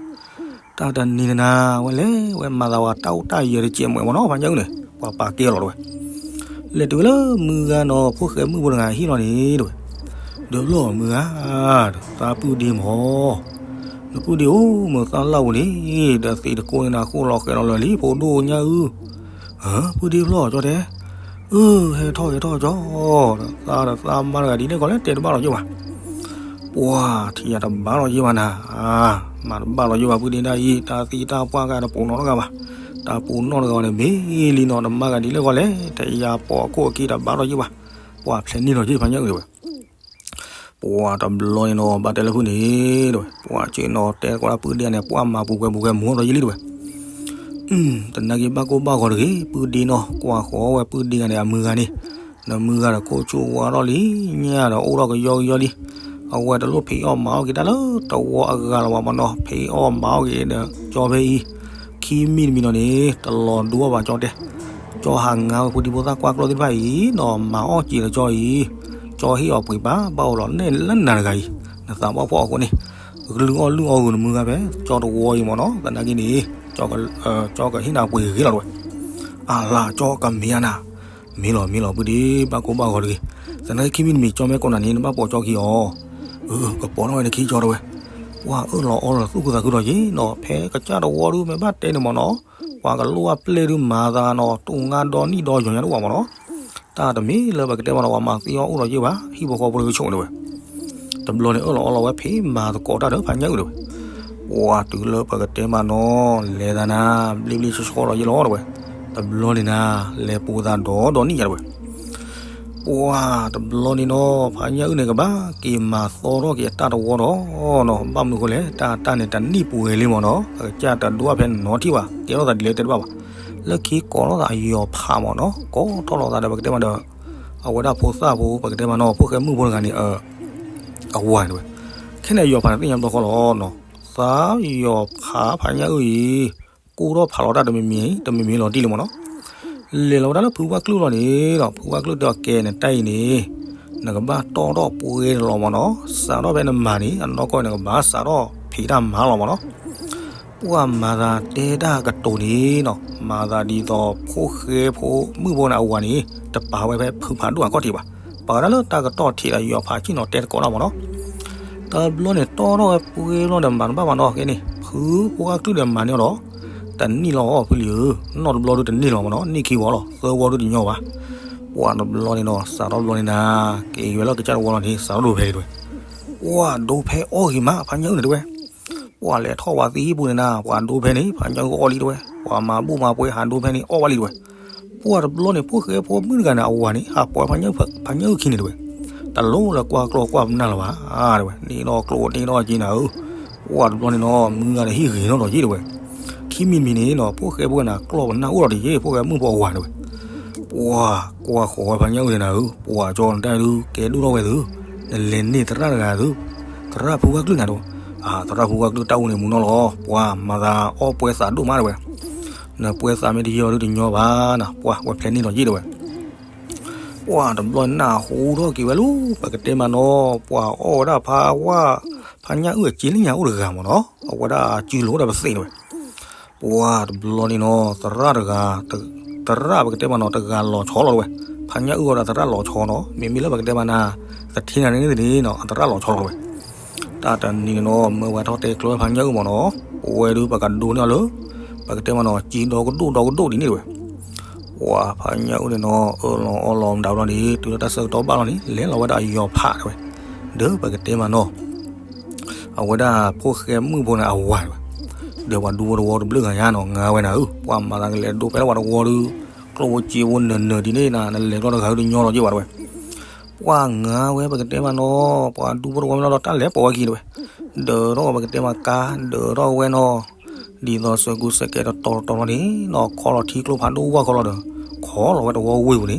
တၢ်တနံၤန့ၣ်နၤ ဝဲလဲၤဝဲမၤသးဝဲတၢ်အိၣ်တၢ်ယၢၤတစဲးမွဲမးနီၤ ဖါညၣ်အုၣ်န့ၣ် ပှၤပာ်ကဲလီၤတဝဲ. လဲၤတုၤဝဲလၢမုၢ်ဂၤနီၤ ဖိၣ်ဃဲမုၣ်ဖိတဂၤဟံၣ်လီၤန့ၣ်တဝဲ. ဒီးဖျီမုၢ်ဂၤ, သးပုၢ်ဒ့မး, နပုၢ်ဒ့အိၣ်မုာ်သးလၢ်ဝူၤန့ၣ် ဒီးသံးတကိးန့ၣ်နၤဃိလီၤဃဲၤလီၤလၢာ်လံ ဖိဒိၣ်ညါအုၣ်. ပုၢ်ဒ့ဖျီကၠီတဲ, အၢ ဟဲထီၣ်ဟဲထီၣ်ကၠီ, ဒီးသးဒီးသးမါတဂၤဒ်န့ၣ်ကီးလဲၣ်တဲတဘၣ်လီၤယိၣ်ဘၣ်. ပှၤထံၣ်ယၤတဘၣ်လီၤယိၣ်ဘၣ်နၤ, မၤတဘၣ်လီၤယိၣ်ဘၣ် ပုၢ်ဒ့ဒၣ်အံၤ တၢ်သံတၢ်ပှၢ်ဂၤတပူၤနီတဂၤဘၣ်, တၢ်ပူၤနီတဂၤဘၣ်န့ၣ် မ့ၢ်လံနီၤ တမါဂၤဒ်လဲၣ်ကီးလဲၣ် တယၤပိာ်အခိၣ်အခံတဘၣ်လီၤယိၣ်ဘၣ်, ပှၤဖျဲးန့ၢ်လီၤယိၣ်ဖါညၣ်အုၣ်တဝဲ. ပှၤတဘျီန့ၣ်နီၤ ဘၣ်တဲလၢဖုန့ၣ်တဝဲ, ပှၤက့ၤနီၤတဲကွၢ်လၢပုၢ်ဒ့န့ၣ် ပှၤမၤပူၤကွဲပူၤကွဲမူထီၣ်ယိၣ်လံတဝဲ. တနာ်က့ၤဘၣ်ကိၢ်ဘၣ်ဂီၤတဂ့ၤ ပုၢ်ဒ့နီၤ ကွၢ်ဃီဝဲပုၢ်ဒ့ဂၤန့ၣ် အမုၢ်ဂၤန့ၣ်, နမုၢ်ဂၤဒီးခိၣ်ဆူၣ်ဝါထီၣ်လံ ညၣ်ဒီးအိၣ်ထီၣ်ကယီကယီလံ. အဝဲတလိၣ်ဖံးအီၣ်မၤအီၣ်က့ၤတၢ်လၢတဝီအဂၤလီၤဘၣ်မနီၤ, ဖံးအီၣ်မၤအီၣ်က့ၤဒီး ကၠီဖဲအံၤ ခံမံၤတမံၤနီၤန့ၣ် တလီၤဒိအီၣ်ဘၣ်ကၠီတဲ, ကၠီဟးငါဝဲဖိဒံဖိသၣ်ကွၢ်ကျီသ့ၣ်တဖၣ်အံၤနီၤ, မၤအီၣ်က့ၤဒီးကၠီအံၤ, ကၠီဟ့ၣ်အီၤပှ့ၤဘၣ် ဘၣ်အိၣ်လီၤနဲၣ်လၢနၤတဂၤအံၤ, နသးပှၢ်ဖှီၣ်အဃိန့ၣ်, ကလုၢ်အီၣ်လုၢ်အီၣ်ဂုာ်နမုၢ်ဂၤဖဲကၠီတဝီအံၤမနီၤ, သနာ်က့န့ၣ် ကၠီကဟ့ၣ်နၤပှ့ၤဂ့ၤလီၤတဝဲ, အလၤကၠီကမ့ၢ်အနၤ မ့ၢ်လီၤမ့ၢ်လီၤ ပုၢ်ဒ့ ဘၣ်ကိၢ်ဘၣ်ဂီၤတဂ့ၤ, သနာ်က့ခံမံၤတမံၤကၠီမ့ၢ်ကိးနၤန့ၣ် နဘၣ်ပိာ်ကၠီခံအီၤ, အၢ ကပိာ်ထီၣ်ဝဲန့ၣ်ခံကၠီတဝဲ, ပှၤအၢၣ်လီၤအီလီၤသူၣ်ခုသးခုဒီးယ့ၣ်နီၤ, ဖဲကစၢ်တဝီဒုးမ့ၢ်ဘၣ်တဲန့ၣ်မနီၤ, ပှၤကလိၣ်အပျဲၢ်ဒုးမၤသးနီၤ တူၢ်ငါဒီနံၣ်ဒီယီၤညါတအိၣ်ဘၣ်မနီၤ, တၢ်တမ့ၢ်လၢပကတဲမနီၤ ပှၤမၤသံအီၣ်အိၣ်ဒီးယ့ၣ်ဘၣ် ဟံၣ်ဖိဃီဖိတဂၤဆိၣ်န့ၣ်တဝဲ တဘျီန့ၣ်အၢၣ်လီၤအီလီၤဝဲဖံးမၤသကိးတၢ်ဒီးဖးညၣ်အုၣ်တဝဲ, ပှၤတုၤလၢပကတဲမနီၤ လဲၤသးနၤ ဘျ့ဘျ့ဆှီဆှီလီၤယ့ၣ်လီၤတဝဲ, တဘျီန့ၣ်နၤ လဲၤပူၤသးဒီဒီနံၣ်ညါတဝဲ, ပှၤတဘျီန့ၣ်နီၤ ဖးညၣ်အုၣ်န့ၣ် ကဘၣ်က့ၤမၤသီထီၣ်က့ၤအတၢ်တဝီဒီးနီၤ, ဘၣ်မနုၤအဃိလဲၣ် တၢ်တၢ်န့ၣ်တနံၣ်ပှဲၤလံမနီၤ, အကစၢ်တဒိၣ်ဖဲနီထံၣ်ဘၣ် တဲထီၣ်သးဒ်လဲၣ်တဲတဘၣ်ဘၣ်, လၢခံကိးထီၣ်သးအယီၤဖးမနီၤ, ကိးထီၣ်လီၤသးဒီးပကတဲမနီၤဒီး အဝဲဒၣ်ဖိသၣ်ဖိ ပကတဲမနီၤ ဖိၣ်ဃဲမုၣ်ဖိတဂၤန့ၣ် အဝၤန့ၣ်တဝဲ, ခဲန့ၣ်အယီၤဖးန့ၣ်သ့ၣ်ညါဘျီဃီလီၤနီၤ, သးယီၤဖးဖးညၣ်အုၣ်အံၤ ကိးထီၣ်ဖးလီၤတၢ်တမံၤမံၤ တမံၤမံၤလီၤတံၢ်လံမနီၤ, လဲၤလီၤဝဲဒၣ်လၢဖုဝၣ်ကျုၣ်လီၤန့ၣ်ဒီး ဖုဝၣ်ကျုၣ်တဲအီၤကဲန့ၣ် တၢ်အံၤန့ၣ် နကဘၣ်တီၣ်ထီၣ်ပှဲၤလီၤမနီၤ, စးထီၣ်ဖဲနမၤန့ၣ် အနီၢ်ကီၢ်န့ၣ် နကဘၣ်စးထီၣ်ဖံးတၢ်မၤလီၤမနီၤ, ပှၤမၤသးတဲတၢ်ကတိၤန့ၣ်နီၤ, မၤသးဒ်သိးဖိၣ်ဃဲဖိမုၣ်ဖိန့ၣ်အဝၤန့ၣ် တပာ်ဝဲဖဲဖုဖးဒိၣ်အခီၣ်ထံးဘၣ်, ပာ်ဝဲဒၣ်လၢတၢ်ကတီၢ်ထံးဒီးယီၤဖးဆ့ၣ်နီၤတဲသကိးတၢ်မနီၤ, တဘျီန့ၣ်တီၣ်ထီၣ်ဝဲပှဲၤလီၤဒီးမၤတဘၣ်မနီၤ, ကဲန့ၣ် ဖုဖိၣ်ဃဲကျုၣ်ဒီးမၤန့ၢ်အီၤဒီး တန့ၢ်လီၤအီၤဖုလံဧၢ, နီၢ်တဘျီဒုးတန့ၢ်လီၤမနီၤ, န့ၢ်ခံဝီလီၤ သၢဝီဒုးတညီဘၣ်, ပှၤတဘျီန့ၣ်နီၤ စးထီၣ်တဘျီန့ၣ်နၤ က့ၤဝဲလၢကစၢ်တဝီလီၤန့ၣ် စးထီၣ်ဒိးဖဲလံတဝဲ, ပှၤဒိးဖဲအီၣ်ဂ့ၤမး ဖးညၣ်အုၣ်န့ၣ်တဝဲ, ပှၤလဲၤထီၣ်ဝဲသံဟံၣ်ပူၤန့ၣ်နၤ ပှၤဒိးဖဲန့ၣ် ဖးညၣ်အုၣ်အီၣ်လံတဝဲ, ပှၤမၤဘူၣ်မၤပှဲၤဟးဒိးဖဲန့ၣ်အီၣ်ဝဲလံတဝဲ, ပှၤတဘျီန့ၣ် ဖိၣ်ဃဲဖိမုၣ်တဂၤန့ၣ် အဝၤန့ၣ် ဟးပိာ်ဝဲဖးညၣ်အုၣ်ခံန့ၣ်တဝဲ, တလိၣ်လၢကွၢ်ကျီၢ်ကွၢ်ပနၢ်လၢၤဘၣ် တဝဲ, န့ၢ်ဒီးကျိၣ်န့ၢ်ဒီးက့နၤဧၢ, ပှၤတဘျီန့ၣ်နီၤ မုၢ်ဂၤဒီးဟံၣ်ဂ့ၤနီၢ်ဒီးယ့ၣ်တဝဲ, ခံမံၤတမံၤန့ၣ်နီၤ ဖိၣ်ဃဲဖိန့ၣ် ကျီၢ်ပနၢ်အိၣ်ဒီးတယ့ၣ် ဖိၣ်ဃဲမုၣ်ဖိအဝၤတဝဲ, ပှၤကွၢ်ဃီၤဝဲဖးညၣ်အုၣ်န့ၣ်နၤဧၢ, ပှၤကၠီနတၢ်ဒုးကဲဒိၣ်ထီၣ်ဝဲသု, နလဲၤန့ၢ်သရၣ်တဂၤသု, သရၣ်ဖုဝဲကျုၣ်နၤတဝဲ, အသရၣ်ဖုဝဲကျုၣ်တၢ်အိၣ်န့ၣ်မူနီၢ်လီၤ, ပှၤမၤသးအီၣ်ပှဲၤသးဒိၣ်မးတဝဲ နပှဲၤသးမ့ၢ်တယီၤဒုးတညီဘၣ်နၤ ပှၤဝဲဖျဲးန့ၢ်ဒီးယ့ၣ်တဝဲ, ပှၤတဘျီနၢ်ဟူထီၣ်က့ၤဝဲလီၤ ပကတဲမးနီၤ ပှၤအီၣ်ဝဲဒၣ်ဖးဝါ ဖးညၣ်အုၣ်အစ့လၢညါအိၣ်တဂၤမးနီၤ အဝဲဒၣ်စုလိာ်ဝဲဒၣ်ပသ့ၣ်တဝဲ, ပှၤတဘျီန့ၣ်နီၤ သရၣ်တဂၤ သရၣ်ပကတဲမးနီၤ တဂၤလီၤဆီလီၤတဝဲ, ဖးညၣ်အုၣ်အီၤဒီးသရၣ်လီၤဆီနီၤ မ့မ့ၢ်လၢပကတဲမးနၤ သထ့နၤန့ၣ်န့ၣ်နီၤ အသရၣ်လီၤဆီလီၤတဝဲ တၢ်တနံၤန့ၣ်နီၤ မၢဝဲထီၣ်တဲကျၢၤဖးညၣ်အုၣ်မးနီၤ, ပဝဲဒုးပကဒိးန့ၢ်အီၤလၢ ပကတဲမးနီၤ စ့ဒီကဒိၣ်ဒီကဒိၣ်ဒ်န့ၣ်တဝဲ, ပှၤဖးညၣ်အုၣ်န့ၣ်နီၤ အၢၣ်လီၤအီလီၤမတၤဘျီန့ၣ် တုၤလၢတၢ်ဆၢကတီၢ်ဘၣ်လီၤန့ၣ် လဲၤလီၤဝဲဒၣ်အယီၤဖးတဝဲ, ဒီးပကတဲမးနီၤ အဝဲဒၣ်ဖိၣ်ဃဲမုၣ်ဖိန့ၣ်အဝၤတဝဲ, ဒီးပှၤဒူဖိတဝီတဘျုးဂၤညါနီၤ ငါဝဲနၤဧၢ ပှၤမၤသးကလဲၤဒိးဖဲလၢပှၤတဝီဒုး ကျိၣ်ဖိစ့ဖိနၢၤနၢၤဒ်န့ၣ်နၤ နလဲၤကျီၢ်တဂၤဒုးတညီလီၤက့ၤဘၣ်တဝဲ ပှၤငါဝဲပကတဲမးနီၤ ပှၤဒူဖိတဝီမ့ၢ်လီၤဒီးတၢ်လဲၤပိာ်ဝဲခံတဝဲ, ဒၢးထီၣ်ပကတဲမးကါ ဒၢးထီၣ်ဝဲနီၤ, ဒ်သိးစၢၤကူစဲးကဲတတီၤတတီၤလီၤန့ၣ်နီၤ ခီလီၤထံကျိဖးဒိၣ်ဝၣ်ခီလီၤဒီး ခီလီၤဝဲတဝီဝ့ၢ်ပူၤန့ၣ် ခီလီ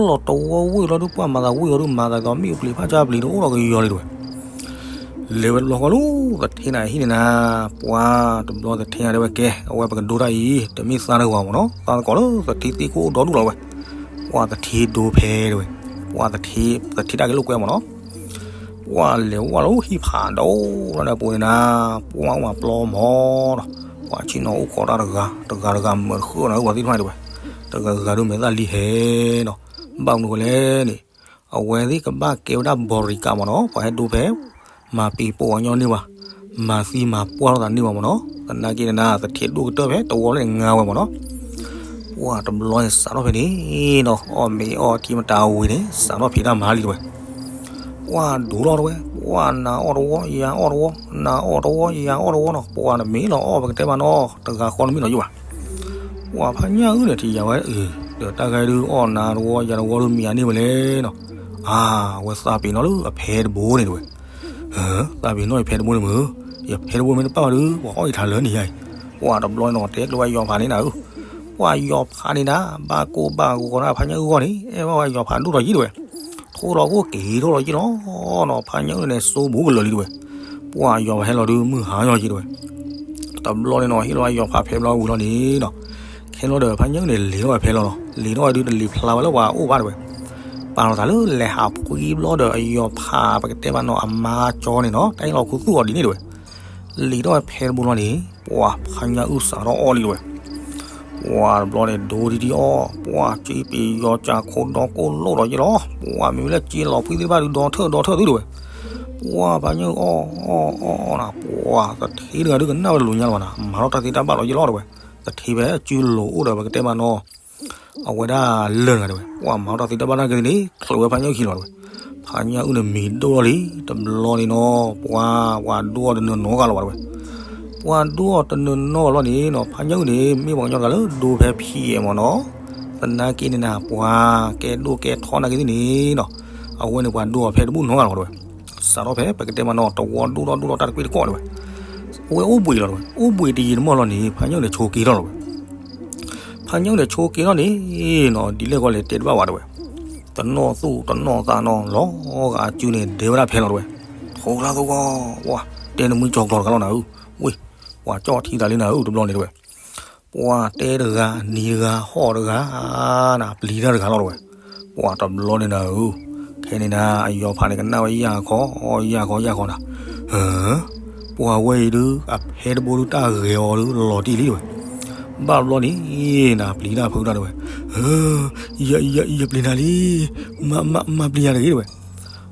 ၤတဝီဝ့ၢ်လီၤဒုး ပှၤမၤသးဝ့ၢ်အီၤဒုး မၤသးဒ်သိးမ့ၣ်အူပျံၤဖးဆါပျံၤဒုး အိၣ်ဒီးကယီၤလံတဝဲ, လဲၤဝဲတဘျီဃီလၢ သထ့နၤဟံၣ်န့ၣ်နၤ, ပှၤတဘျီသထ့နၤတဲဝဲကဲ အဝဲပကဒိတၢ်အံၤ တမ့ၢ်သးတဂၤမးနီၤ သးသကိးလၢသထ့သ့ၣ်ခိၣ်အိၣ်ဒီဒူၣ်လီၤဝဲ, ပှၤသထ့ဒိဖဲတဝဲ, ပှၤသထ့ သထ့တၢ်ကလိာ်ကွဲမးနီၤ ပှၤလဲၤဝဲလၢဟံၣ်ဖးဒိၣ်လၢန့ၣ်အပူၤန့ၣ်နၤ, ပှၤအိၣ်မးပျီမးဒီး ပှၤဆ့ၣ်နီၤအိၣ်ခိးတၢ်တဂၤ တဂၤတဂၤမၢတဃုအီၤနၤ ပှၤသ့ၣ်တဖၣ်န့ၣ်တဝဲ, တဂၤဂၤဒုးမဲာ်သၣ်လံဟဲနီၤ, ဘၣ်မနုၤဃိလဲၣ်န့ၣ်, အဝဲသ့ၣ်ကဘၣ်ကဲဝဲဒၣ်ဘီရံကးမးနီၤ ပှၤဟဲဒိဖဲ မၤပံၤပိာ်အီၤညီန့ၢ်ဘၣ်, မၤသံမၤပှၢ်ထီၣ်သးန့ၢ်ဘၣ်မးနီၤ, သနာ်က့န့ၣ်နၤ သထ့ဒိၣ်ကတၢၢ်ဖဲတဝီလၢန့ၣ်ငါဝဲမးနီၤ ပှၤတဘျီန့ၣ်စးထီၣ်ဖဲန့ၣ်ဒီး အီၣ်မ့ၤအီထံမတၤဝံၤန့ၣ် စးထီၣ်ဖံးတၢ်မၤလံတဝဲ, ပှၤဒိလီၤတဝဲ, ပှၤနၤအီၣ်တဝီ ယၤအီၣ်တဝီ, နၤအီၣ်တဝီ ယၤအီၣ်တဝီနီၤ, ပှၤတမ့ၢ်လီၤအီၣ်ပကတဲမးနီၤ တဂၤဃီတမ့ၢ်လီၤယိၣ်ဘၣ်, ပှၤဖးညၣ်အုၣ်န့ၣ် ထံၣ်ယၤဝဲအံၤ ဒီးတၢ်ဂဲၤဒုးအီၣ်နၤတဝီ ယၤတဝီဒုးမံၤအန့ၢ်ဝဲလဲၣ်နီၤ, အါ အဝဲသးပ့ၤနီၣ်လၢအဖဲတဘိန့ၣ်တဝဲ သးပ့ၤနီၣ်ယဖဲတဘိန့ၣ်မ့ၢ်, ယဖဲတဘိမ့ၢ်တပာ်ဘၣ်ဒီး ပှၤအီၣ်ယထးလၢန့ၣ်ယါအံၤ, ပှၤတဘျီနီၤ တဲကျိဝဲယီၤဖးန့ၣ်နၤဧၢ, ပှၤယီၤဖးန့ၣ်နၤ ဘၣ်ကိၢ်ဘၣ်ဂီၤနၤ ဖးညၣ်အုၣ်ဂီၢ်န့ၣ် အဲၣ်ဘၣ်ဝဲယီၤဖးဒိၣ်ဒီးယံၤတဝဲ, ထိၣ်လီၤခိၣ်က့ၤထိၣ်လီၤက့ၤလီၤနီၤ, ဖါညၣ်အုၣ်န့ၣ် စိဘူးကလၢာ်လံတဲဝဲ, ပှၢ်ယီၤဖးဟဲလီၤဒုး မုၢ်ဟါညီက့ၤတဲဝဲ, တဘျီန့ၣ်နီၤ ဟ့ၣ်လီၤယီၤဖးဖဲဘျီဝံၤလီၤန့ၣ်နီၤ, ခဲလီၤဒီးဖါညၣ်အုၣ်န့ၣ် လ့ၤထီၣ်ဝဲဖဲလီၤနီၤ, လ့ၤထီၣ်ဝဲဒုးတလ့ၤဖျါဝဲလၢပှၤအိၣ်ဘၣ်တဲဝဲ, ပာ်လီၤသးလၢလဲၤဟးဖှံဘျီဒီးအယီၤဖးပကတဲမးနီၤ အမါကၠီန့ၣ်နီၤ တၢ်ဟ့ၣ်လီၤခူသူၣ်အီၤဒ်န့ၣ်တဲဝဲ, လ့ၤထီၣ်ဝဲဖဲတဘိလီၤန့ၣ် ပှၢ်ဖါညၣ်အုၣ်စးထီၣ်အီၣ်လံတဲဝဲ, ပှၢ်တဘျီန့ၣ် ဒိဒံဒံအီၣ်, ပှၢ်စ့ပ့ၤယီၤကးခိၣ်ဒီကိၣ်လိၣ်ဒီးယ့ၢ်လီၤ, ပှၢ်မ့မ့ၢ်လၢစ့လီၤဖှံသ့ၣ်တဖၣ်ဒုး ဒီထၢၣ်ဒီထၢၣ်သုတဲဝဲ, ပှၢ်ဖါညၣ်အုၣ်အီၣ်အီၣ်အီၣ်အီၣ်နၤ ပှၢ်သထ့တဂၤဒုးကနၣ်ဝဲတလိၤညါလၢၤဘၣ်နၤ မၤထီၣ်တၢ်သ့တၢ်ဘၣ်လီၤယ့ၢ်လီၤတဲဝဲ, သထ့ဖဲအစုလိၤအိၣ်ဒီးပကတဲမးနီၤ အဝဲဒၣ်လၢာ်တဂၤတဲဝဲ, ပှၢ်မၤထီၣ်တၢ်သ့တၢ်ဘၣ်နာ်က့ၤသ့ၣ်န့ၣ် ချုးဝဲဖါညၣ်အုၣ်ခံလီၤတဲဝဲ, ဖါညၣ်အုၣ်န့ၣ်မံၤဒိၣ်လီၤလံ, တဘျီန့ၣ်နီၤ ပှၢ် ပှၤဒိၣ်အီၤတနၢၤနီတဂၤလီၤဘၣ်တဲဝဲ, ပှၢ်ဒိၣ်အီၤတနၢၤနီတဂၤလီၤန့ၣ်နီၤ ဖါညၣ်အုၣ်န့ၣ် မ့ၢ်ပှၤကညီတဂၤလၢဒိဖဲဖံးအဲၣ်မ့ၢ်နီၤ, သနာ်က့န့ၣ်နၤ ပှၤကဲဒိၣ်ကဲထီနာ်က့ၤသ့ၣ်န့ၣ်နီၤ, အဝဲန့ၣ်ပှၤဒိၣ်အီၤဖဲတဘူၣ်နီတဂၤလီၤတဲဝဲ, စးထီၣ်ဖဲပကတဲမးနီၤ တဝီဒိၣ်ထီၣ်ဒိၣ်ထီၣ်တၢ်တကွ့ၢ်တကီၢ်တဲဝဲ, အဝဲအိၣ်ဘှံးလီၤတဲဝဲ, အိၣ်ဘှံးတယံာ်တမီၢ်လီၤန့ၣ် ဖါညၣ်အုၣ်န့ၣ်ဆိးက့ထီၣ်လီၤဝဲ ဖါညၣ်အုၣ်န့ၣ်ဆိးက့ထီၣ်န့ၣ်နီၤ ဒ်လဲၣ်ဂီၢ်လဲၣ်တဲတဘၣ်ဝဲတဲဝဲ, တနီၣ်သူၣ်တနီၣ်သးနီၤ လီၤဂာ်အစုန့ၣ် ဒဲဝဲဒၣ်ဖဲလီၤတဲဝဲ, ထိလါသဝီ, ပှၢ် တဲနမှံကၠီၤကျီၤတဂၤလီၤနၤဧၢ, ဝ့ၢ် ပှၢ်ကၠီၣ်ထံသးလံနၤဧၢ တဘျီန့ၣ်တဲဝဲ, ပှၢ်တဲတဂၤ နံၤတဂၤ ဟီၣ်တဂၤ နၤပျံၤတၢ်တဂၤလီၤတဲဝဲ, ပှၢ်တဘျီန့ၣ်နၤဧၢ, ခဲန့ၣ်နၤ အယီၤဖးန့ၣ်ကနၣ်ဝဲယၢ်ခီ ယၢ်ခီ ယၢ်ခီနၤ, ပှၢ်ဝဲအံၤဒုး အဖဲတဘိဒုးတၢ်ဂဲၤအီၤဒုးလီၤတံၢ်လံတဲဝဲ, ဘၣ်ဘျီန့ၣ် နၤပျံၤတၢ်ဖုတၢ်တဲဝဲ, ယ ယ ယပျံၤနၤလံ, မ မ မၤပျံၤယၤတဂ့ၤတဲဝဲ,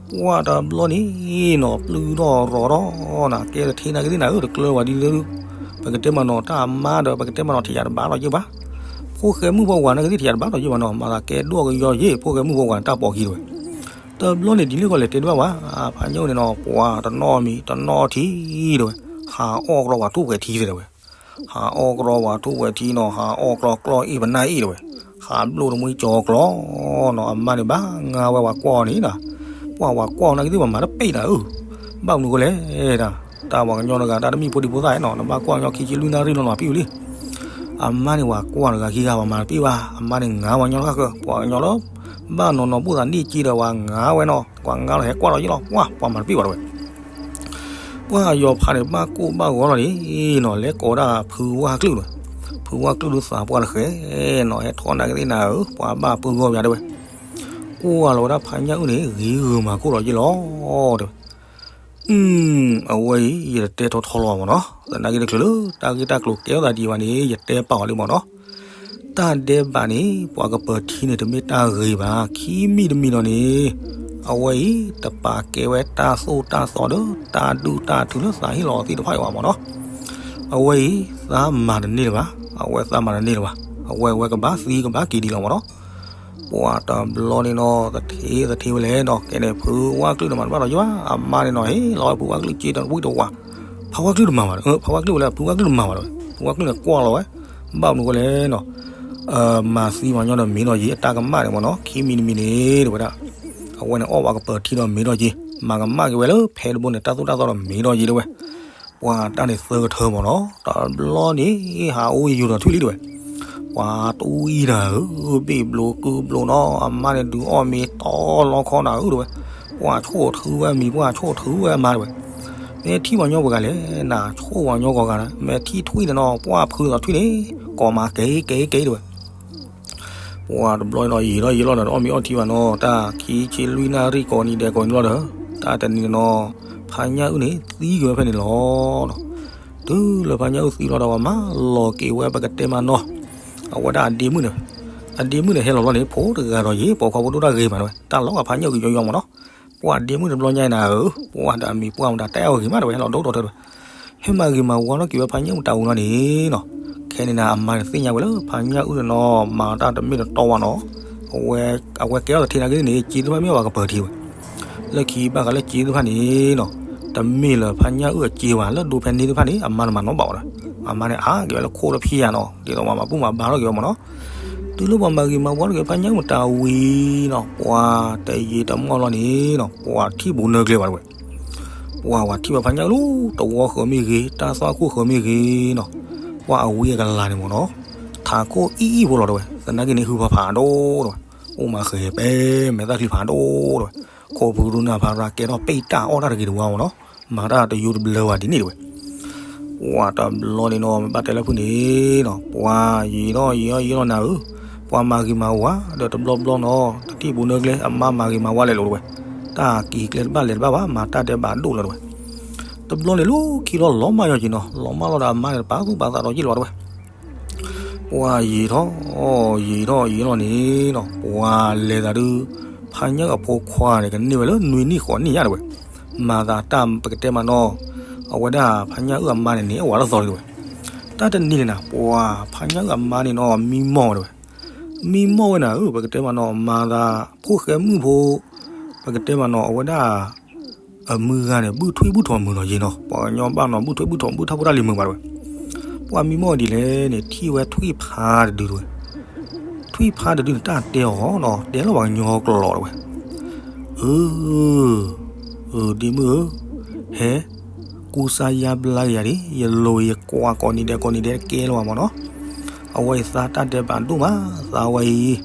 ပှၢ်တဘျီန့ၣ်နီၤ ပျုၢ်ထီၣ်ရီၤထီၣ်နၤ ကဲသထ့နာ်က့ၤသ့ၣ်နၤဧၢ တကျၢၤဝဲဒ်လၢ ပကတဲမးနီၤ တၢ်အမါဒီး ပကတဲမးနီၤ ထံၣ်ယၤတဘၣ်လီၤယ့ၢ်ဘၣ်, ဖိၣ်ဃဲမုၣ်ဖိခွါနာ်က့ၤသ့ၣ် ထံၣ်ယၤတဘၣ်လီၤယ့ၢ်ဘၣ်နီၤ မၤသးကဲဒိၣ်ကယီယ့ၢ် ဖိၣ်ဃဲမုၣ်ဖိခွါတၢ်ပိာ်ခံတဲဝဲ, တဘျီန့ၣ်ဒ်လဲၣ်ဂီၢ်လဲၣ်တဲတဘၣ်ဝဲ, ဖါညၣ်အုၣ်န့ၣ်နီၤ ပှၢ်တနီၣ်မံၤ တနီၣ်ထံတဲဝဲ, ဟးအီၣ်ကရီပှၤထူၣ်ပှဲၤထံတဲဝဲ, ဟးအီၣ်ကရီပှၤထူၣ်ပှဲၤထံနီၤ ဟးအီၣ်ကျီကျီအ့ၣ်ပနၢ်အ့ၣ်တဲဝဲ, ဟးဘျိၣ်တမှံကၠီၤကျီၤနီၤ အမါန့ၣ်ဘၣ်ငါဝဲပှၤကွၢ်အီၤန့ၣ်နီၤ, ပှၢ်ပှၤကွၢ်အီၤနာ်က့ၤသ့ၣ် ပှၤမၤတပ့ၢ်နၤဧၢ, ဘၣ်မနုၤဃိလဲၣ်ဒၣ်, တၢ်ပှၤကညီတဂၤ တၢ်တမ့ၢ်ဖိဒံဖိသၣ်နီၤ နဘၣ်ကွၢ်ညီခံဆံလွံၢ်နၣ်ရံၣ်လီၤနီၤ ပံၣ်ဝံၤလံ, အမါန့ၣ်ပှၤကွၢ်တဂၤခံဂၤ ပှၤမၤတပ့ၢ်ဘၣ်, အမါန့ၣ်ငါပှၤကညီလၢဃၣ်ဃၢၤ ပှၤကညီလၢ ဘၣ်နီၤနီၤဘိၣ်သးန့ၢ်က့ၤဒီးပှၤငါဝဲနီၤ ပှၤငါလီၤဟဲကွၢ်လီၤယ့ၢ်လီၤ ပှၢ်ပှၤမၤတပ့ၢ်ဘၣ်တဲဝဲ ပှၢ်ယီၤဖးန့ၣ် ဘၣ်ကိၢ်ဘၣ်ဂီၤလီၤန့ၣ်နီၤ လဲၤကိးဒၣ်ဖုဝၣ်ကျုၣ်န့ၣ်, ဖုဝၣ်ကျုၣ်ဒုးသးပှၢ်တဃဲနီၤ ဟဲထီၣ်နာ်က့ၤသ့ၣ်နၤဧၢ ပှၤဘၣ်ပၢၤဂီၢ်ပယၤတဲဝဲ, ကွၢ်လီၤဝဲဒၣ်ဖါညၣ်အုၣ်န့ၣ် ဂ့ၤဂုာ်မၤခိၣ်လီၤယ့ၢ်လီၤတဲဝဲ, အဝဲအံၤ ယတတဲထီထီလီၤမ့ၢ်နီၤ သနာ်က့ၤတချုးလၢ တၢ်ဂ့ၢ်တၢ်ကျိၤကဲထီၣ်သးဒံးဘၣ်န့ၣ် ယတဲပာ်အီၤလံမ့ၢ်နီၤ တၢ်ဒဲးဘးန့ၣ် ပှၤကပၢၤထံန့ၣ် တမ့ၢ်တၢ်ဂ့ၤဘၣ် ခံမံၤတမံၤဒီးန့ၣ် အဝဲအံၤ တပာ်ကဲဝဲတၢ်သိၣ်တၢ်သီဒီး တၢ်ဒုၣ်တၢ်ထုလၢသးဟ့ၣ်လီၤသ့ၣ်တဖၣ်အံၤဘၣ်မ့ၢ်နီၤ အဝဲအံၤ သးမၤတန့ၢ်လၢၤဘၣ် အဝဲသးမၤတန့ၢ်လၢၤဘၣ် အဝဲဝဲကဘၣ်သံကဘၣ်က့ၤဒံးလီၤမ့ၢ်နီၤ ပှၤတဘျီန့ၣ်နီၤ သထ့သထ့ဝဲလဲၣ်နီၤ ကဲန့ၣ် ဖုဝၣ်ကျုၣ်န့ၣ်မၤတဘၣ်ဒီးယဘၣ် အမါန့ၣ်နီၤ ဟ့ၣ်လီၤဝဲဖုဝၣ်ကျုၣ်စ့တဝံၣ်တဝါ ဖးဝၣ်ကျုၣ်တမၤဘၣ်ဒီး ဖးဝၣ်ကျုၣ်ဝဲလၢ ဖုဝၣ်ကျုၣ်တမၤဘၣ်ဒီး ဖုဝၣ်ကျုၣ်န့ၣ်ကွၢ်လီၤဝဲ ဘၣ်မနုၤဃိလဲၣ်နီၤ မၤသံပှၤညီဒီးမ့ၢ်ဒီးယ့ၢ်အတၢ်ကမၣ်န့ၣ်မ့ၢ်နီၤ ခံမံၤတမံၤန့ၣ် တဲဝဲဒၣ် အဝဲန့ၣ်အီၣ်ပှၤကပၢၤထံဒီးမ့ၢ်ဒီးယ့ၢ် မၤကမၣ်က့ၤဝဲလၢဖဲတဘိန့ၣ် တၢ်သိၣ်တၢ်သီဒီးမ့ၢ်ဒီးယ့ၢ်တဲဝဲ ပှၤတၢ်န့ၣ်သၢကထၢမ့ၢ်နီၤ တဘျီန့ၣ် ဟးအိၣ်ယိာ်ဒီးထွံၣ်လံတဲဝဲ ပှၤတဝံၣ်နၤဧၢ ဘ့ၣ်ဘျိကုဘျိနီၤ အမါန့ၣ်ဒုးအီၣ်မ့ၤတီလီခီနၤဧၢတဲဝဲ ပှၤဆိၣ်ထုဝဲမံၤ ပှၤဆိၣ်ထုဝဲအမါတဲဝဲ မ့ၢ်ထံၣ်ပှၤညီပှၤဂၤလဲၣ် နဆိၣ်ပှၤညီကိးဂၤ မ့ၢ်ထံၣ်ထွံၣ်န့ၣ်နီၤ ပှၤဖုးသိးထွံၣ်န့ၣ် ကိးမးကဲကဲကဲတဲဝဲ ပှၤတဘျီနီၤ ယံာ်ထီၣ်ယံာ်လီၤဒီး တအီၣ်မ့ၤအီထံဘၣ်နီၤ တၢ်ခံဆံလွံၢ်နၣ်ရံၣ်ကိးနံၤဒဲးကိးနံၤလီၤဒီး တၢ်တနံၤန့ၣ်နီၤ ဖါညၣ်အုၣ်န့ၣ် သံကွံာ်ဝဲဖဲန့ၣ်လီၤ. တုၤလၢဖါညၣ်အုၣ်သံလီၤဒီး ပှၤမၤလီၤက့ၤဝဲပကတဲမးနီၤ အဝဲဒၣ်အဒ့မုၣ်န့ၣ် အဒ့မုၣ်န့ၣ်ဟဲလီၤဘျီန့ၣ် ဖိတဂၤဒီးယ့ၢ် ပိာ်ခွါဖိဒိၣ်တၢ်ဂ့ၤမးတဲဝဲ တၢ်လီၤဂာ်ဖါညၣ်အုၣ်ကယီယီမးနီၤ ပှၤဒ့မုၣ်တဘျီညါအံၤနၤဧၢ ပှၤဒီးအမံၤပှၢ်မတၤတဲအီၤဂ့ၤမးတဲဝဲ ဟဲလီၤဒိၣ်ထီၣ်တဲဝဲ ဟဲမၤဂ့ၤမၤဝါထီၣ်က့ၤဝဲဖါညၣ်အုၣ်တၢ်အူလီၤန့ၣ်နီၤ ခဲန့ၣ်နၤ အမါန့ၣ်သ့ၣ်ညါဝဲလၢဖါညၣ်အုၣ်န့ၣ်နီၤ မၤတၢ်တမ့ၢ်တတီဘၣ်နီၤ အဝဲကဲထီၣ်သထ့နာ်က့ၤန့ၣ် စ့သ့ၣ်တဖၣ်မ့ၢ်ပှၤကပၢၤထံဝဲ လၢခံဘၣ်ဃးလၢစ့သ့ၣ်တဖၣ်န့ၣ်နီၤ တမ့ၢ်လၢဖါညၣ်အုၣ်အစ့ဘၣ် လၢဒိဖဲန့ၣ်သ့ၣ်တဖၣ်န့ၣ် အမါန့ၣ်မၤနီတဘၣ်ဘၣ်ဒီး အမါန့ၣ်အါက့ၤဝဲလၢခိၣ်တဖံးယၤနီၤ ဒ်သိးပှၤမၤဘူၣ်မၤဘါထီၣ်က့ၤဝဲမးနီၤ တုၤလၢပှၤမၤဂ့ၤမၤဝါထီၣ်က့ၤဖါညၣ်အုၣ်မတၤဝံၤနီၤ ပှၤတယံာ်တမီၢ်လီၤန့ၣ်နီၤ ပှၤထံၣ်ဘူးနၢကျဲဘၣ်တဲဝဲ ပှၤဝဲထံၣ်ဝဲဖါညၣ်အုၣ်လၢ တဝီဃၢၤမ့ၢ်ဂ့ၤ တၢ်သွၣ်ခိၣ်ဃၢၤမ့ၢ်ဂ့ၤနီၤ ပှၤအဝံအကလၤန့ၣ်မ့ၢ်နီၤ ထးခိၣ်အံၣ်အံၣ်ဖိလီၤတဲဝဲ သနာ်က့န့ၣ် ဟုဖးဖးဒိၣ်တဲဝဲ အိၣ်မးဃဲၤပဲ မဲာ်သၣ်ချံဖးဒိၣ်တဲဝဲ, ခိၣ်ဖုရူနၢ်ဖးရၣ်ကဲထီၣ်ပ့ၢ်တၢ်အီၣ်တၢ်တဂ့ၤတဝါမးနီၤ, မၤတၢ်တယိတဘျၢဝဲဒ်န့ၣ်တဲဝဲ. ပှၤတဘျီန့ၣ်နီၤ မ့ၢ်ဘၣ်တဲလၢဖုန့ၣ်နီၤ ပှၤယံာ်ထီၣ်ယံာ်ထီၣ်ယံာ်ထီၣ်နၤဧၢ, ပှၤမၤဂ့ၤမၤဝါဒီးတဘျီဘျီနီၤ တထံၣ်ပူၤနၢကျဲ အမါမၤဂ့ၤမၤဝါလဲၤလိာ်တဲဝဲ, တၢ်က့ၤကျဲတဘၣ်လဲၤတဘၣ်ဘၣ် မၤတၢ်ဒဲးဘးဒိၣ်လီၤတဲဝဲ. တဘျီန့ၣ်လၢခံလီၤလီၤမၢ်ယီၤက့ၤနီၤ လီၤမၢ်လီၤဒီးအမါန့ၣ်တပာ်သူၣ်ပာ်သးဒီးယ့ၢ်လီၤတဲဝဲ. ပှၤယံာ်ထီၣ် ယံာ်ထီၣ်ယံာ်ထီၣ်န့ၣ်နီၤ ပှၤလဲၤသးဒုး ဖါညၣ်အဖိခွါန့ၣ် ကန့ၢ်ဝဲလၢနွံနံၣ်ဃိးနံၣ်ညါတဲဝဲ, မၤသးတၢ်ပကတဲမးနီၤ, အဝဲဒၣ်ဖါညၣ်အုၣ်အမါန့ၣ်န့ၣ် အဝၤလၢသီလံတဲဝဲ. တၢ်တနံၤန့ၣ်နၤ ပှၤဖါညၣ်အုၣ်အမါန့ၣ်နီၤ မံမီၢ်ဝဲတဲဝဲ, မံမီၢ်ဝဲနၤဧၢ ပကတဲမးနီၤ မၤသးဖိၣ်ဃဲမုၣ်ဖိ ပကတဲမးနီၤ အဝဲဒၣ် အမုၢ်ဂၤန့ၣ် ဘုၣ်ထွံၣ်ဘုၣ်ထီၣ်မုာ်နီၤယ့ၢ်နီၤ ပှၤကညီဘၣ်နီၤ ဘုၣ်ထွံၣ်ဘုၣ်ထီၣ်ဘုၣ်ထီၣ်ဖိတၢ်လံၤမုာ်ဘၣ်တဲဝဲ. ပှၤမံမီၢ်ဒ်လဲၣ်န့ၣ် ထံၣ်ဝဲထွံၣ်ဖါတဒုတဲဝဲ, ထွံၣ်ဖါတဒုန့ၣ် တၢ်တဲအီၤနီၤ တဲလီၤပှၤကညီကျိာ်တဲဝဲ, အၢ အၢ ဒ့မုၣ်ဧၢ, ဟဲ ကူစါယါဘျါက့ၤယၤဒ် ယလိၤယကွၢ်ကိးနံၤဒဲးကိးနံၤဒဲးတကဲလၢၤဘၣ်မးနီၤ. အဝဲအံၤသါတၢ်ဒဲးဘးဒိၣ်မး သါဝဲအံၤ,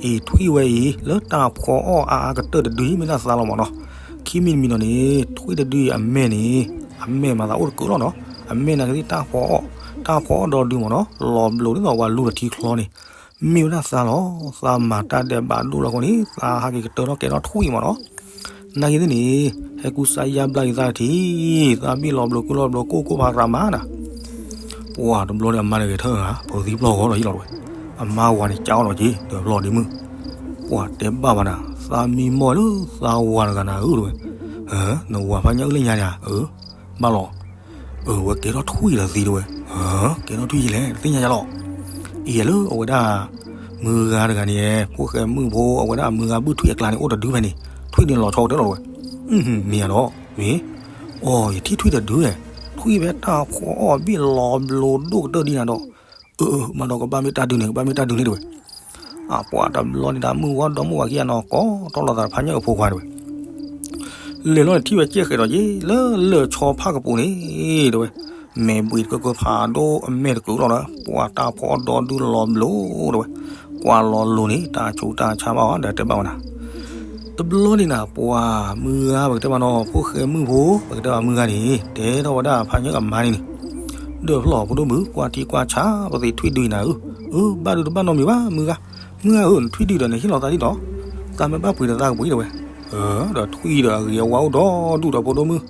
အံၤထွံၣ်ဝဲအံၤ လၢတၢ်ဖှီၣ်အီၣ်အါအါကတၢၢ်တဒုအံၤ မ့ၢ်ဒၣ်သါလီၤမးနီၤ. ခံမံၤတမံၤနီၤန့ၣ် ထွံၣ်တဒုအံၤအမဲာ်န့ၣ် အမဲာ်မၤသးအိၣ်တကုးလီၤနီၤ. အမဲာ်နာ်က့သ့ၣ်တၢ်ဖှီၣ်အီၣ်, တၢ်ဖှီၣ်အီၣ်ဒီဒုမးနီၤ လီၤဘျိးဒ်သိးပှၤလူၤဒီးထံချီန့ၣ် မ့ၢ်ဝဲဒၣ်သါလီၤ. သါမၤတၢ်ဒဲးဘးဒိၣ်လီၤအဃိန့ၣ် သါဟးက့ၤကတၢၢ်ထီၣ်ကဲထီၣ်ထွံၣ်မးနီၤ. နာ်က့သ့ၣ်န့ၣ် ဟဲကူစါယါဘျါက့ၤသးတထံၣ်, သးဘ့ၣ်လီၤဘျိးကုလီၤဘျိးကိၢ်ကိၢ်ဖးရၤမးနၤ. ပှၤတဘျီန့ၣ်အမါန့ၣ်ဂဲၤထၢၣ်နၤ ဖိသံပျီၢ်ဂီၤဒီးယ့ၢ်လီၤတဲဝဲ, အမါဝၤန့ၣ်ကၠီလီၤက့ၤ ဒီးပျီၢ်ဒ့မုၣ်, ပှၤတဲဘၣ်ဘၣ်နၤ သးမံမီၢ်လၢသးဝၤတဂၤနၤဧၢတဲဝဲ, နဝၤဖါညၣ်အုၣ်လၢညါန့ၣ်ဧါ, အၢ ဘၣ်လီၤ အဝဲကဲထီၣ်ထွံၣ်လီၤသံတဲဝဲ, ကဲထီၣ်ထွံၣ်ယဲလဲၣ် တသ့ၣ်ညါယါလီၤ. အံၤလၢအဝဲဒၣ် မုၢ်ဂၤတဂၤန့ၣ် ဖိၣ်ဃဲမုၣ်ဖိ အဝဲဒၣ်မုၢ်ဂၤဘုၣ်ထွံၣ်အကျါန့ၣ် အိၣ်တဒုဖဲန့ၣ်, ထွံၣ်န့ၣ်လီၤဆီကတၢၢ်လီၤတဲဝဲ. မ့ၢ်ဧါဒီး မ့ၢ်, အိ ယထံၣ်ထွံၣ်တဒု, ထွံၣ်ဖဲတၢ်ဖှီၣ်အီၣ်ဘ့ၣ်လီၤဘျိးဒိၣ်ကတၢၢ်ဒ်နၤဒီး, အၢ မၤဒီးကဘၣ်မ့ၢ်တၢ်ဒုန့ၣ် ကဘၣ်မ့ၢ်တၢ်ဒုန့ၣ်တဲဝဲ. အပှၤတဘျီန့ၣ်ဒီး မုၢ်ဝါဒီမုၢ်ဝၤခံဂၤနီၤ ကိးထီၣ်လိာ်သးဖါညၣ်အုၣ်ဖိခွါတဲဝဲ လဲၤလီၤန့ၣ် ထံၣ်ဝဲကဲဃဲးဒီးက့ၤ လၢလၢၢ်ဆီဖးကပူၤန့ၣ်တဲဝဲ, မဲာ်ဘှံးတကၢၢ်ကၢၢ်ဖးဒိၣ် အမဲာ်တကုးလီၤဒီး ပှၤတၢ်ဖှီၣ်အီၣ်ဒီဒုလီၤဘျိးတဲဝဲ, ကွၢ်လီၤလိၤန့ၣ် တၢ်ဆူးတၢ်ဆါဘၣ်အီၤဒီးတဲဘၣ်ဝဲနၤ. တဘျီန့ၣ်နၤ ပှၤမုၢ်ဂၤ ပကတဲမးနီၤ ဖိၣ်ဃဲမုၣ်ဖိ ပကတဲမးမုၢ်ဂၤန့ၣ် တဲထီၣ်ဝဲဒၣ်ဖါညၣ်အုၣ်အမါန့ၣ်န့ၣ်, ဒီးဖျီၣ်ဖိဒိၣ်မုၣ် ကွၢ်ထံကွၢ်ဆး ပသ့ၣ်ထွံၣ်ဒုအံၤနၤဧၢ, အၢ ဘၣ်ဒုတဘၣ်နီတမံၤဘၣ် မုၢ်ဂၤ, မုၢ်ဂၤဧၢ နထွံၣ်ဒုဒီးနဟ့ၣ်လီၤသးဒ်ဒီး, သးမ့ၢ်ဘၣ်ပှ့ၤဒီးသးကပှ့ၤတဲဝဲ. ဒီးထွံၣ်ဒီးအဂ့ၤအဝါအိၣ်ဒီဒူၣ်ဒီးဖိဒိၣ်မုၣ်,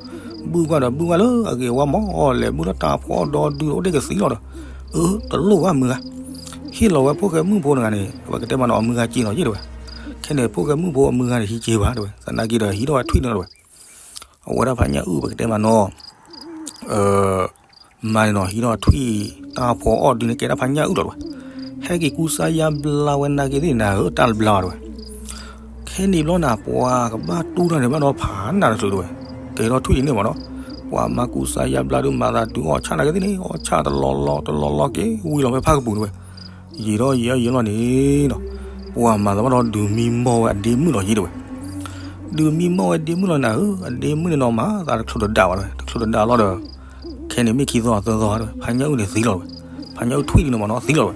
ဘုၣ်ကွၢ်ဒီးဘုၣ်ကွၢ်လၢအဂ့ၤအဝါမး လဲၤဘုၣ်လၢတၢ်ဖှီၣ်အီၣ်ဒီဒုအိၣ်ဒ့ၣ်ကသံလီၤဒီး, အၢ တလိၣ်ဘၣ်မုၢ်ဂၤ, ဟ့ၣ်လီၤဝဲဖိၣ်ဃဲမုၣ်ဖိတဂၤန့ၣ် ပကတဲမးနီၤအမုၢ်ဂၤစ့ၢ်နီၤယ့ၢ်တဲဝဲ, ခဲန့ၣ်ဖိၣ်ဃဲမုၣ်ဖိအမုၢ်ဂၤန့ၣ်ဟံးစ့ဘၣ်တဲဝဲ သနာ်က့ဒီးဟံးထီၣ်ဝဲထွံၣ်န့ၣ်လီၤတဲဝဲ. အဝဲဒၣ်ဖါညၣ်အုၣ်ပကတဲမးနီၤ မါန့ၣ်နီၤ ဟံးထီၣ်ထွံၣ် တၢ်ဖှီၣ်အီၣ်ဒုန့ၣ် ကဲဒၣ်ဖါညၣ်အုၣ်လီၤတဲဝဲ, ဟဲက့ၤကူစါယါဘျါဝဲနာ်က့သ့ၣ်နၤဧၢ တၢ်တဘျါဘၣ်တဲဝဲ, ခဲန့ၣ်ဘျီနၤ ပှၤကဘၣ်တူၢ်တၢ်န့ၣ်ဘၣ်ဒီးဖးနးတချုးတဲဝဲ, ကဲထီၣ်ထွံၣ်ဒ်န့ၣ်မးနီၤ, ပှၤမါကူစါယါဘျါဒုးမၤသးဒုးအီၣ်ဆၣ်နာ်က့သ့ၣ်န့ၣ် အီၣ်ဆၣ်တလီၤလီၤတလီၤလီၤက့ၤဝံၤလီၤဖဲဖးကပူၤတဲဝဲ, ယံာ်ထီၣ်ယံာ်ထီၣ်ယံာ်လီၤန့ၣ်နီၤ, ပှၤမၤသးဘၣ်ဒီးဒုးမံမီၢ်ဝဲအဒ့မုၣ်လီၤယ့ၢ်တဲဝဲ ဒုးမံမီၢ်ဝဲဒ့မုၣ်လီၤနၤဧၢ, အဒ့မုၣ်န့ၣ်နီၤ မၤသးတချုးတဒါဘၣ်တဲဝဲ, တချုးတဒါလီၤဒီး, ခဲန့ၣ်မ့ၢ်ခံသီအသၢသီတဲဝဲ, ဖါညၣ်အုၣ်န့ၣ်သံလီၤတဲဝဲ, ဖါညၣ်အုၣ်ထွံၣ်ဒုန့ၣ်မးနီၤ သံလီၤတဲဝဲ,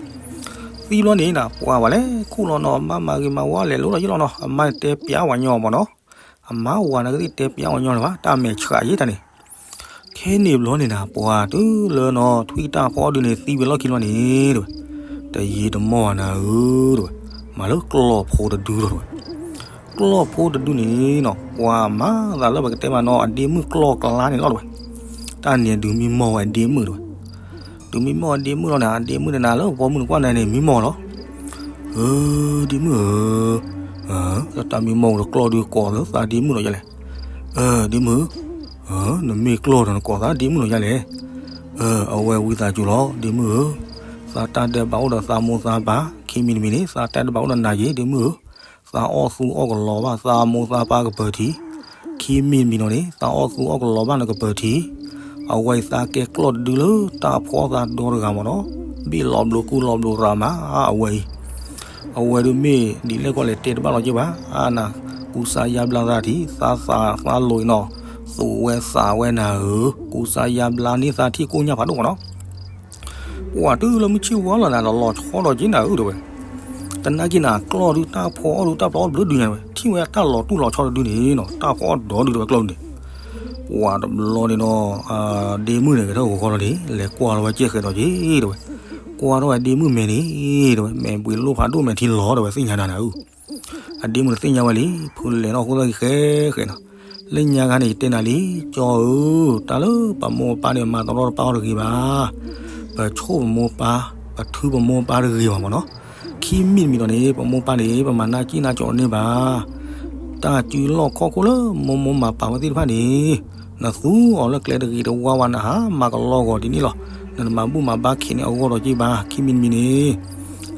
သံဘျီန့ၣ်နၤ ပှၤဝဲလဲၤခူၣ်လီၤနီၤ အမါမၤဂ့ၤမၤဝါလဲၤလိၤလီၤယ့ၢ်လီၤနီၤ အမါန့ၣ်တဲပျးဝဲညီမးနီၤ, အမါဝၤနာ်က့သ့ၣ်တဲပျးဝဲညီန့ၣ်ဘၣ် တၢ်မဲာ်ဆှးယ့ၢ်တၢ်န့ၣ် ခဲန့ၣ်ဘျီန့ၣ်နၤ ပှၤတုၤလၢနီၤ ထွံၣ်တၢ်ဖှီၣ်အီၣ်ဒုန့ၣ်သံဝဲလီၢ်ခံလီၤန့ၣ်တဲဝဲ, တယံာ်တမီၢ်ဘၣ်နၤဧၢတဲဝဲ, မၤလၢကျီၢ်ဖိတဒုလီၤတဲဝဲ, ကျီၢ်ဖိတဒုန့ၣ်နီၤ ပှၤမၤသးလၢပကတဲမးနီၤ အဒ့မုၣ်ကျီၢ်ကျါန့ၣ်လီၤတဲဝဲ, တၢ်န့ၣ်ဒုးမံမီၢ်ဝဲအဒ့မုၣ်တဲဝဲ, ဒုးမံမီၢ်အဒ့မုၣ်လီၤနၤ အဒ့မုၣ်န့ၣ်နၤလၢပှၤမုၣ်နကွၢ်နၤန့ၣ် မံမီၢ်လီၤ ဧၢ ဒ့မုၣ်ဧၢ, တၢ်မံမီၢ်တကျီၢ်ဒုးကိးလၢသးဒ့မုၣ်လီၤယလဲၣ်, ဧၢ ဒ့မုၣ်ဧၢ, နမ့ၢ်ကျီၢ်ဒီးနကိးသးဒ့မုၣ်လီၤယလဲၣ်, အဝဲဝံသးစူၤလီၤ ဒ့မုၣ်ဧၢ, သးတၢ်ဒဲးဘးအိၣ်ဒီးသးမိၢ်သးပၢ် ခံမံၤတမံၤန့ၣ် သးတၢ်ဒဲးဘးအိၣ်ဒီးနၤယ့ၢ် ဒ့မုၣ်ဧၢ, သးအီၣ်သူအီၣ်ကလီၤဘၣ် သးမိၢ်သးပၢ်ကပၢၤထံ, ခံမံၤတမံၤနီၤန့ၣ် သးအီၣ်သူအီၣ်ကလီၤဘၣ်နကပၢၤထံ, အဝဲအံၤသးကဲကျီၢ်တဒုလၢတၢ်ဖှီၣ်သးဒီတဂၤမးနီၤ, ဘ့ၣ်လီၤဘျိးကူလီၤဘျိးရၤမး အဝဲအံၤ, အဝဲဒုးမ့ၢ်ဒ်လဲၣ်ကီၢ်လဲၣ်တဲတဘၣ်လီၤက့ၤဘၣ်, အါနၤ, ကူစါယါဘျါသးထံ, သးသးသးလိၤအံၤနီၤ, သူၣ်ဝဲသးဝဲနၤဧၢ, ကူစါယါဘျါန့ၢ်သးထံကိၣ်ညၣ်ဖးဒိၣ်မးနီၤ ပှၤတုၤလၢမုၢ်ဆ့ၣ်ဝါလီၤနၤဒီးလီၤဆီဒီးက့ၤနၤဧၢတဲဝဲ, တ တနာ်က့ၤနၤ ကျီၢ်ဒုး တၢ်ဖီအီၣ်ဒုး တၢ်ဖီအီၣ်ဘျုးဒုးညါဝဲ ထံၣ်ဝဲတၢ်လီၤတူၢ်လီၤဆီတဒုန့ၣ်နီၤ တၢ်ဖီအီၣ်ဒီဒုးတဝဲကျီၢ်ဒုးန့ၣ်, ပှၤတဘျီန့ၣ်ဒီး ဒ့မုၣ်န့ၣ် ဂဲၤထၢၣ်ဂီၤခီလီၤန့ၣ် လဲၤကွၢ်လီၤဝဲကဲဃဲးဒီးက့ၤတဝဲ, ကွၢ်ထီၣ်ဝဲဒ့မုၣ်မဲာ်န့ၣ်တဝဲ မဲာ်ဘှံးလိၣ်ဖးဒိၣ်မဲာ်ထံလီၤတဝဲ သ့ၣ်ညါနၤနၤဧၢ အဒ့မုၣ်န့ၣ်သ့ၣ်ညါဝဲလံ ဖုလဲၤထီၣ်ဃိသီၣ်က့ၤဃဲးဃဲးနီၤ, လၢညါခါန့ၣ် ယတဲနၤလံ ကၠီဧၢ, တၢ်လၢပမိၢ်ပပၢ်န့ၣ် မၤတရီတပါအီၤတဂ့ၤဘၣ်, ပဆိၣ်ပမိၢ်ပၢ်, ပထုပမိၢ်ပၢ်တဂ့ၤဘၣ်မ့ၢ်နီၤ, ခံမံၤတမံၤဒီးန့ၣ် ပမိၢ်ပၢ်န့ၣ် ပမၤနၢ်ကံၣ်နၢ်ကၠီန့ၢ်ဘၣ် တၢ်စုလီၢ်ခီၣ်ခိၣ်လၢမိၢ်မိၢ်မၤပာ်ဝဲသ့ၣ်တဖၣ်န့ၣ်, နသူအီၤလၢကျဲတဂ့ၤတဝါဝါ နဟးမၤကလီကီၤဒ်န့ၣ်လီၤ, နတမၤဘူၣ်မၤဘါခဲးန့ၢ်အဂီၢ်ဒီးက့ၤဘၣ် ခံမံၤတမံၤန့ၣ်,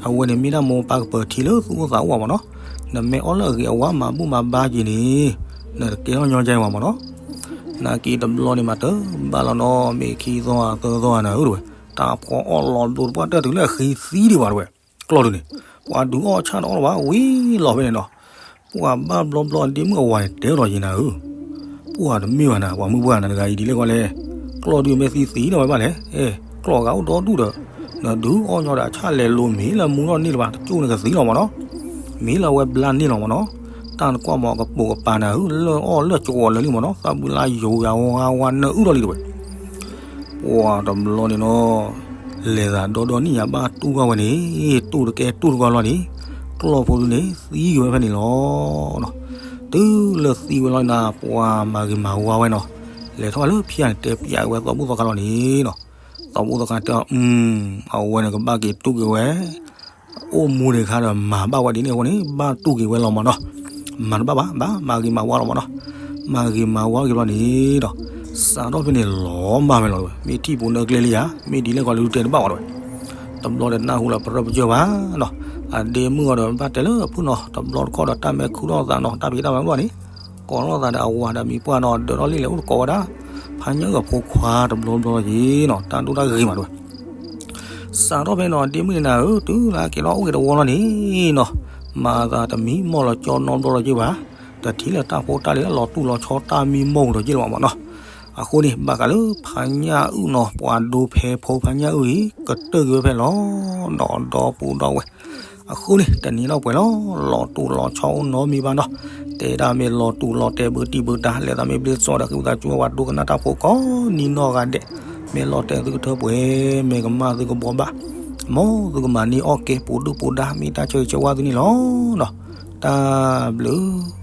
အဝဲန့ၣ်မ့ၢ်ဒၣ်မိၢ်ပၢ်ကပၢၤထံလၢသူၣ်အိၣ်သးအိၣ်ဘၣ်မ့ၢ်နီၤ, နမ့ၢ်အီၣ်လၢအဂ့ၤအဝါမၤဘူၣ်မၤဘါက့ၤန့ၣ်, နတကဲထီၣ်ညီကဲဘၣ်မ့ၢ်နီၤ နာ်က့တဘျီန့ၣ်မးတဘၣ်လီၤနီၤ မ့ၢ်ခံသီသၢသီနၤဧၢတဝဲ, တၢ်ဖီအီၣ်လီၤဒိတပှၢ်တၢၢ်တုၤလၢအဃ့သံဒံးဘၣ်တဝဲ, ကျီၢ်ဒုးန့ၣ်, ပှၤဒုးအီၣ်ဆၣ်တအီၣ်လၢၤဘၣ် ဝံၤလီၤဖဲန့ၣ်နီၤ, ပှၤဘၣ်ဘျီဘျီဒ့မုၣ်အဝၤန့ၣ်တဲဒီးယနၤဧၢ, ပှၤတမ့ၢ်ဘၣ်နၤ ပှၤမုၢ်ပှၢ်နၤတဂၤအံၤဒ်လဲၣ်ကီလဲၣ်, ကျီၢ်ဒုးမ့ၢ်သံသံလီၤဝဲဘၣ်လဲၣ်, အဲ ကျီၢ်ဂၤအိၣ်ဒီဒူၣ်ဒီး, နဒုးအီၣ်ညီဒီးအဆၣ်လဲၤလိၤမ့ၢ်လၢမူထီၣ်န့ၢ်လၢၤဘၣ် တကၠိၣ်န့ၣ်ကသံလီၤမ့ၢ်နီၤ မ့ၢ်လၢအဝဲဘျါန့ၢ်လီၤမ့ၢ်နီၤ, တၢ်နကွၢ်မ့ၢ်ကပိာ်ကပၤနၤဧၢ လၢအီၣ်လၢကဝီၤလၢာ်လံမ့ၢ်နီၤ သးဘုလါယိၤယၤဝါဝါနၢအုၣ်ထီၣ်လံတဝဲ, ပှၤတဘျီန့ၣ်နီၤ, လဲၤသးဒီဒီနံၣ်ယၤဘၣ်တူၢ်ကွၢ်ဝဲန့ၣ်, တူၢ်တကဲတူၢ်တကွၢ်လီၤန့ၣ်, ကျီၢ်ဖိဒုန့ၣ် သံက့ၤဝဲဖဲန့ၣ်လီၤ. တုၤလၢသံဝဲလီၤနၤ ပှၤမၤဂ့ၤမၤဝါဝဲနီၤ, လဲၤထီၣ်လၢဖံးန့ၣ် တဲပျးက့ၤဝဲသီဘူၣ်သီခါလီၤန့ၣ်နီၤ, သီဘူၣ်သီခါတဲအီၤ, အဝဲန့ၣ်ကဘၣ်က့ၤတူၢ်က့ၤဝဲ အိၣ်မူဒံးခါဒီးမၤဘၣ်ဝဲဒ်န့ၣ်အဃိန့ၣ် ဘၣ်တူၢ်က့ၤဝဲလီၤမ့ၢ်နီၤ, မၤတဘၣ်ဘၣ် ဘၣ်မၤဂ့ၤမၤဝါလီၤမ့ၢ်နီၤ, မၤဂ့ၤမၤဝါက့ၤဘျီန့ၣ်ဒီး, စးထီၣ်ဖဲန့ၣ်လီၤမၢ်ဝဲလီၤဝဲ မ့ၢ်ထံၣ်ပူၤနၢကျဲလံယၤ မ့ၢ်ဒ်လဲၣ်ကီးလၢတဲတဘၣ်ဝဲလီၤဝဲ, တဘျီဒီးနၢ်ဟူလၢပရၢပကၢၢ်ဘၣ်နီၤ, အဒ့မုၣ်အီၤဒီးဘၣ်တဲလၢအဖုၣ်နီၤ တဘျီတခီၣ်ဒီးတၢ်မဲာ်ခူၣ်ထီၣ်သးနီၤ တၢ်ဖံးတၢ်မၤဘျီန့ၣ်, ကိးထီၣ်သးဒီးအဝၤဒီးမံၤပှၢ်နီၤ ဒၢးထီၣ်လံလဲၤအိၣ်တကိးဝဲဒၣ်, ဖးညၣ်အုၣ်အဖိခွါတဘျီဘျီလီၤက့ၤနီၤ တၢ်ဒိၣ်တၢ်ဂ့ၤမးတဝဲ စးထီၣ်ဖဲနီၤ ဒ့မုၣ်န့ၣ်နၤဧၢ တုၤလၢက့ၤထီၣ်အိၣ်ဂ့ၤတဝီလီၤန့ၣ်နီၤ, မၤသးတမံၤမီၢ်လီၤကၠီနီတဘျီလီၤက့ၤဘၣ်, တထံၣ်လၢတၢ်ဖိတၢ်လံၤလီၤတူၢ်လီၤဆီတၢ်မံမီၢ်လီၤက့ၤလီၤမ့ၢ်နီၤ, အဃိန့ၣ် ဘၣ်ဃးလၢဖးညၣ်အုၣ်နီၤ ပှၤဒိဖဲဖိဖးညၣ်အုၣ်အံၤ ကတၢၢ်က့ၤဝဲဖဲလီၤ, ဒီးဒီပုၢ်ဒီဝဲၢ် အဃိန့ၣ် တနံၤနီၢ်ပှဲၤလီၤ လီၤတူၢ်လီၤဆီအိၣ်နီတမံၤဘၣ်နီၤ, တဲဒၣ်မ့ၢ်လီၤတူၢ်လီၤတဲာ်ဘုတံၢ်ဘုတၢ် လဲၤသးမ့ၢ်ဘျ့စီဒီး ဃ့ဝံသးစူၤဝဲပှၤဒိကနၣ်တၢ်ဖိကိးနံၤနီၢ်ဂၤဒဲး, မ့ၢ်လီၤတဲာ်သုကထၢပှဲၤ, မ့ၢ်ကမၣ်သုကဘှီဘၣ်, မ်သုကမၤန့ၢ်အီၣ်ကဲပူၤဒုၣ်ပူၤဒါ မ့ၢ်တၢ်ဆၢဂ့ၤဆၢဝါသုန့ၣ်လီၤနီၤ, တၢ်ဘျုး